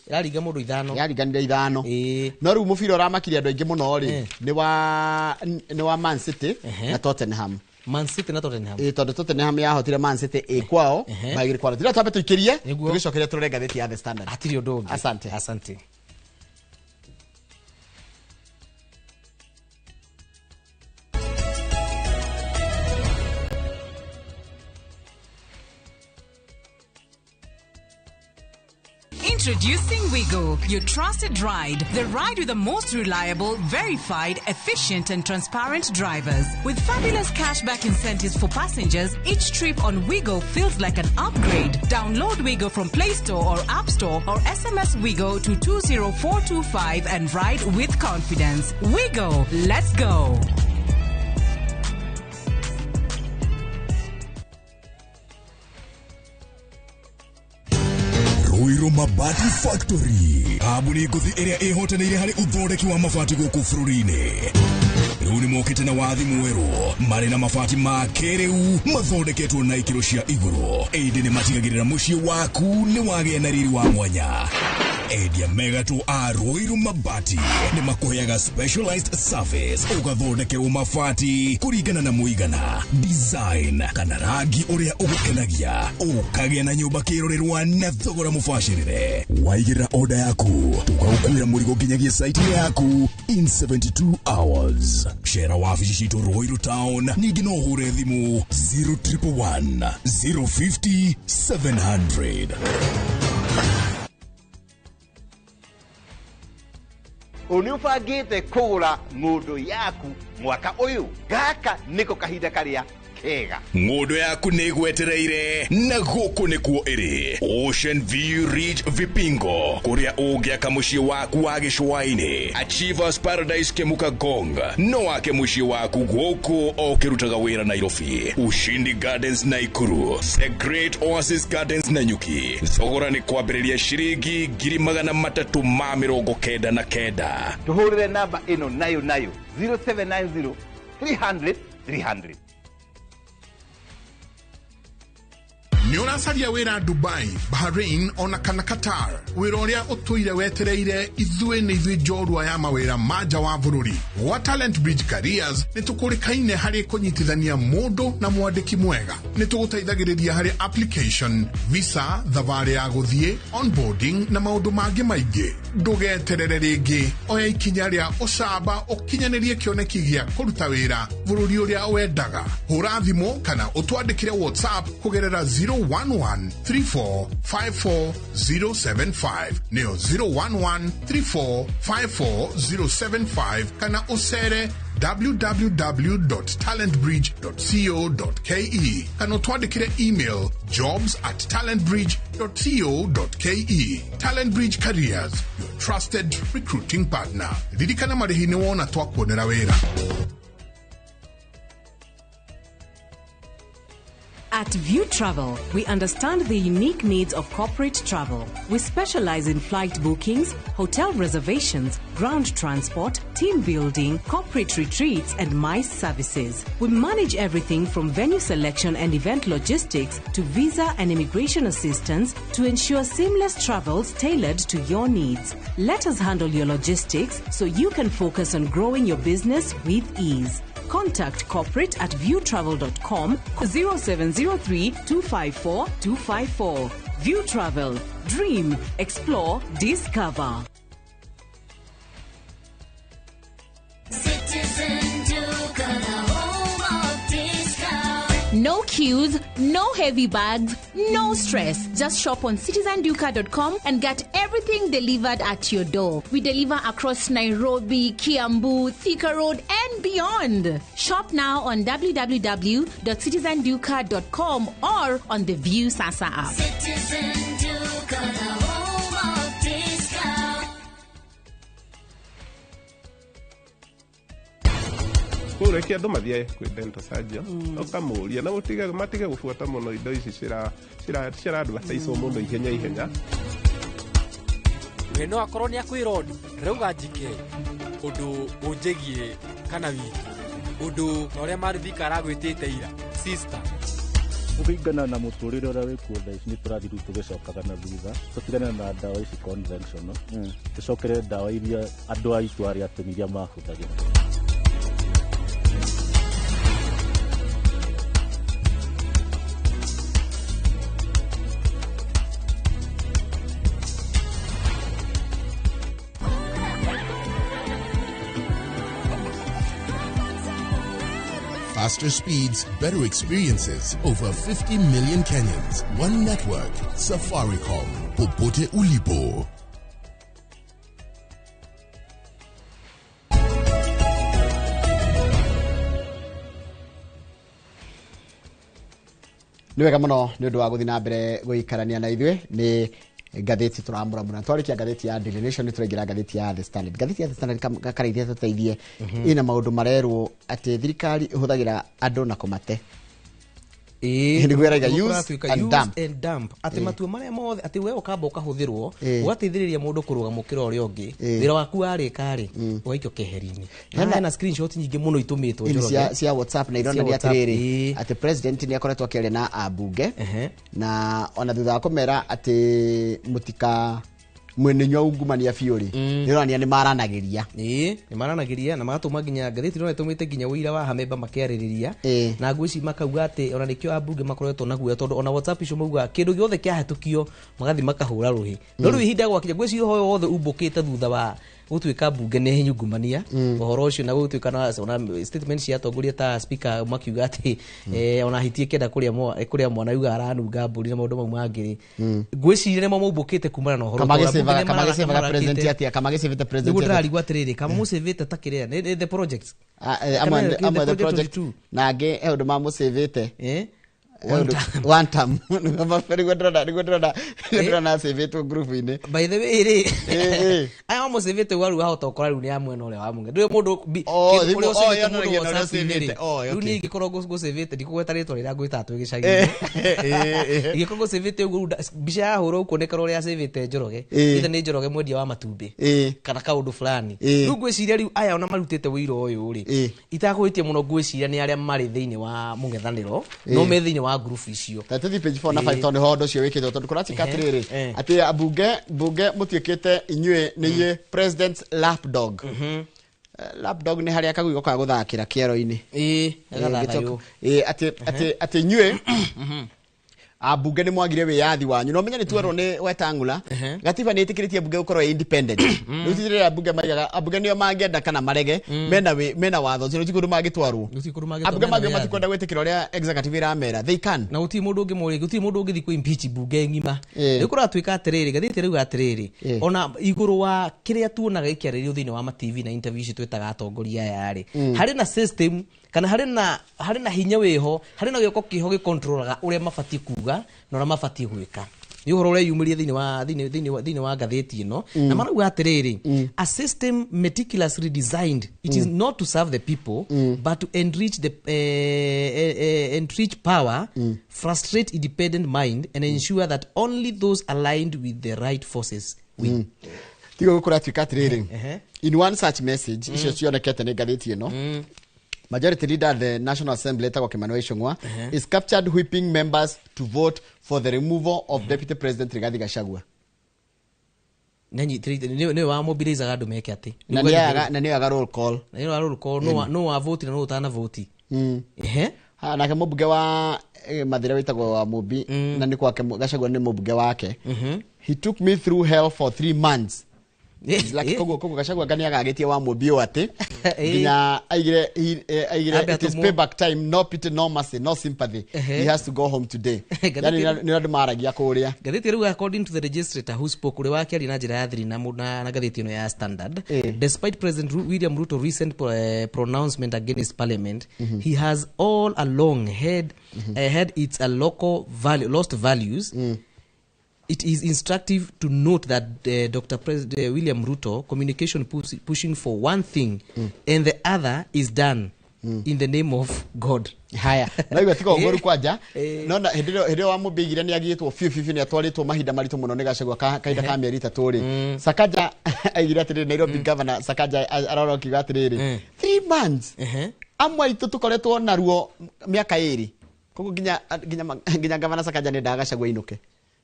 Ĩraringa mũndũ 5. Yariganire 5. No rĩu mũbira ũramakirie andũ aingĩ mũno rĩ nĩ wa Man City na Tottenham. Man City na Tottenham. Tondũ Tottenham yahotire Man City ĩ kwao magĩrĩ kwa noti. Twambe tũikĩrie tũgĩcokeria tũrore ngathĩti ya The Standard. Hatirĩ ũndũ ũngĩ. Asante. Asante. Introducing Wigo, your trusted ride. The ride with the most reliable, verified, efficient and transparent drivers. With fabulous cashback incentives for passengers, each trip on Wigo feels like an upgrade. Download Wigo from Play Store or App Store or SMS Wigo to 20425 and ride with confidence. Wigo, let's go. Ruiru Mabati Factory kambuni ngũthi ĩrĩa ĩhotanĩire harĩ ũthondeki wa mabati gũkũ bũrũri-inĩ. Rĩu nĩ mokĩte na wathi mwerũ marĩ na mabati ma kĩrĩu mathondeketwo na ikĩro cia igũrũ, ĩndĩ nĩ matigagĩrĩra mũciĩ waku nĩ wagĩa na riri wa mwanya. Endia megatũ a Ruiru Mabati nĩ makũheaga specialized service ũgathondekerwo mabati kũringana na mũigana, design kana rangi ũrĩa ũgũkenagia, ũkagĩa na nyũmba kĩrorerwa na thogora mũbacĩrĩre. Waigĩrĩra order yaku tũgagũkuĩra mũrigo nginyagia site yaku in 72 hours. Cera wabici citũ Ruiru Town, ningĩ no ũhũre thimũ 0111 050 700. Nĩ ũbangĩte kũgũra ng'ũndũ yaku mwaka ũyũ? Gaka nĩko kahinda karĩa kega. Ng'ũndũ yaku nĩ ĩgwetereire na gũkũ nĩkuo ĩrĩ. Ocean View Ridge Vipingo, kũrĩa ũngĩaka mũciĩ waku wa gĩcũa-inĩ. Achievers Paradise Kemuka Gong, no wake mũciĩ waku gũkũ o ũkĩrutaga wĩra Nairobi. Ushindi Gardens Naikuru, The Great Oasis Gardens Nanyuki. Thogora nĩ kwambĩrĩria ciringi 399. Tũhũrĩre namba ĩno nayo nayo 0790 300 300. Nĩ ũracaria wĩra Dubai, Bahrain ona kana Qatar. Wĩra ũrĩa ũtũire wetereire ithuĩ nĩ ithuĩ njorua ya mawĩra ma nja wa bũrũri. Gwa Talent Bridge Careers nĩ tũkũrĩkaine harĩ kũnyitithania mũndũ na mwandĩki mwega. Nĩ tũgũteithagĩrĩria harĩ application, visa, thabarĩ ya gũthiĩ, onboarding na maũndũ mangĩ maingĩ. Ndũgeterere rĩngĩ, oya ikinya rĩa ũcamba ũkinyanĩrie kĩoneki gĩa kũruta wĩra bũrũri ũrĩa wendaga. Hũra thimũ kana ũtwandĩkĩre WhatsApp kũgerera 011 34 54 075 nĩyo 011 34 54 075 kana ũcere www.talentbridge.co.ke kana ũtwandĩkĩre email jobs@talentbridge.co.ke. Talent Bridge Careers, your trusted recruiting partner. Ririkana marĩhi nĩ wona twakuonera wĩra. At View Travel, we understand the unique needs of corporate travel. We specialize in flight bookings, hotel reservations, ground transport, team building, corporate retreats, and MICE services. We manage everything from venue selection and event logistics to visa and immigration assistance to ensure seamless travels tailored to your needs. Let us handle your logistics so you can focus on growing your business with ease. Contact corporate at viewtravel.com 0703 254 254. View Travel. Dream, explore, discover. Citizen Duka, the home of discount. No queues, no heavy bags, no stress. Just shop on citizenduka.com and get everything delivered at your door. We deliver across Nairobi, Kiambu, Thika Road, and beyond. Shop now on www.citizenduka.com or on the View Sasa app. Citizen Duka, the home of discount. Reke andũ mathiĩ kwĩ dental surgeon ũkamũria na matige gũbuata mũno indo ici cira advertise mũno ihenya ihenya. We no akorwo nĩ akwĩra ũndũ ndĩrauga njike ũndũ ũnjĩgie kana witũ ũndũ na ũrĩa Marithika aragwĩtĩte ira sister. Kũringana na mũtũrĩre ũrĩa wĩkuo thaa ici nĩ tũrathiĩ rĩu tũgĩcokaga na thutha tũtigane na ndawa ici conventional tũcokere ndawa iria andũ aitũ arĩa tene iria mahũthagĩra. Faster speeds, better experiences. Over 50 million Kenyans. One network. Safaricom. Popote ulipo. Nĩ wega mũno nĩ ũndũ wa gũthiĩ na mbere gũikarania na ithuĩ nĩ ngathĩti tũramũramũra twarĩkia ngathĩti ya Daily Nation nĩ tũraingĩra ngathĩti ya The Standard. Ngathĩti ya The Standard karaithia tũteithie ĩna maũndũ marerwo atĩ thirikari ĩhũthagĩra andũ na kũmate. Nĩguo ĩraiga use and dump. Atĩ matua marĩa mothe atĩ we ũkamba ũkahũthĩrwo ũgateithĩrĩria mũndũ kũrũga mũkĩra ũrĩa ũngĩ wĩra waku warĩka rĩ ũgaikio keheri-inĩ. Hena screenshot nyingĩ mũno itũmĩtwo Njoroge cia WhatsApp na ironania atĩrĩrĩ atĩ president nĩ akoretwo akĩaria na ambunge na ona thutha wa kũmera atĩ mũtika mwene ungumania biũ rĩ nĩronania nĩ maranagĩria. Nĩ maranagĩria na magatũma nginya ngathĩti ĩno ĩtũmĩte nginya ũira wa Hamemba makĩarĩrĩria na ngwĩci makauga atĩ ona nĩkĩo ambunge makoretwo na guoya tondũ ona WhatsApp icio maugaga kĩndũ gĩothe kĩahĩtũkio magathiĩ makahũra rũhĩ. No rĩu ihinda gwakinya ngwĩciria ũhoro wothe umbũkĩte thutha wa gũtuĩka mbunge nĩ nyungumania ũhoro ũcio na gũtuĩka na ona statement cia atongoria ta speaker makiuga atĩ ona hiti ĩkĩenda kũrĩa mwana yuga aranunga mbũri na maũndũ mau mangĩ rĩ ngwĩciria nĩmo maumbũkĩte kumana na ũhoro kamagĩcĩvaga president atĩa kamagĩcĩvĩte president nĩguo ndĩrarigwo atĩrĩrĩ kamamũcĩvĩte ta kĩrĩa nĩ the project amwe the project na angĩ he ũndũ mamũcĩvĩte one time nĩguo ndĩrona acĩvĩtwo group-inĩ. By the way rĩ aya mamũcĩvĩte ũguo rĩu wahota ũkora rĩu nĩ a mwena ũrĩa wa mũng'e ndũĩ mũndũ ũrĩa ũcĩvĩte mũndũ WhatsApp-inĩ rĩ rĩu niĩ ingĩkorwo ngũcĩvĩte ndikũgweta rĩtwa rĩrĩa ngwĩtaga twĩ gĩcagi-inĩ ingĩkorwo ngũcĩvĩte ũguo rĩu mbica yahũrwo ũkuonekana ũrĩa acĩvĩte Njoroge ithe nĩ Njoroge mwendia wa matumbĩ kana kaũndũ fulani rĩu ngwĩciria rĩu aya ona marutĩte ũira ũyũ rĩ itakũhĩtia mũno ngwĩciria nĩ arĩa marĩ thĩinĩ wa mũng'ethanĩro no me thĩinĩ wa wa ngurubu icio. Ta tũthiĩ page 4 na 5 tondũ nĩho ũndũ ũcio wĩkĩtwo, tondũ kũratuĩka atĩrĩrĩ atĩ ambunge bunge mũtuĩkĩte inyuĩ nĩ inyuĩ president's lapdog. Lapdog nĩ harĩa kagui gokaga gũthakĩra kĩero-inĩ. Gagathathaywo. Atĩ inyuĩ ambunge nĩ mwagire wĩyathi wanyu, no menya nĩ twerwo nĩ Wetang'ula gatiba nĩ ĩtĩkĩrĩtie ambunge gũkorwo ĩ independent. Rĩu ti rĩrĩa ambunge maigaga ambunge nĩo mangĩenda kana marege, mena watho ũcio, gũtirĩ kũndũ mangĩtwarwo. Gũtirĩ kũndũ mangĩtwarwo, Ambunge mena mangĩo wĩyathi. Matikwenda gwĩtĩkĩra ũrĩa executive ĩramera, they can. Na gũtirĩ mũndũ ũngĩ gũtirĩ mũndũ ũngĩthiĩ kũ impeach mbunge ng'ima. Rĩu kũratuĩka atĩrĩrĩ, ngathĩti rĩu atĩrĩrĩ, ona igũrũ wa kĩrĩa tuonaga gĩkĩarĩrio thĩinĩ wa ma TV na interview ici twĩtaga atongoria aya rĩ, harĩ na system kana harĩ na hinya wĩho, harĩ na gĩoko kĩho gĩkontrolaga ũrĩa mabatiĩ kuga na ũrĩa mabatiĩ gwĩka. Nĩ ũhoro ũreyumĩria thĩinĩ wa ngathĩti ĩno. Na marauga atĩrĩrĩ, a system meticulously designed, it is not to serve the people but to enrich the enrich power, frustrate independent mind and ensure that only those aligned with the right forces win. Tiga kũratuĩka atĩrĩrĩ, in one such message icio cionekete nĩ ngathĩti ĩno, Majority Leader at the National Assembly etagwo Kimani Ichung'wa is captured whipping members to vote for the removal of Deputy President Rigathi Gachagua. Nĩwe wamobilizaga andũ meke atĩ Na nĩaga roll call. Na nĩwe wa roll call, no wa voti na no ũtana voti. Ha, nake mũmbunge wa Mathĩra wĩtagwo wa Mũmbi, na nĩ kwake Gachagua nĩ mũmbunge wake. "He took me through hell for 3 months." Like, koguo Gachagua nga nĩagagĩtie wa Mũmbi ũũ atĩ nginya aigire Ambe "It is atũmwo. payback time. No pity, no mercy, no sympathy. He has to go home today." Yani nĩ andũ maragia kũrĩa. Ngathĩti rĩu, according to the legislator who spoke, ũrĩa wakĩaria na njĩra ya thiri na ngathĩti ĩno ya Standard, despite President William Ruto recent pronouncement against parliament, he has all along had its a local value, lost values. It is instructive to note that Dr. President William Ruto communication pushing for one thing and the other is done in the name of God. Haya, naigua tiga ũguo. Rĩu kwanja nona hĩndĩ ĩrĩa wa Mũmbi aigire nĩ agiyĩtwo biũ biũ biũ, nĩ atwarĩtwo mahinda maritũ mũno nĩ Gachagua kahinda ka mĩeri 3 rĩ, Sakaja aigire atĩrĩrĩ, Nairobi Governor Sakaja arora akiuga atĩrĩrĩ, 3 months, amwe aitũ tũkoretwo naruo mĩaka 2. Koguo nginya Governor Sakaja nĩ endaga Gachagua ainũke.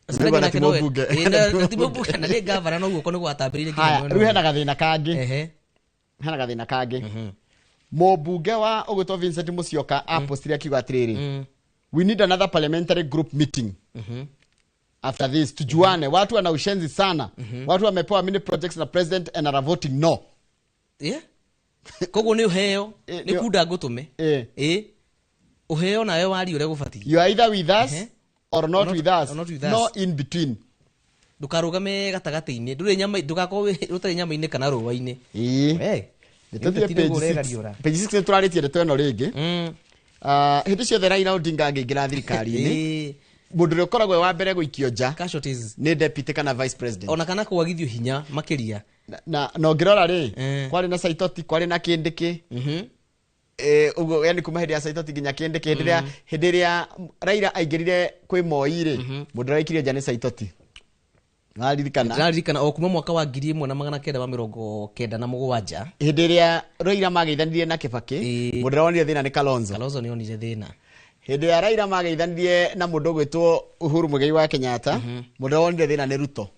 Sakaja Na nake ti mũmbunge. Na ti mũmbunge, na nĩ gavana, no guoko nĩ gwatambĩrĩire nginya Haya, mwena rĩu ũyũ. Hena gathĩna kangĩ, hena gathĩna kangĩ. Mũmbunge wa ũgwĩtwo Vincent Musyoka apostire akiuga atĩrĩrĩ, "We need another parliamentary group meeting after this, tujuane. Watu wana ushenzi sana. Watu wamepewa mini projects na president and are voting no." Yeah. Koguo nĩ ũheo nĩ kunda ngũtũme ĩ ũheo nawe wari ũrĩa gũbatiĩ. "You are either with us or not with us, Or not with us. No in between." Ndũkarũgame gatagatĩ-inĩ, ndũrĩ nyama, ndũgakorwo ũtarĩ nyama-inĩ kana rũa-inĩ. Nĩ tũthiĩ page 6. Page 6 nĩ tũrarĩtie ndeto ĩno rĩngĩ. Ah, hĩndĩ ciothe Raila Odinga angĩingĩra thirikari-inĩ, mũndũ ũrĩa ũkoragwo e wa mbere gũikio nja nĩ deputy kana vice president, ona kana kwagithio hinya makĩria. Na ũngĩrora rĩ, kwarĩ na Saitoti, kwarĩ na Kindiki. Ũguo yani kuma hĩndĩ ya Saitoti nginya Kindiki, hĩndĩ ĩrĩa Raila aingĩrire kwĩ Moi rĩ, mũndũ ũrĩa waikirio nja nĩ Saitoti. Waririkana? Ndĩraririkana o kuma mwaka wa 1997. Hĩndĩ ĩrĩa Raila mageithanirie na Kibaki, mũndũ ũrĩa wonire thĩna nĩ Kalonzo. Kalonzo nĩ onire thĩna. Hĩndĩ ya Raila mageithanirie na mũndũ ũgwĩtwo Uhuru Muigai wa Kenyatta, mũndũ ũrĩa wonire thĩna nĩ Ruto.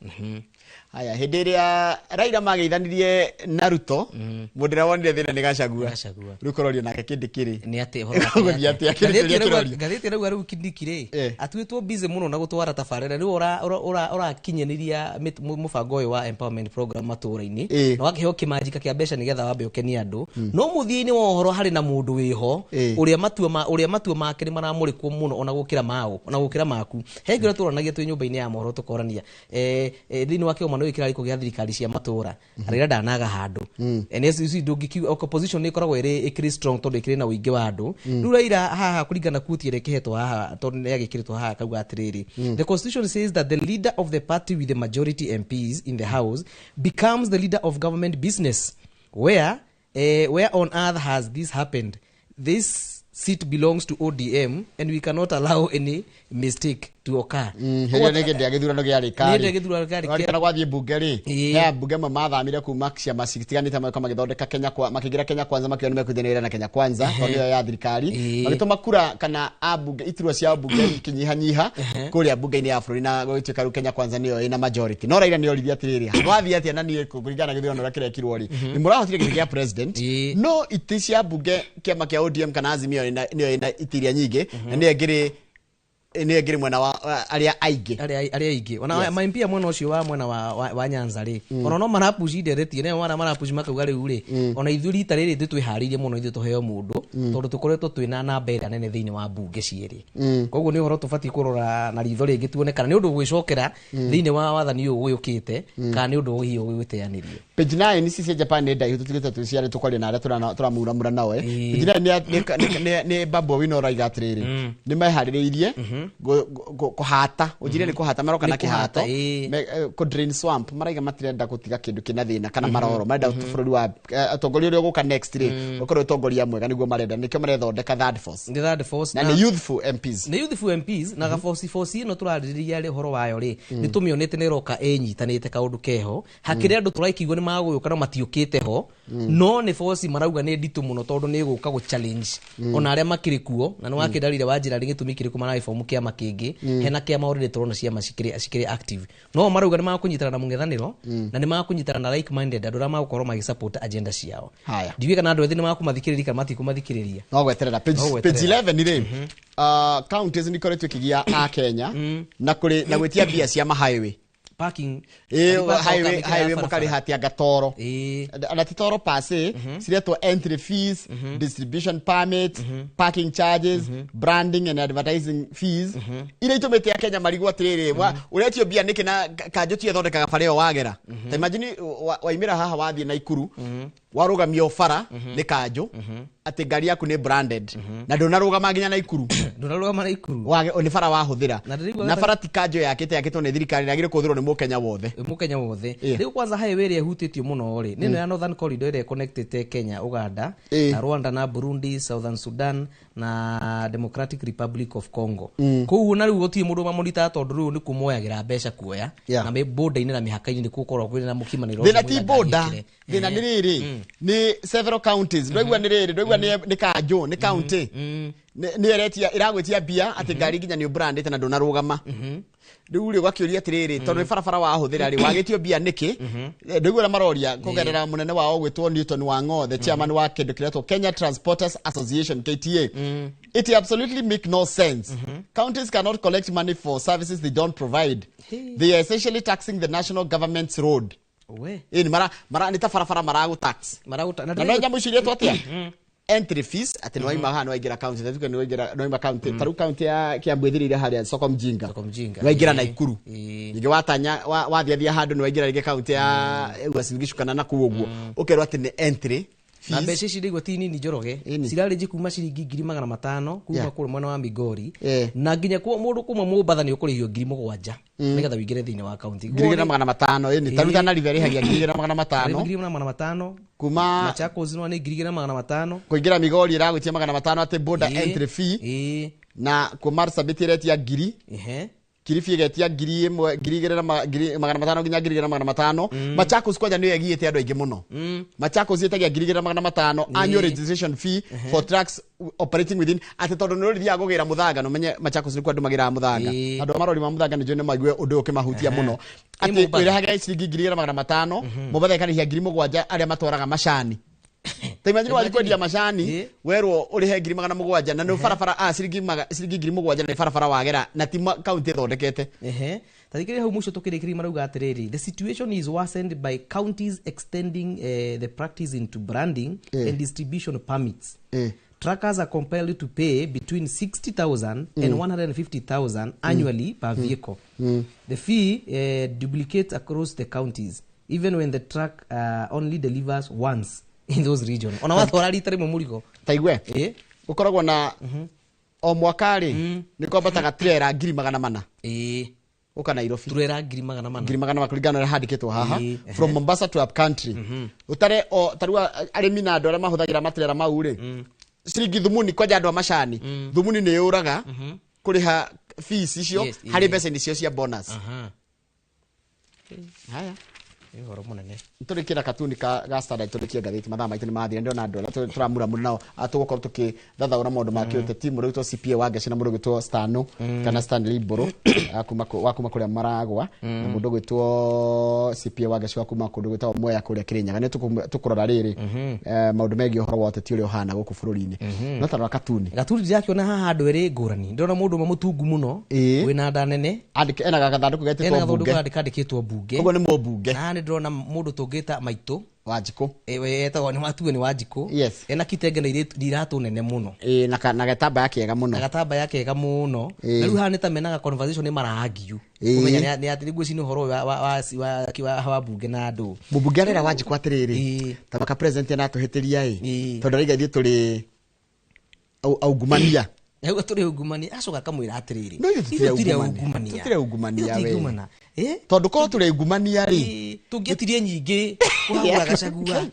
Haya, hĩndĩ ĩrĩa Raila mageithanirie na Ruto, mũndũ ũrĩa wonire thĩna nĩ Gachagua. Rĩu kũrorio nake Kindiki rĩ, nĩ atĩ gũthiĩ atĩa? Kĩndũ kĩrĩa kĩrorio. Ngathĩti ĩrauga rĩu Kindiki rĩ atuĩtwo busy mũno na gũtwara tabarĩra, rĩu ũrakinyanĩria mũbango ũyũ wa empowerment program matũũra-inĩ, na wakĩheo kĩmanjika kĩa mbeca nĩgetha wambe ũkenie andũ. No mũthia-inĩ wa ũhoro harĩ na mũndũ wĩho ũrĩa matua make nĩ maramũrĩkwo mũno ona gũkĩra mao, ona gũkĩra maku. He ngĩrĩa tũranagia twĩ nyũmba-inĩ ya mohoro tũkorania thĩinĩ wa kĩgomano gĩkĩ kĩrarĩ gĩa thirikari cia matũũra, Raila ndanaga handũ. NSC ndũngĩkiuga opposition nĩ ĩkoragwo ĩrĩ ĩkĩrĩ strong tondũ ĩkĩrĩ na ũingĩ wa andũ. Rĩu Raila haha, kũringana quote ĩrĩa ĩkĩhetwo haha, tondũ nĩ yagĩkĩrĩtwo haha, kauga atĩrĩrĩ, "The constitution says that the leader of the party with the majority MPs in the house becomes the leader of government business. Where on earth has this happened? This Seat belongs to ODM and we cannot allow any mistake to occur. Hĩndĩ ĩrĩa gĩthurano gĩarĩka Nĩ gĩthurano kĩarĩka. Kana gwathiĩ mbunge rĩ, he mbunge amwe mathamire kuma ciama citiganĩte magĩũka magĩthondeka Kenya kwa makĩingĩra Kenya Kwanza, makiuga nĩ mekũnyitanĩra na Kenya Kwanza tondũ nĩyo ya thirikari, magĩtũma kura kana ambunge iturwa cia mbunge ikinyihanyiha kũrĩa mbunge-inĩ ya bũrũri, na gũgĩtuĩka rĩu Kenya Kwanza nĩyo ĩna majority. No Raila nĩoririe atĩrĩrĩ, gwathiĩ atĩa na niĩ kũringana na gĩthurano ũrĩa kĩrekirwo rĩ, nĩ mũrahotire gĩtĩ kĩa president, no itĩ cia mbunge kĩama kĩa ODM kana Azimio nĩyo ĩna itĩ iria nyingĩ na nĩyo ĩngĩrĩ mwena wa arĩa aingĩ. Arĩa aingĩ ona ma MP a mwena ũcio wa mwena wa Nyanza rĩ, ona no marapushi nderetie nayo marapushi makauga rĩu rĩ, ona ithuĩ rita rĩrĩ ithuĩ twĩharĩirie mũno, ithuĩ tũheo mũndũ tondũ tũkoretwo twĩna namba ĩrĩa nene thĩinĩ wa mbunge cierĩ. Koguo nĩ ũhoro tũbatiĩ kũrora na ritho rĩngĩ tuone kana nĩ ũndũ gwĩcokera thĩinĩ wa wathani ũyũ ũyũkĩte kana nĩ ũndũ hihi ũgwĩteanĩrio. Page 9 ici cia Japan nĩ ndaihu, tũtigĩte twĩciare tũkwaria na arĩa tũramuramura nao. Page 9 nĩ Babu Owino ũraiga atĩrĩrĩ, nĩ meharĩrĩirie kũhata, ũnjire nĩ kũhata maroka na kĩhato, kũ drain swamp, maraiga matirenda gũtiga kĩndũ kĩna thĩna kana maroro, marenda bũrũri wa atongoria ũrĩa ũgũka next rĩ ũkorwo ũtongoria mwega, nĩguo marenda, nĩkĩo marethondeka third force. Nĩ third force na nĩ youthful MPs, nĩ youthful MPs na gaboci force ĩno tũrarĩrĩria rĩ ũhoro wayo rĩ, nĩ tũmĩonete nĩ ĩroka ĩnyitanĩte kaũndũ keho, hakĩrĩ andũ tũraikigwo nĩ magũyũka no matiũkĩte ho, no nĩ force marauga nĩ nditũ mũno tondũ nĩ ĩgũka gũ challenge ona arĩa makĩrĩ kuo, na nĩ wakĩndarire wa njĩra rĩ gĩtũmi kĩrĩkũ maragibomu kĩama kĩngĩ, hena kĩama already tũrona ciama cikĩrĩ active, no marauga nĩ makũnyitana na mũng'ethanĩro na nĩ makũnyitana na like minded andũ arĩa magũkorwo magĩsupport agenda ciao. Ndiũĩ kana andũ ethĩ nĩ makũmathikĩrĩria kana matikũmathikĩrĩria. No gweterera. Page 11 rĩ, counties nĩ ikoretwo ikĩgia a Kenya na kũrĩ na gwĩtia mbia cia ma highway parking, highway mũkarĩha ati toro na ti toro pase, ciretwo entry fees, distribution permit, parking charges, branding and advertising fees, iria itũmĩte Kenya marigwo atĩrĩrĩ, ũretio mbia nĩkĩ na kanjũ ti ĩthondekaga bara ĩyo wagera. Ta imagine waimĩra haha wathiĩ Naikuru, warũgamio bara nĩ kanjũ atĩ ngari yaku nĩ branded na ndũnarũgama nginya Naikuru, ndũnarũgama Naikuru nĩ bara wahũthĩra, na bara ti kanjũ yakĩte yakĩtwo nĩ thirikari na yagĩrĩirwo kũhũthĩrwo nĩ mũkenya wothe, mũkenya wothe. Rĩu kwanza highway ĩrĩa ĩhutĩtio mũno rĩ nĩ ĩno ya Northern Corridor ĩrĩa connectĩte Kenya, Uganda na Rwanda na Burundi, Southern Sudan na Democratic Republic of Congo. Kũu na rĩu gũtirĩ mũndũ mamonitaga tondũ rĩu nĩ kũmoyagĩra mbeca kuoya na border-inĩ na mĩhaka-inĩ nĩ gũkorwo kwĩna na mũkimanĩro. Thĩna ti border, thĩna nĩ rĩrĩ nĩ several counties, ndwaigua nĩ rĩrĩ, ndwaigua nĩ kanjũ nĩ county nĩ ĩretia ĩragwĩtia mbia atĩ ngari nginya nĩ ũbrandĩte na ndũnarũgama. Rĩu rĩ ũgakĩũria atĩrĩrĩ, tondũ nĩ barabara wahũthĩra rĩ wagĩtio mbia nĩkĩ? Ndũigua ũrĩa maroria kũgerera mũnene wao gwĩtwo Newton Wang'o, the chairman wa kĩndũ kĩretwo Kenya Transporters Association KTA. It absolutely make no sense. Counties cannot collect money for services they don't provide. They are essentially taxing the national government's road. Ĩni mara nĩ ta barabara maragũ tax. Na no nyamũ icio iretwo atĩa? Entry fees ati nĩ waima haha nĩ waingĩra county, ta tuge nĩ waingĩra nĩ waima county, ta rĩu county ya Kiambu ĩthirĩire harĩa Soko Mjinga, nĩ waingĩra Naikuru, ningĩ watanya wathiathia handũ nĩ waingĩra rĩngĩ county ya Uasin Gishu kana na kũu ũguo, ũkerwo atĩ nĩ entry na mbeca ici ndĩigua ti nini Njoroge, cirarĩnji kuma ciringi 500,000 kuma kũrĩa mwena wa Migori na nginya mũndũ kuma Mombatha nĩ ũkũrĩhio 7,000 nĩgetha ũingĩre thĩinĩ wa county. 2,500 ĩni, ta rĩu Tana River ĩrĩhagia 2,500. 2,500 kuma Machakos no nĩ 2,500 kũingĩra Migori ĩragwĩtia 500 atĩ border entry fee, na kwa Marsabit ĩretia 1,000, Kilifi ĩgetia 1,000, 2,500 nginya 2,500. Machakos kwanja nĩyo ĩgiĩte andũ aingĩ mũno. Machakos ĩtagia 2,500 annual registration fee for trucks operating within, atĩ tondũ nĩ rũrithiaga kũgĩra mũthanga, no menye Machakos nĩkuo andũ magĩraga mũthanga, andũ a marori ma mũthanga nĩ njũĩ nĩ maigue ũndũ ũyũ ũkĩmahutia mũno, atĩ wĩrehaga ciringi 2,500, Mombatha ĩkarĩhia 7,000 arĩa matwaraga macani. Ta imagine wathiĩ kwendia macani werwo ũrĩhe 700,000 na nĩ barabara ciringi 7,000 nĩ barabara wagera na ti county ĩthondekete. Ta thikĩrĩria hau mũico tũkĩrĩkĩria marauga atĩrĩrĩ, the situation is worsened by counties extending the practice into branding and distribution permits. Truckers are compelled to pay between 60,000 and 150,000 annually per vehicle. The fee duplicates across the counties even when the truck only delivers once in those region. Ona watwara rita rĩmwe mũrigo. Ta igue. Ũkoragwo na o mwaka rĩ nĩ kwambataga trailer 400,000. Ũka Nairobi. Trailer 400,000. 400,000 kũringana na ũrĩa handĩkĩtwo haha. From Mombasa to up country. Ũtare o tarĩu arĩmi na andũ arĩa mahũthagĩra matrailer mau rĩ. Ciringi thumuni kwanja andũ a macani thumuni nĩ yũraga kũrĩha fees icio harĩ mbeca-inĩ cio cia bonus. Haya nĩ ũhoro mũnene. Tũrĩkĩra katuni ga Standard tũrĩkie ngathĩti mathaa maitũ nĩ mathira ndĩrona andũ arĩa tũramuramura nao tũgũkorwo tũkĩthathaũra maũndũ ma kĩũteti mũndũ ũgwĩtwo CPA wa Ngeci na mũndũ ũgwĩtwo Stano kana Stanley Mbũrũ wa kuma kũrĩa Maragwa na mũndũ ũgwĩtwo CPA wa Ngeci wa kuma kũndũ gwĩtagwo Mwea kũrĩa Kĩrĩnyaga. Nĩ tũkũrora rĩrĩ maũndũ megiĩ ũhoro wa ũteti ũrĩa ũhana gũkũ bũrũri-inĩ. No tarora katuni ndĩrakĩona haha andũ erĩ ngũrani. Ndĩrona mũndũ ũmwe mũtungu mũno wĩna nda nene ena gathandũkũ getĩtwo mbunge. Kandĩkĩtwo mbunge. Ũguo nĩ mũmbunge. Na ndĩrona mũndũ tũngĩta maitũ Wanjikũ etagwo nĩ watuwe nĩ Wanjikũ. Yes. Ena kitenge na iratũ nene mũno na gatambaya kega mũno. Na gatambaya kega mũno. Na rĩu haha nĩ ta menaga conversation nĩ maraangiu kũmenya nĩ atĩ ngwĩciria nĩ ũhoro wa mbunge na andũ. Mũmbunge arera Wanjikũ atĩrĩrĩ ta maka president na atũhĩtĩria ĩ tondũ araiga ithuĩ tũrĩ aungumania. Rĩu tũrĩ aungumania acoka akamwĩra atĩrĩrĩ no ithuĩ tũtirĩ aungumania we tondũ korwo tũrĩ aungumania rĩ tũngĩetirie nyingĩ kũhagũra Gachagua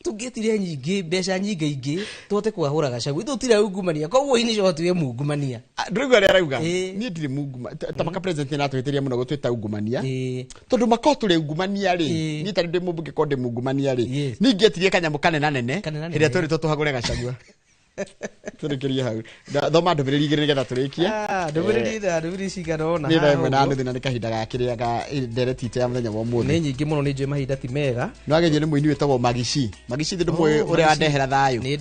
tũngĩetirie nyingĩ mbeca nyingĩ ingĩ tũhote kũhagũra Gachagua ithuĩ tũtirĩ aungumania koguo ini coka tuwe mungumania ndũraigua ũrĩa arauga niĩ ndirĩ mungumania ta maka president nĩ atũhĩtĩria mũno gũtwĩta aungumania tondũ makorwo tũrĩ aungumania rĩ niĩ tarĩ ndĩ mũmbunge korwo ndĩ mungumania rĩ niĩ ingĩetirie kanyamũ kanenanene ĩrĩa tweritwo tũhagũre Gachagua. Tũrĩkĩrie hau. Thoma ndũmĩrĩri igĩrĩ nĩgetha tũrĩkie. Ndũmĩrĩri cigana ũna. Nĩ thaa 1:30 na nĩ kahinda ga kĩrĩa ga ndereti itũ ya mũthenya wa ũmũthĩ. Nĩ nyingĩ mũno nĩ njũĩ mahinda ti mega. Nĩ wageithio nĩ mũini wĩtagwo Magici. Magici thĩ ndũmũĩ ũrĩa wandehera thayũ. Nĩ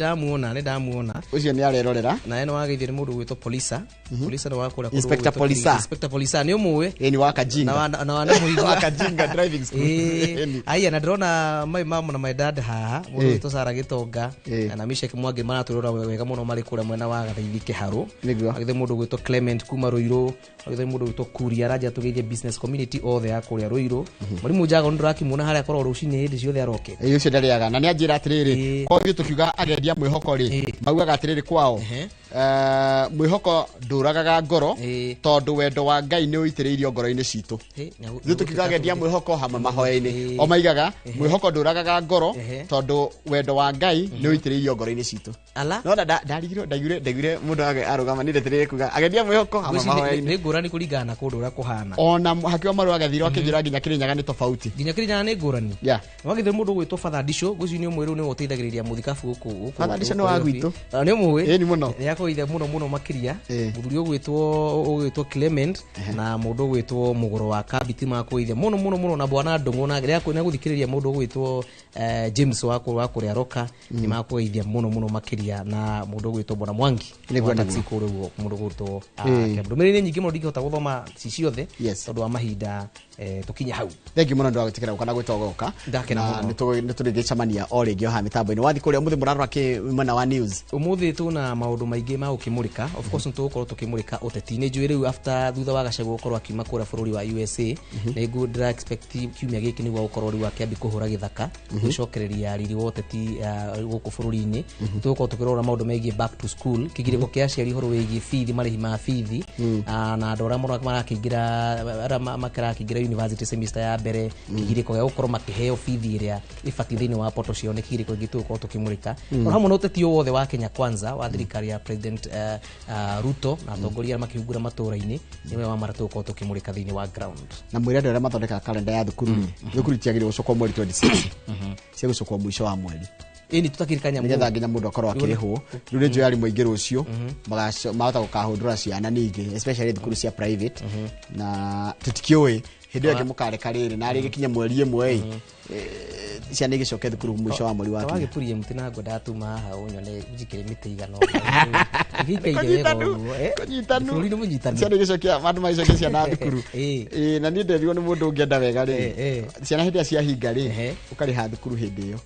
ndamuona. Ũcio nĩ arerorera. Na nĩ wageithio nĩ mũndũ ũgwĩtwo Polisa. Polisa nĩ wa kũrĩa Inspector Polisa. Inspector Polisa nĩ ũmũĩ. Ĩĩ nĩ wa Kajinga. Na wanamũigua. Wa Kajinga driving school. Aya na ndĩrona my mom na my dad haha mũndũ wĩtwo Sarah Gĩtonga na Mishek Mwangi maratũrora wega mũno marĩ kũrĩa mwena wa Gathaithi Kĩharũ. Agĩthe mũndũ ũgwĩtwo Clement kuma Ruiru, agĩthe mũndũ ũgwĩtwo Kuria aranja tũgeithie business community othe ya kũrĩa Ruiru. Mũrimũ Njago nĩndĩrakĩmuona harĩa akorwo rũcinĩ hĩndĩ ciothe aroke. Ĩĩ ũcio ndarĩaga na nĩanjĩra atĩrĩrĩ kwa ithuĩ tũkiuga agendia mwĩhoko rĩ maugaga atĩrĩrĩ kwao mwĩhoko ndũragaga ngoro tondũ wendo wa Ngai nĩ ũitĩrĩirio ngoro-inĩ citũ. Ithuĩ tũkiuga agendia mwĩhoko hamwe mahoya-inĩ o maigaga mwĩhoko ndũragaga ngoro tondũ wendo wa Ngai nĩ ũitĩrĩirio ngoro-inĩ citũ. No ndarigirwo ndaiguire mũndũ arũgama nĩ ndeterere kuga agendia mwĩhoko hamwe mahoya-inĩ. Nĩ ngũrani kũringana na kũndũ ũrĩa kũhana. Ona hakiwa marũa agathirwo akĩnjĩra nginya Kĩrĩnyaga nĩ tofauti. Nginya Kĩrĩnyaga nĩ ngũrani. Wagithĩ mũndũ ũgwĩtwo Father Disho ngwĩciria nĩ ũmwe rĩu nĩwe ũteithagĩrĩria mũthikabu gũkũ. Father Disho nĩ wa gwitũ. Nĩ ũmũĩ. Ĩĩ nĩ mũno. Nĩ akũgeithia mũno mũno makĩria. Mũthuri ũgwĩtwo Clement na mũndũ ũgwĩtwo Mũgũro wa Kabiti makũgeithia mũno mũno mũno na bwana Ndũng'ũ na gũthikĩrĩria mũndũ ũgwĩtwo James wa kũrĩa Roka nĩ makũgeithia mũno mũno makĩria na mũndũ ũgwĩtwo Bwana Mwangi wa taxi kũrĩa ũguo mũndũ ũgwĩtwo ndũmĩrĩri nĩ nyingĩ mũno ndingĩhota gũthoma ci ciothe tondũ wa mahinda tũkinye hau. Thank you mũno nĩ wa gwĩtĩkĩra gũka na gwĩta ũgoka na nĩ tũrĩgĩcemania o rĩngĩ o haha mĩtambo-inĩ. Wathiĩ kũrĩa ũmũthĩ mũrarora kĩ mwena wa news? Ũmũthĩ tũna maũndũ maingĩ ma gũkĩmũrĩka. Of course nĩ tũgũkorwo tũkĩmũrĩka ũteti. Nĩ njũĩ rĩu after thutha wa Gachagua gũkorwo akiuma kũrĩa bũrũri wa USA nĩ ndĩra expect kiumia gĩkĩ nĩguo gũkorwo rĩu akĩambia kũhũra gĩthaka gũcokereria riri wa ũteti gũkũ bũrũri-inĩ. Tũgũkorwo tũkĩrora maũndũ megiĩ back to school kĩgirĩko kĩa aciari ũhoro wĩgiĩ bithi marĩhi ma bithi na andũ arĩa marakĩingĩra arĩa marakĩingĩra university semester ya mbere kĩgirĩko gĩa gũkorwo makĩheo bithi ĩrĩa ĩbatiĩ thĩinĩ wa poto ciao nĩ kĩgirĩko kĩngĩ tũgũkorwo tũkĩmũrĩka. O hamwe na ũteti o wothe wa Kenya Kwanza wa thirikari ya President Ruto na atongoria arĩa makĩhungura matũũra-inĩ nĩwe wa mara tũgũkorwo tũkĩmũrĩka thĩinĩ wa ground. Na mwĩre andũ arĩa mathondekaga kalenda ya thukuru rĩ thukuru itiagĩrĩirwo gũcokwo mweri 26 ciagũcokwo mũico wa mweri ĩni tũtakirikanya nĩgetha nginya mũndũ akorwo akĩrĩhwo. Rĩu nĩ njũĩ arimũ aingĩ rũciũ mahota gũkahũndũra ciana ningĩ especially thukuru cia private na tũtikĩũĩ hĩndĩ ĩyo ĩngĩ mũkareka rĩrĩ na rĩgĩkinya mweri ĩmwe ĩ ciana igĩcoke thukuru mũico wa mweri wa kinya. Wagĩturie mũtĩ na ngwa ndatuma haha ũnyone njikĩre mĩtĩ igana ũna. Kũnyitanu ciana igĩcokia andũ magĩcokia ciana thukuru. Ĩĩ na niĩ nderirwo nĩ mũndũ ũngĩenda wega rĩ ciana hĩndĩ ĩrĩa ciahinga rĩ ũkarĩha thukuru hĩndĩ ĩyo.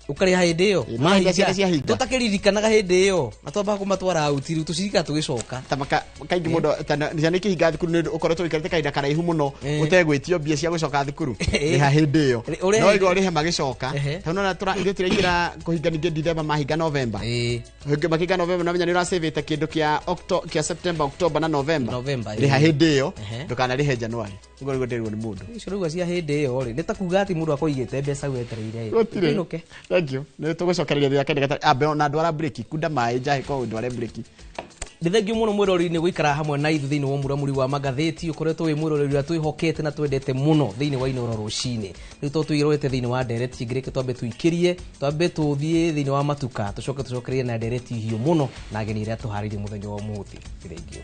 Ũkarĩha hĩndĩ ĩyo tũtakĩririkanaga hĩndĩ ĩyo na twambaga kũmatwara auti rĩu tũcirikana tũgĩcoka kaingĩ mũndũ ciana ikĩhinga thukuru nĩ ũkoretwo ũikarĩte kahinda karaihu mũno ũtegwĩtio mbia cia gũcoka thukuru rĩha hĩndĩ ĩyo no iga ũrĩhe magĩcoka tondũ nona ithuĩ tũraingĩra kũhinga ningĩ December mahinga November makinga November na menya nĩ ũracĩvĩte kĩndũ kĩa September October na November rĩha hĩndĩ ĩyo ndũkanarĩhe January. Ũguo nĩguo ndĩrwo nĩ mũndũ. Icio rĩu cia hĩndĩ ĩyo rĩ, nĩ ta kuga atĩ mũndũ akoigĩte mbeca wetereire. Gũtirĩ. Tũinũke. Thank you. Nĩ tũgũcokereria thutha kenda gatarĩ. Ambe ona ndwara breki, kunda maĩ njahe ko ndware breki. Nĩ thengio mũno mwĩroreri-inĩ gũikara hamwe na ithuĩ thĩinĩ wa mũramuri wa magathĩti ũkoretwo wĩ mwĩroreri ũrĩa twĩhokete na twendete mũno thĩinĩ wa Inooro rũcinĩ. Rĩu to twĩrorete thĩinĩ wa ndereti ĩngĩ, reke twambe tũikĩrie, twambe tũthiĩ thĩinĩ wa matuka, tũcoke tũcokererie na ndereti hiũ mũno na ageni arĩa tũharĩirie mũthenya wa ũmũthĩ. Nĩ thengio.